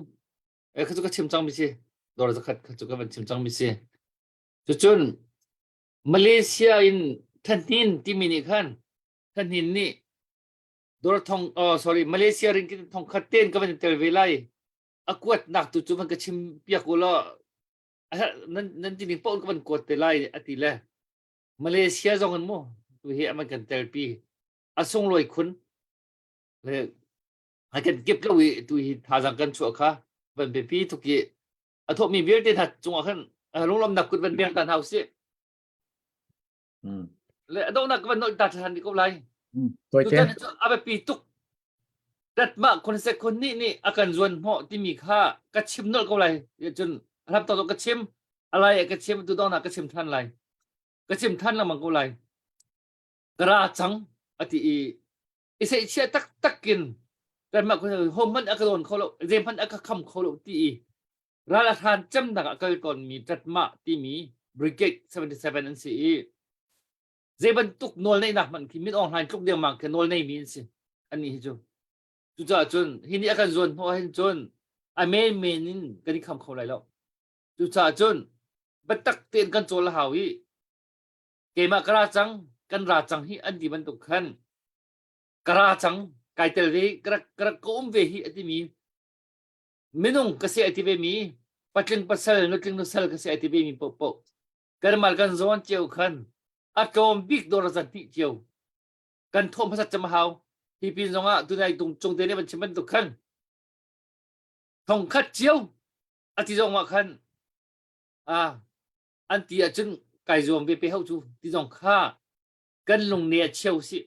Speaker 2: eh kha cu ka chim cang mi si dollar zakhat kha cu ka van chim cang mi si cucun Malaysia in Thanhnin timi nih khan Thanhnin nih dollar thong oh sorry Malaysia ring kin thong khat ten ka van tel ve lai a kuat nak tu cu van ka chim piak u law nan nan ti ning paoh ka van kuat te lai a ti le Malaysia zong in mu tu hi aman kan telpi a sunglawi khun le a kan kip lo i tu hi thazang kan chuah kha van biapi tuk i a thawhmi vialte hna cungah khan lunglawmnak kut van beng ta hna usih Le a donghnak ka van nolh ta ṭhan rih ko lai. Tutan cu a biapi tuk. Tatmah khon sek khon nih nih a kan zuan hnawh timi kha ka chim nolh ko lai. Cun a hlap tawk ka chim, a lai ka chim, tu donghnak ka chim ṭhan lai. Ka chim ṭhan lengmang ko lai. Ka ra cang a ti i i seihchiah taktak in kanmah khon hom hmanh a ka dawn kho lo, zei hmanh a ka kham kho lo ti i ral a hran cemnak ah kal tawnmi ṭatmah timi Brigade 77 an si i zei bantuk nawl neihnak hmanh khi Min Aung Hlaing tluk dengmang khi nawl neimi an si annih hi cu cucaah cun hi nih a kan zuan hnawh hin cun a menmen in kan i kham kho lai lo cucaah cun biatak tein kan cawl a hau i keimah ka ra cang kan ra cang hi an ti bantuk khan ka ra cang kai tel ve ka rak ka rak ka um ve hi a timi minung ka si ai ti ve mi patling pasal nutling nusal ka si ai ti ve mi paohpaoh kanmah kan zawn cio khan a tlawm bik dawr zan hnih cio kan thawh hmasat cem a hau hi pin zongah tunai tung cung te nih van chim bantuk khan thong khat cio a ti zong ah khan a an ti ahcun kai zuam ve pe ho cu ti zong kha kan lung ne a cheu si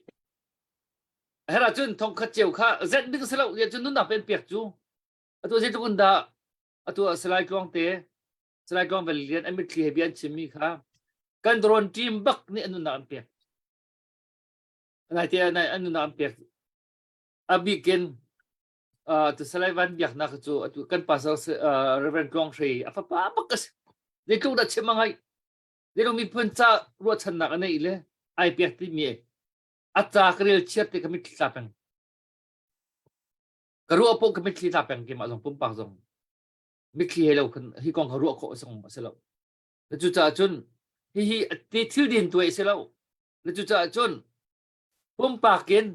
Speaker 2: her ahcun thong khat cio kha zenh ding si lo cun nunnak pen pek cu atu zeitluk in dah atu Salai Tluang te Salai Tluang Vel Lian an mitthli he bia an chimmi kha kan drone team bak nih an nunnak an pek nai te nai an nunnak an pek a bikin tu Salai Van Biaknak cu atu kan pastor Reverend Tluang Hre a fapa bak a si zeitluk dah chim a ngai Zeitluk miphun ca ruahchannak a neih le ai pek timi a ca ka rel chiat te ka mitthli tla peng. Ka ruah poh ka mitthli tla peng keimah zong pumpak zong mitthli he lo khan hi kong kha ruah khawh a si a si lo. Cucaah cun hihi ti thil din tuai a si lo. Cucaah cun pumpak in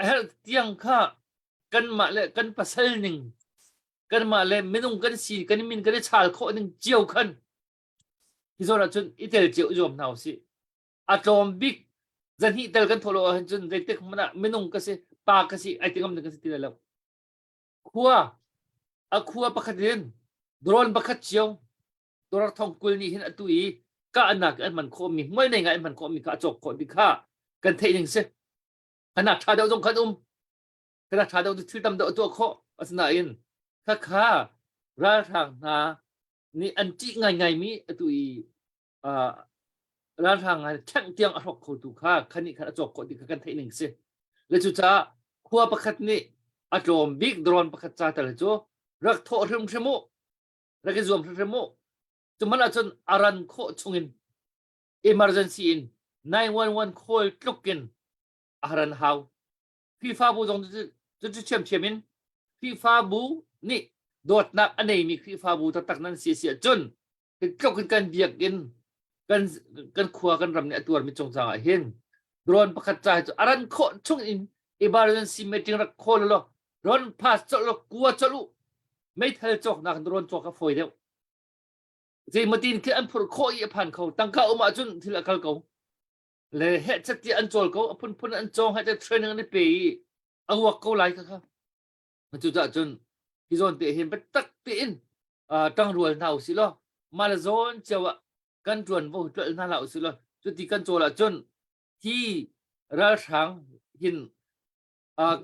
Speaker 2: a herh tiang kha kanmah le kan pasal ning kanmah le minung kan si kan min kan i chaal khawh ning cio khan Hi zawn ahcun i tel cio i zuam hna usih. A tlawm bik zahnih tel kan thawh lo ahcun cun zeitik hmanh ah minung ka si, pa ka si, ai ti ngam ding ka si ti lai lo. Khua, a khua pakhat in drone pakhat cio dollar thong 20 nih hin atu i kahnak an hman khawhmi, hmual nei ngai an hman khawhmi kha a cawk khawh ti kha kan theih ning si. Kana ṭha deuh zong khan um. Kana ṭha deuh thil tam deuh a tuah khawh. Asinain khakha ralhrang hna nih an ṭih ngaingaimi atu i uh, ralhrang ngai ṭhengh tiang a hrawk khotu kha khan nih khan a cawk khawh ti kha kan theih ning si. Le cucaah khua pakhat nih a tlawm bik drone pakhat ca tal cu rak thawh hrimhrim u, rak i zuam hrimhrim u. Cuman ahcun a ran khawh chungin emergency in 911 call tluk in a ran hau. Khrihfabu zong cu cu ṭhiamṭhiam in Khrihfabu nih dawtnak a neimi Khrihfabu taktak nan si si ahcun tluk in kan biakinn kan kan khua kan ram nih a tuarmi cungcang ah hin drone pakhat ca cu a ran khawh chung in emergency meeting rak call law. Ron pass colh law kua colh u. Meithal cawknak in ron cawk a fawi deuh. Zeimatin thil an phurh khawh i a phan kho. Tangka um ahcun thil a kal ko. Le heh chat tiah an cawl ko. A phunphun an cawng heh chat training an i pe i a uak ko lai kha kha. Cucaah cun hi zawn te hin biatak tein ṭangrual hna usih law mah le zawn cio ah kan ṭuanvo hi tlolh hna hlah usih law cuti kan cawl ahcun hi ralhrang hin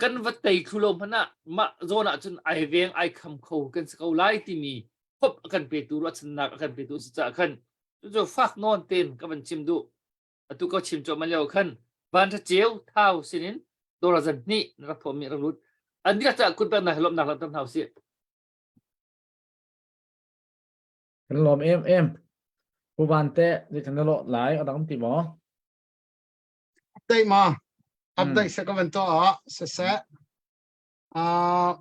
Speaker 2: kan va tei thlu lo hmanh ah mah zawn ah cun ai veng ai kham kho kan si ko lai timi hop a kan petu ruahchannak a kan petu si caah khan cucu fak nawn tein ka van chim duh. Atu ka chim cuahmah lio khan van ṭha ceu thau sinin dawr zan hnih na rak thawhmi rak lut. An dihlak caah kut peknak he lawmhnak langhter hna usih.
Speaker 3: Kan lawm em em. Pu Van te zeitin na lawh lai a dang ti maw?
Speaker 9: Update ma? Update se ka van to ah siseh. Uh,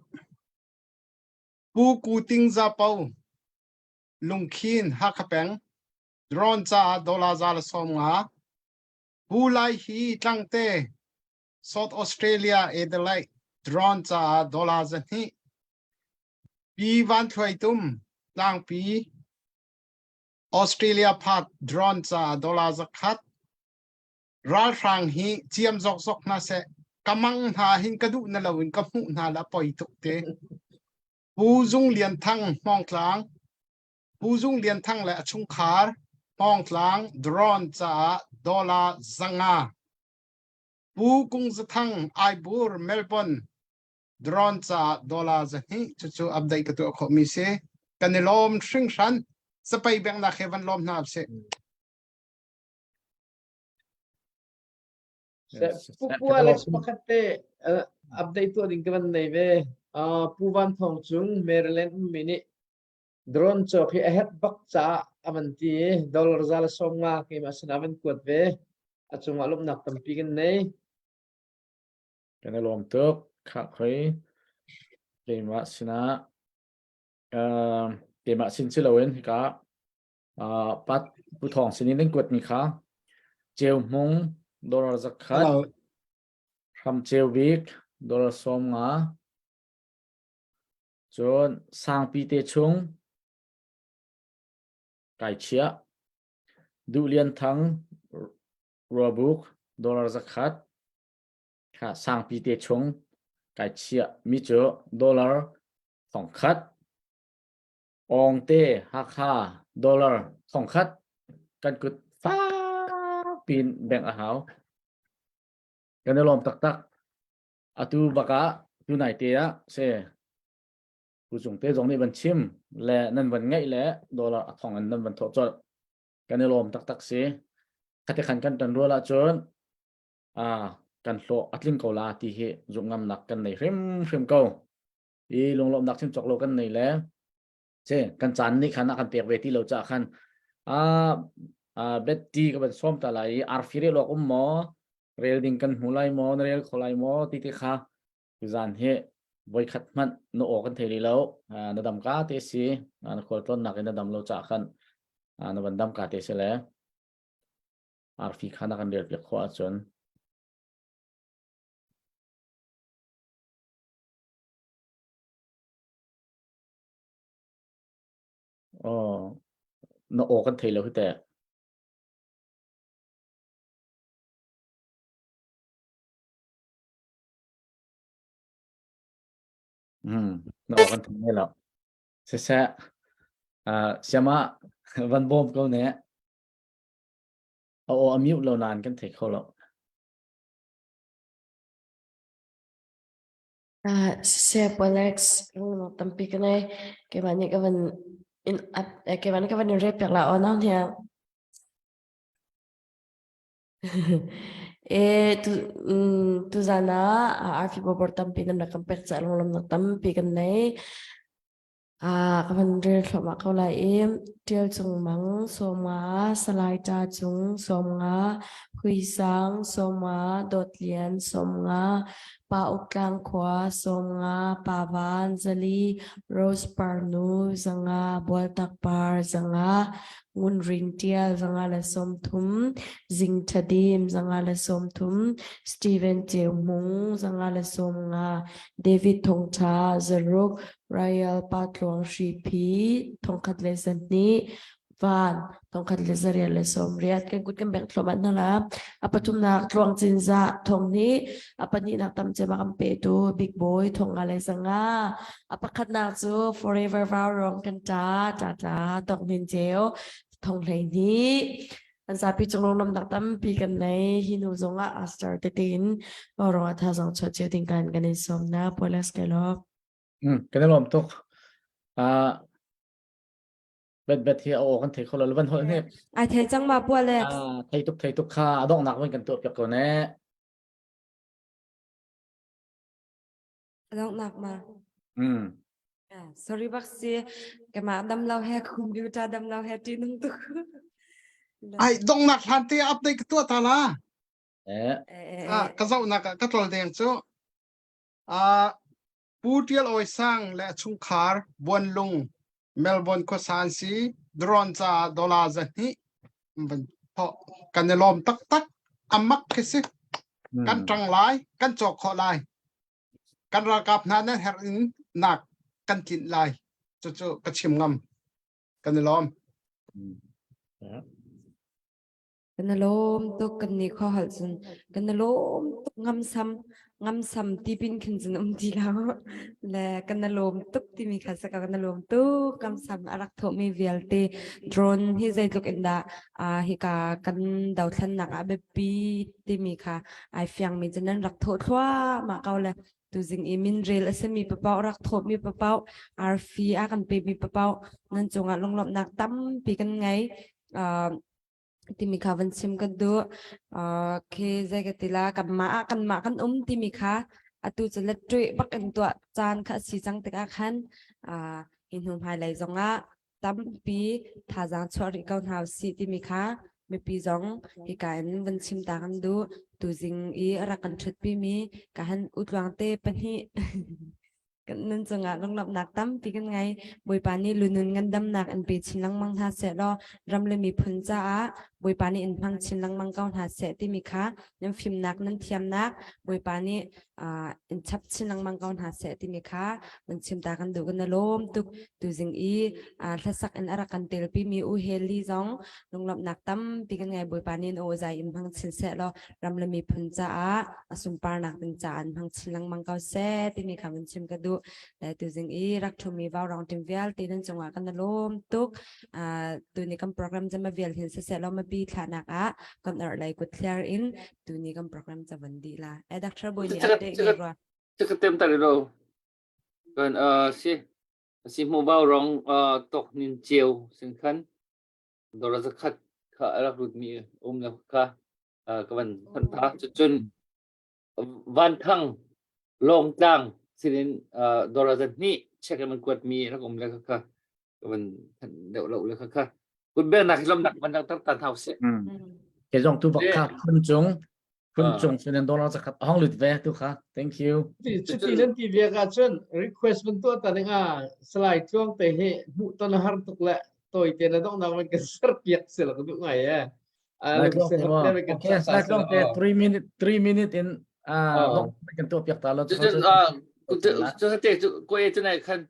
Speaker 9: Pu Ku Ting Za Pau Lungkhin Hakha Peng Drone caah dollar 150. Pu Lai hi Tlangte South Australia Adelaide drone caah dollar 200. Pi Van Thluai Tum Tlangpi Australia Park drone caah dollar 100. Ralhrang hi ciam zokzok hna seh. Ka mang hna hin ka duh na loin ka hmuh hna la poi tuk te. Pu Zung Lian Thang Hmawngtlang Pu Zung Lian Thang le a chungkhar Hmawngtlang drone caah dollar 500. Pu Kung Za Thang Aibur Melbourne drone caah dollar 200 cucu update ka tuah khawhmi si. Kan i lawm hringhran. Sapei bengnak he van lawm hna usih.
Speaker 11: Pu Pu Alex pakhat te update tuah ding ka van nei ve. Pu Van Thawng Cung Maryland ummi nih Drone cawk hi a herh bak caah a van ti i dollar 150 keimah sinah a van kuat ve. A cungah lawmhnak tampi kan nei.
Speaker 3: Kan i lawm tuk. Khah khoi. Keimah sinah uh, keimah sin si loin hika uh, pat Pu Thawng sin in an kuatmi kha Ceu Hmung dollar 100
Speaker 9: Hello.
Speaker 3: Hram Ceu Bik dollar 50 Cun sangpi te chung kai chiah. Duh Lian Thang Ruabuk dollar 100 kha sangpi te chung kai chiah mi cu dollar 1000 Awngte Hakha dollar 1000 kan kut fak piin bengh a hau. Kan i lawm taktak. Atu bak ah tunai te ah se Pu Cung te zong nih van chim le nan van ngaih le dollar a thong in nan van thawh colh. Kan i lawm taktak si. Khate khan kan tan rual ahcun ah kan hlawh a tling ko la ti hi zumh ngamnak kan nei hrimhrim ko. I lunglawmhnak chim cawk lo kan nei le ce kan caan nih khan a kan pek ve ti lo caah khan a Betty ka van sawm ta lai i arfi rel awk um maw rel ding kan hmu lai maw na rel kho lai maw ti ti kha tuzan hi voikhat hmanh na aw kan thei rih lo na dam ka te si na khual tlawnnak in na dam lo caah khan na van dam ka te si le arfi kha na kan rel piak khawh ahcun Oh, na aw kan thei lo hi teh. Mm, na aw kan thei lo. Siseh, uh, siama van bawm ko ne. A aw a mute lo nain kan thei kho lo.
Speaker 6: Ah, siseh Pu Alex, lunglawmhnak tampi ka ngei. Keimah nih ka van in up, eh, keimah nih ka van in rel piak la aw nang hian. Eh, tu, mm, tuzan ah arfi bobor tampi nan rak kan pek caah lunglawmhnak tampi kan nei. Ah, ka van rel thluahmah ko lai i Ṭial Cung Mang 50, Salai Ṭa Cung 50, Hui Sang 50, Dawt Lian 50, Pa Uk Tlang Khua 50, Pa Van 4, Rose Par Nu 5, Bualtak Par 5, Ngun Rin Tial 530, Zing Tha Dim 530, Steven Ceu Hmung 550, David Thong Tha 600, Royal Pa Tluang Hripi 1200, van 1480 kan kut kan bengh thluahmah hna la. A pathumnak Tluang Cinzah thong nih a pahnihnak tam cem a kan petu Big Boy thong nga le zanga. A pakhatnak cu Forever Vow rong kan ta ta ta tok nin ceu thong hlei hnih. An zapi cung lawmnak tampi kan nei. Hi hnu zongah Aster tete in rong ah thazang chuah cio ding kan kan in sawm na Polas kai lawm.
Speaker 3: Kan i lawm tuk. Uh, bet bet hi a aw kan thei kho lo van holh hnik.
Speaker 13: Ai thei cang ma pu Alex.
Speaker 3: Ah, thei tuk thei tuk kha a donghnak van kan tuah piak ko ne.
Speaker 13: A donghnak ma.
Speaker 3: Mm.
Speaker 13: Sorry bak si kama dam lo he computer dam lo he ti nung tuk.
Speaker 9: Ai donghnak hlan te update ka tuah ta la.
Speaker 3: Eh.
Speaker 9: Ah, ka zohnak ah ka tlol deng cu. Ah, Pu Ṭial Awi Sang le a chungkhar Buanlung, Melbourne khuasa an si. Drone caah dollar 200 van thawh. Kan i lawm taktak. A mak khi si. Kan ṭang lai, kan cawk khawh lai. Kan ralkap hna nan herh in nak kan tlinh lai. Cucu ka chim ngam. Kan i lawm.
Speaker 13: Kan i lawm tuk kan nih khua holh cun kan i lawm tuk ngamsam ngamsam ti pin khin cun um ti lo le kan i lawm tuk timi kha saka kan i lawm tuk ngamsam a rak thawhmi vialte drone hi zeitluk in dah uh, hika kan dothlennak ah biapi timi kha ai fiangmi cu nan rak thawh thluahmah ko le tuzing i minrel a simi papaw rak thawhmi papaw arfi a kan pemi papaw nan cungah lunglawmhnak tampi kan ngei uh, timi kha van chim ka duh. Uh, khi zei ka ti la kanmah ah kanmah kan um timi kha atu cu let ṭuih bak in tuah caan kha a si cang tikah khan uh, hi hnu hmailei zongah tampi thazaang chuah rih ko hna usih timi kha mipi zong hika in van chim ta kan duh. Tuzing i a rak kan ṭhutpi mi ka han utluang te pahnih Kan nun cungah lunglawmhnak tampi kan ngei. Bawipa nih lunun ngandamnak in pe chin lengmang hna seh law ram le miphun caah Bawipa nih in hmang chin lengmang ko hna seh timi kha nan fimnak nan thiamnak Bawipa nih uh, in chap chin lengmang ko hna seh timi kha nan chim ta kan duh kan lawm tuk tuzing i uh, hlasak in a rak kan telpi mi U Heli zong lunglawmhnak tampi kan ngei Bawipa nih in aw zai in hmang chin seh law ram le miphun caah a sunparnak ding caah an hmang chin lengmang ko seh timi kha van chim ka duh. Le tuzing i rak ṭhumi vaurong ṭim vialte nan cungah kan i lawm tuk. Uh, tuni kan program cu ma vial hin siseh law mipi thlahnak ah kan erh lei kut thliar in tuni kan program ca van dih la. Eh, Dr. Boy nih update ngei rua.
Speaker 2: Ka tem ta lo. Kan uh, si si mu vaurong uh, tok nin cheu sin khan dora zakhat kha rak lut mi um la kha ka van thanh ta cun van thang lawngtlang sinin dollar zan hnih check man kuat mi rak um le kha kha ka van thanh deuh lo le kha kha kun bel nak lom nak van tar tan hau se
Speaker 3: ke zong tu bak kha phun cung phun cung sinin dollar zakhat hong lut ve tu kha thank you
Speaker 11: Cuti nan ti ve ka cun request van tuah ta ding ah Salai Tluang te hi hmuh ton har tuk le toi te na dong nak van kan ser piak se la ka duh ngai e
Speaker 3: Okay, slide long te 3 minute 3 minute in ah kan tuah piak ta lo.
Speaker 2: Cu te cu ko e cu nai khan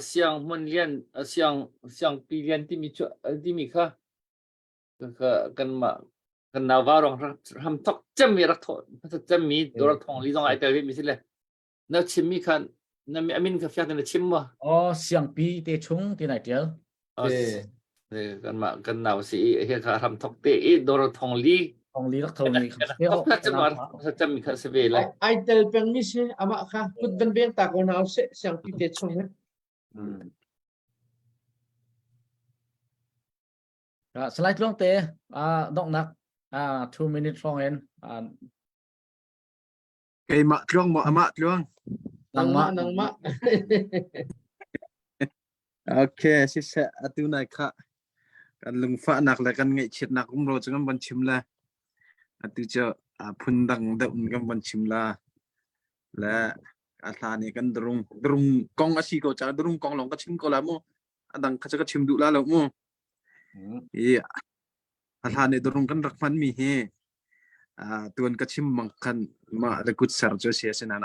Speaker 2: siang hmun lian siang siang pi lian timi cu timi kha kan mah kan nauva rong ram thok cem mi rak tho cem mi dor thong li zong ai tel mi si le na chim mi khan na amin kha fiak na chim ma
Speaker 3: oh siangpi te chung ti nai tial
Speaker 2: kan mah kan nau si i kha ram thok te i dor thong li
Speaker 3: thong li rak tho mi
Speaker 2: kha cem mi kha se ve lai
Speaker 11: ai tel peng mi si ama kha kut van beng ta ko nau se siangpi te chung he
Speaker 3: Salai Tluang te donghnak 2 minute hrawng in
Speaker 12: Keimah tluang maw amah tluang?
Speaker 11: Nangmah nangmah.
Speaker 12: Okay, siseh atu nai kha kan lungfahnak le kan ngaihchiatnak um ro cu kan von chim le atu cu phun dang deuh in kan von chim la le a hlan i kan drung drung kong a si ko ca drung kong lawng ka chim ko la mu a dang kha cu ka chim duh la lo mu. I a hlan i drone kan rak hman mi hi tuan ka chim bang khan mah le kut ser cu si asinain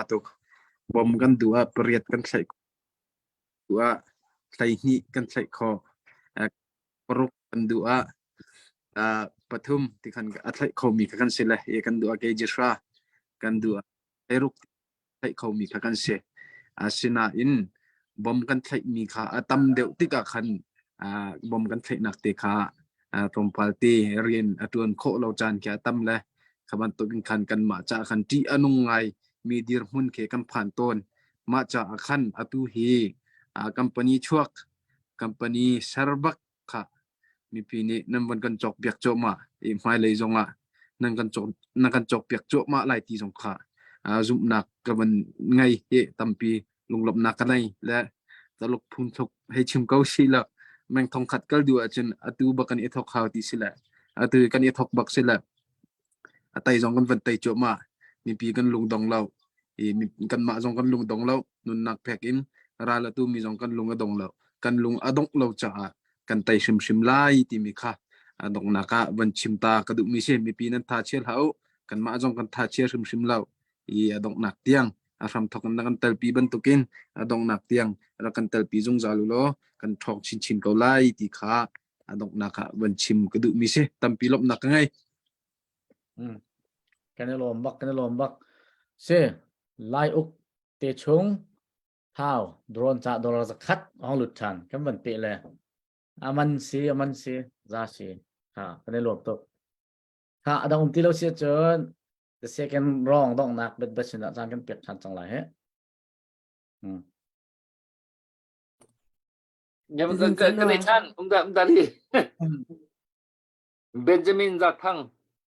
Speaker 12: a tuk. Bom kan duh ah pariat kan thlaih duh ah 12 kan thlaih khawh. Paruk kan duh ah pathum ti khan a thlaih khomi kha kan si le i kan duh ah kg hra kan duh ah hleiruk thlaih khomi kha kan si. Asinain bom kan thlaihmi kha a tam deuh tikah khan bom kan thlaihnak te kha tlawmpal te rian a ṭuan khawh lo caan khi a tam le kha bantukin khan kanmah caah khan ṭih a nung ngai mi dirhmun khi kan phan tawn. Mah caah khan atu hi company chuak company ser bak kha mipi nih nan von kan cawkpiak cuahmah i hmailei zongah nan kan cawk nan kan cawkpiak cuahmah lai ti zong kha zumhnak ka van ngei hi tampi lunglawmhnak ka nei le Taluk phungthluk hei chim ko si la meng thong khat kal duh ahcun atu bak kan i thok hau ti si le atu kan i thok bak si le a tai zong kan van tai cuahmah mipi kan lungdong lo i kanmah zong kan lungdong lo nunnak pek in ral atu mi zong kan lung a dong lo kan lung a dongh lo caah kan tai hrimhrim lai timi kha a donghnak ah van chim ta ka duhmi si mipi nan tha chia hlah u kanmah zong kan tha chia hrimhrim lo i a donghnak tiang a hramthok in na kan telpi bantukin a donghnak tiang rak kan telpi zungzal u law kan ṭhawng chinchin ko lai ti kha a donghnak ah van chim ka duhmi si tampi lawmhnak ka ngei
Speaker 3: Mm. Kan i lawm bak kan i lawm bak si lai uk te chung thau drone ca dollar zakhat ong lut than kan van pe le aman si aman si za si ha kan i lawm tuk ha adang um ti lo si cun the second wrong dongnak bet bet sin ah caan kan pek than cang lai he hmm.
Speaker 2: Kan ei ṭhan um da um da li. Benjamin Zathang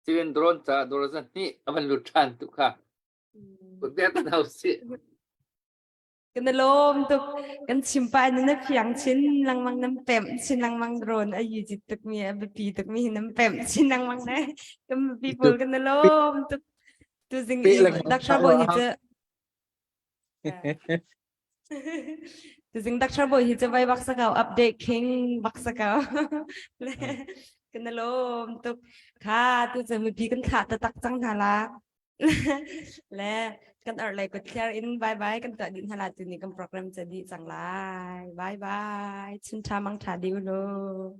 Speaker 2: Sirin drone ca dawr hnih a van lut ṭhan tu kha. Kut kan hau si.
Speaker 13: Kan lawm tuk kan chim pa in na fiang chin lengmang nan pemh chin lengmang drone a yi jit tuk mi a biapi tuk mi nan pemh chin lengmang ne kan mipi pawl kan lawm tuk tu zing i Dr. Bo hi cu Tuzing Dr. Boy hi cu vai bak sakau update king bak sakau. Kan lawm tuk. Kha tu cu mipi kan thlah taktak cang hna la. Le kan ar lei kut thliar in bye bye kan tuah dih hna la tu ni kan program ca dih cang lai. Bye bye. Chun tha mang tha dih u law.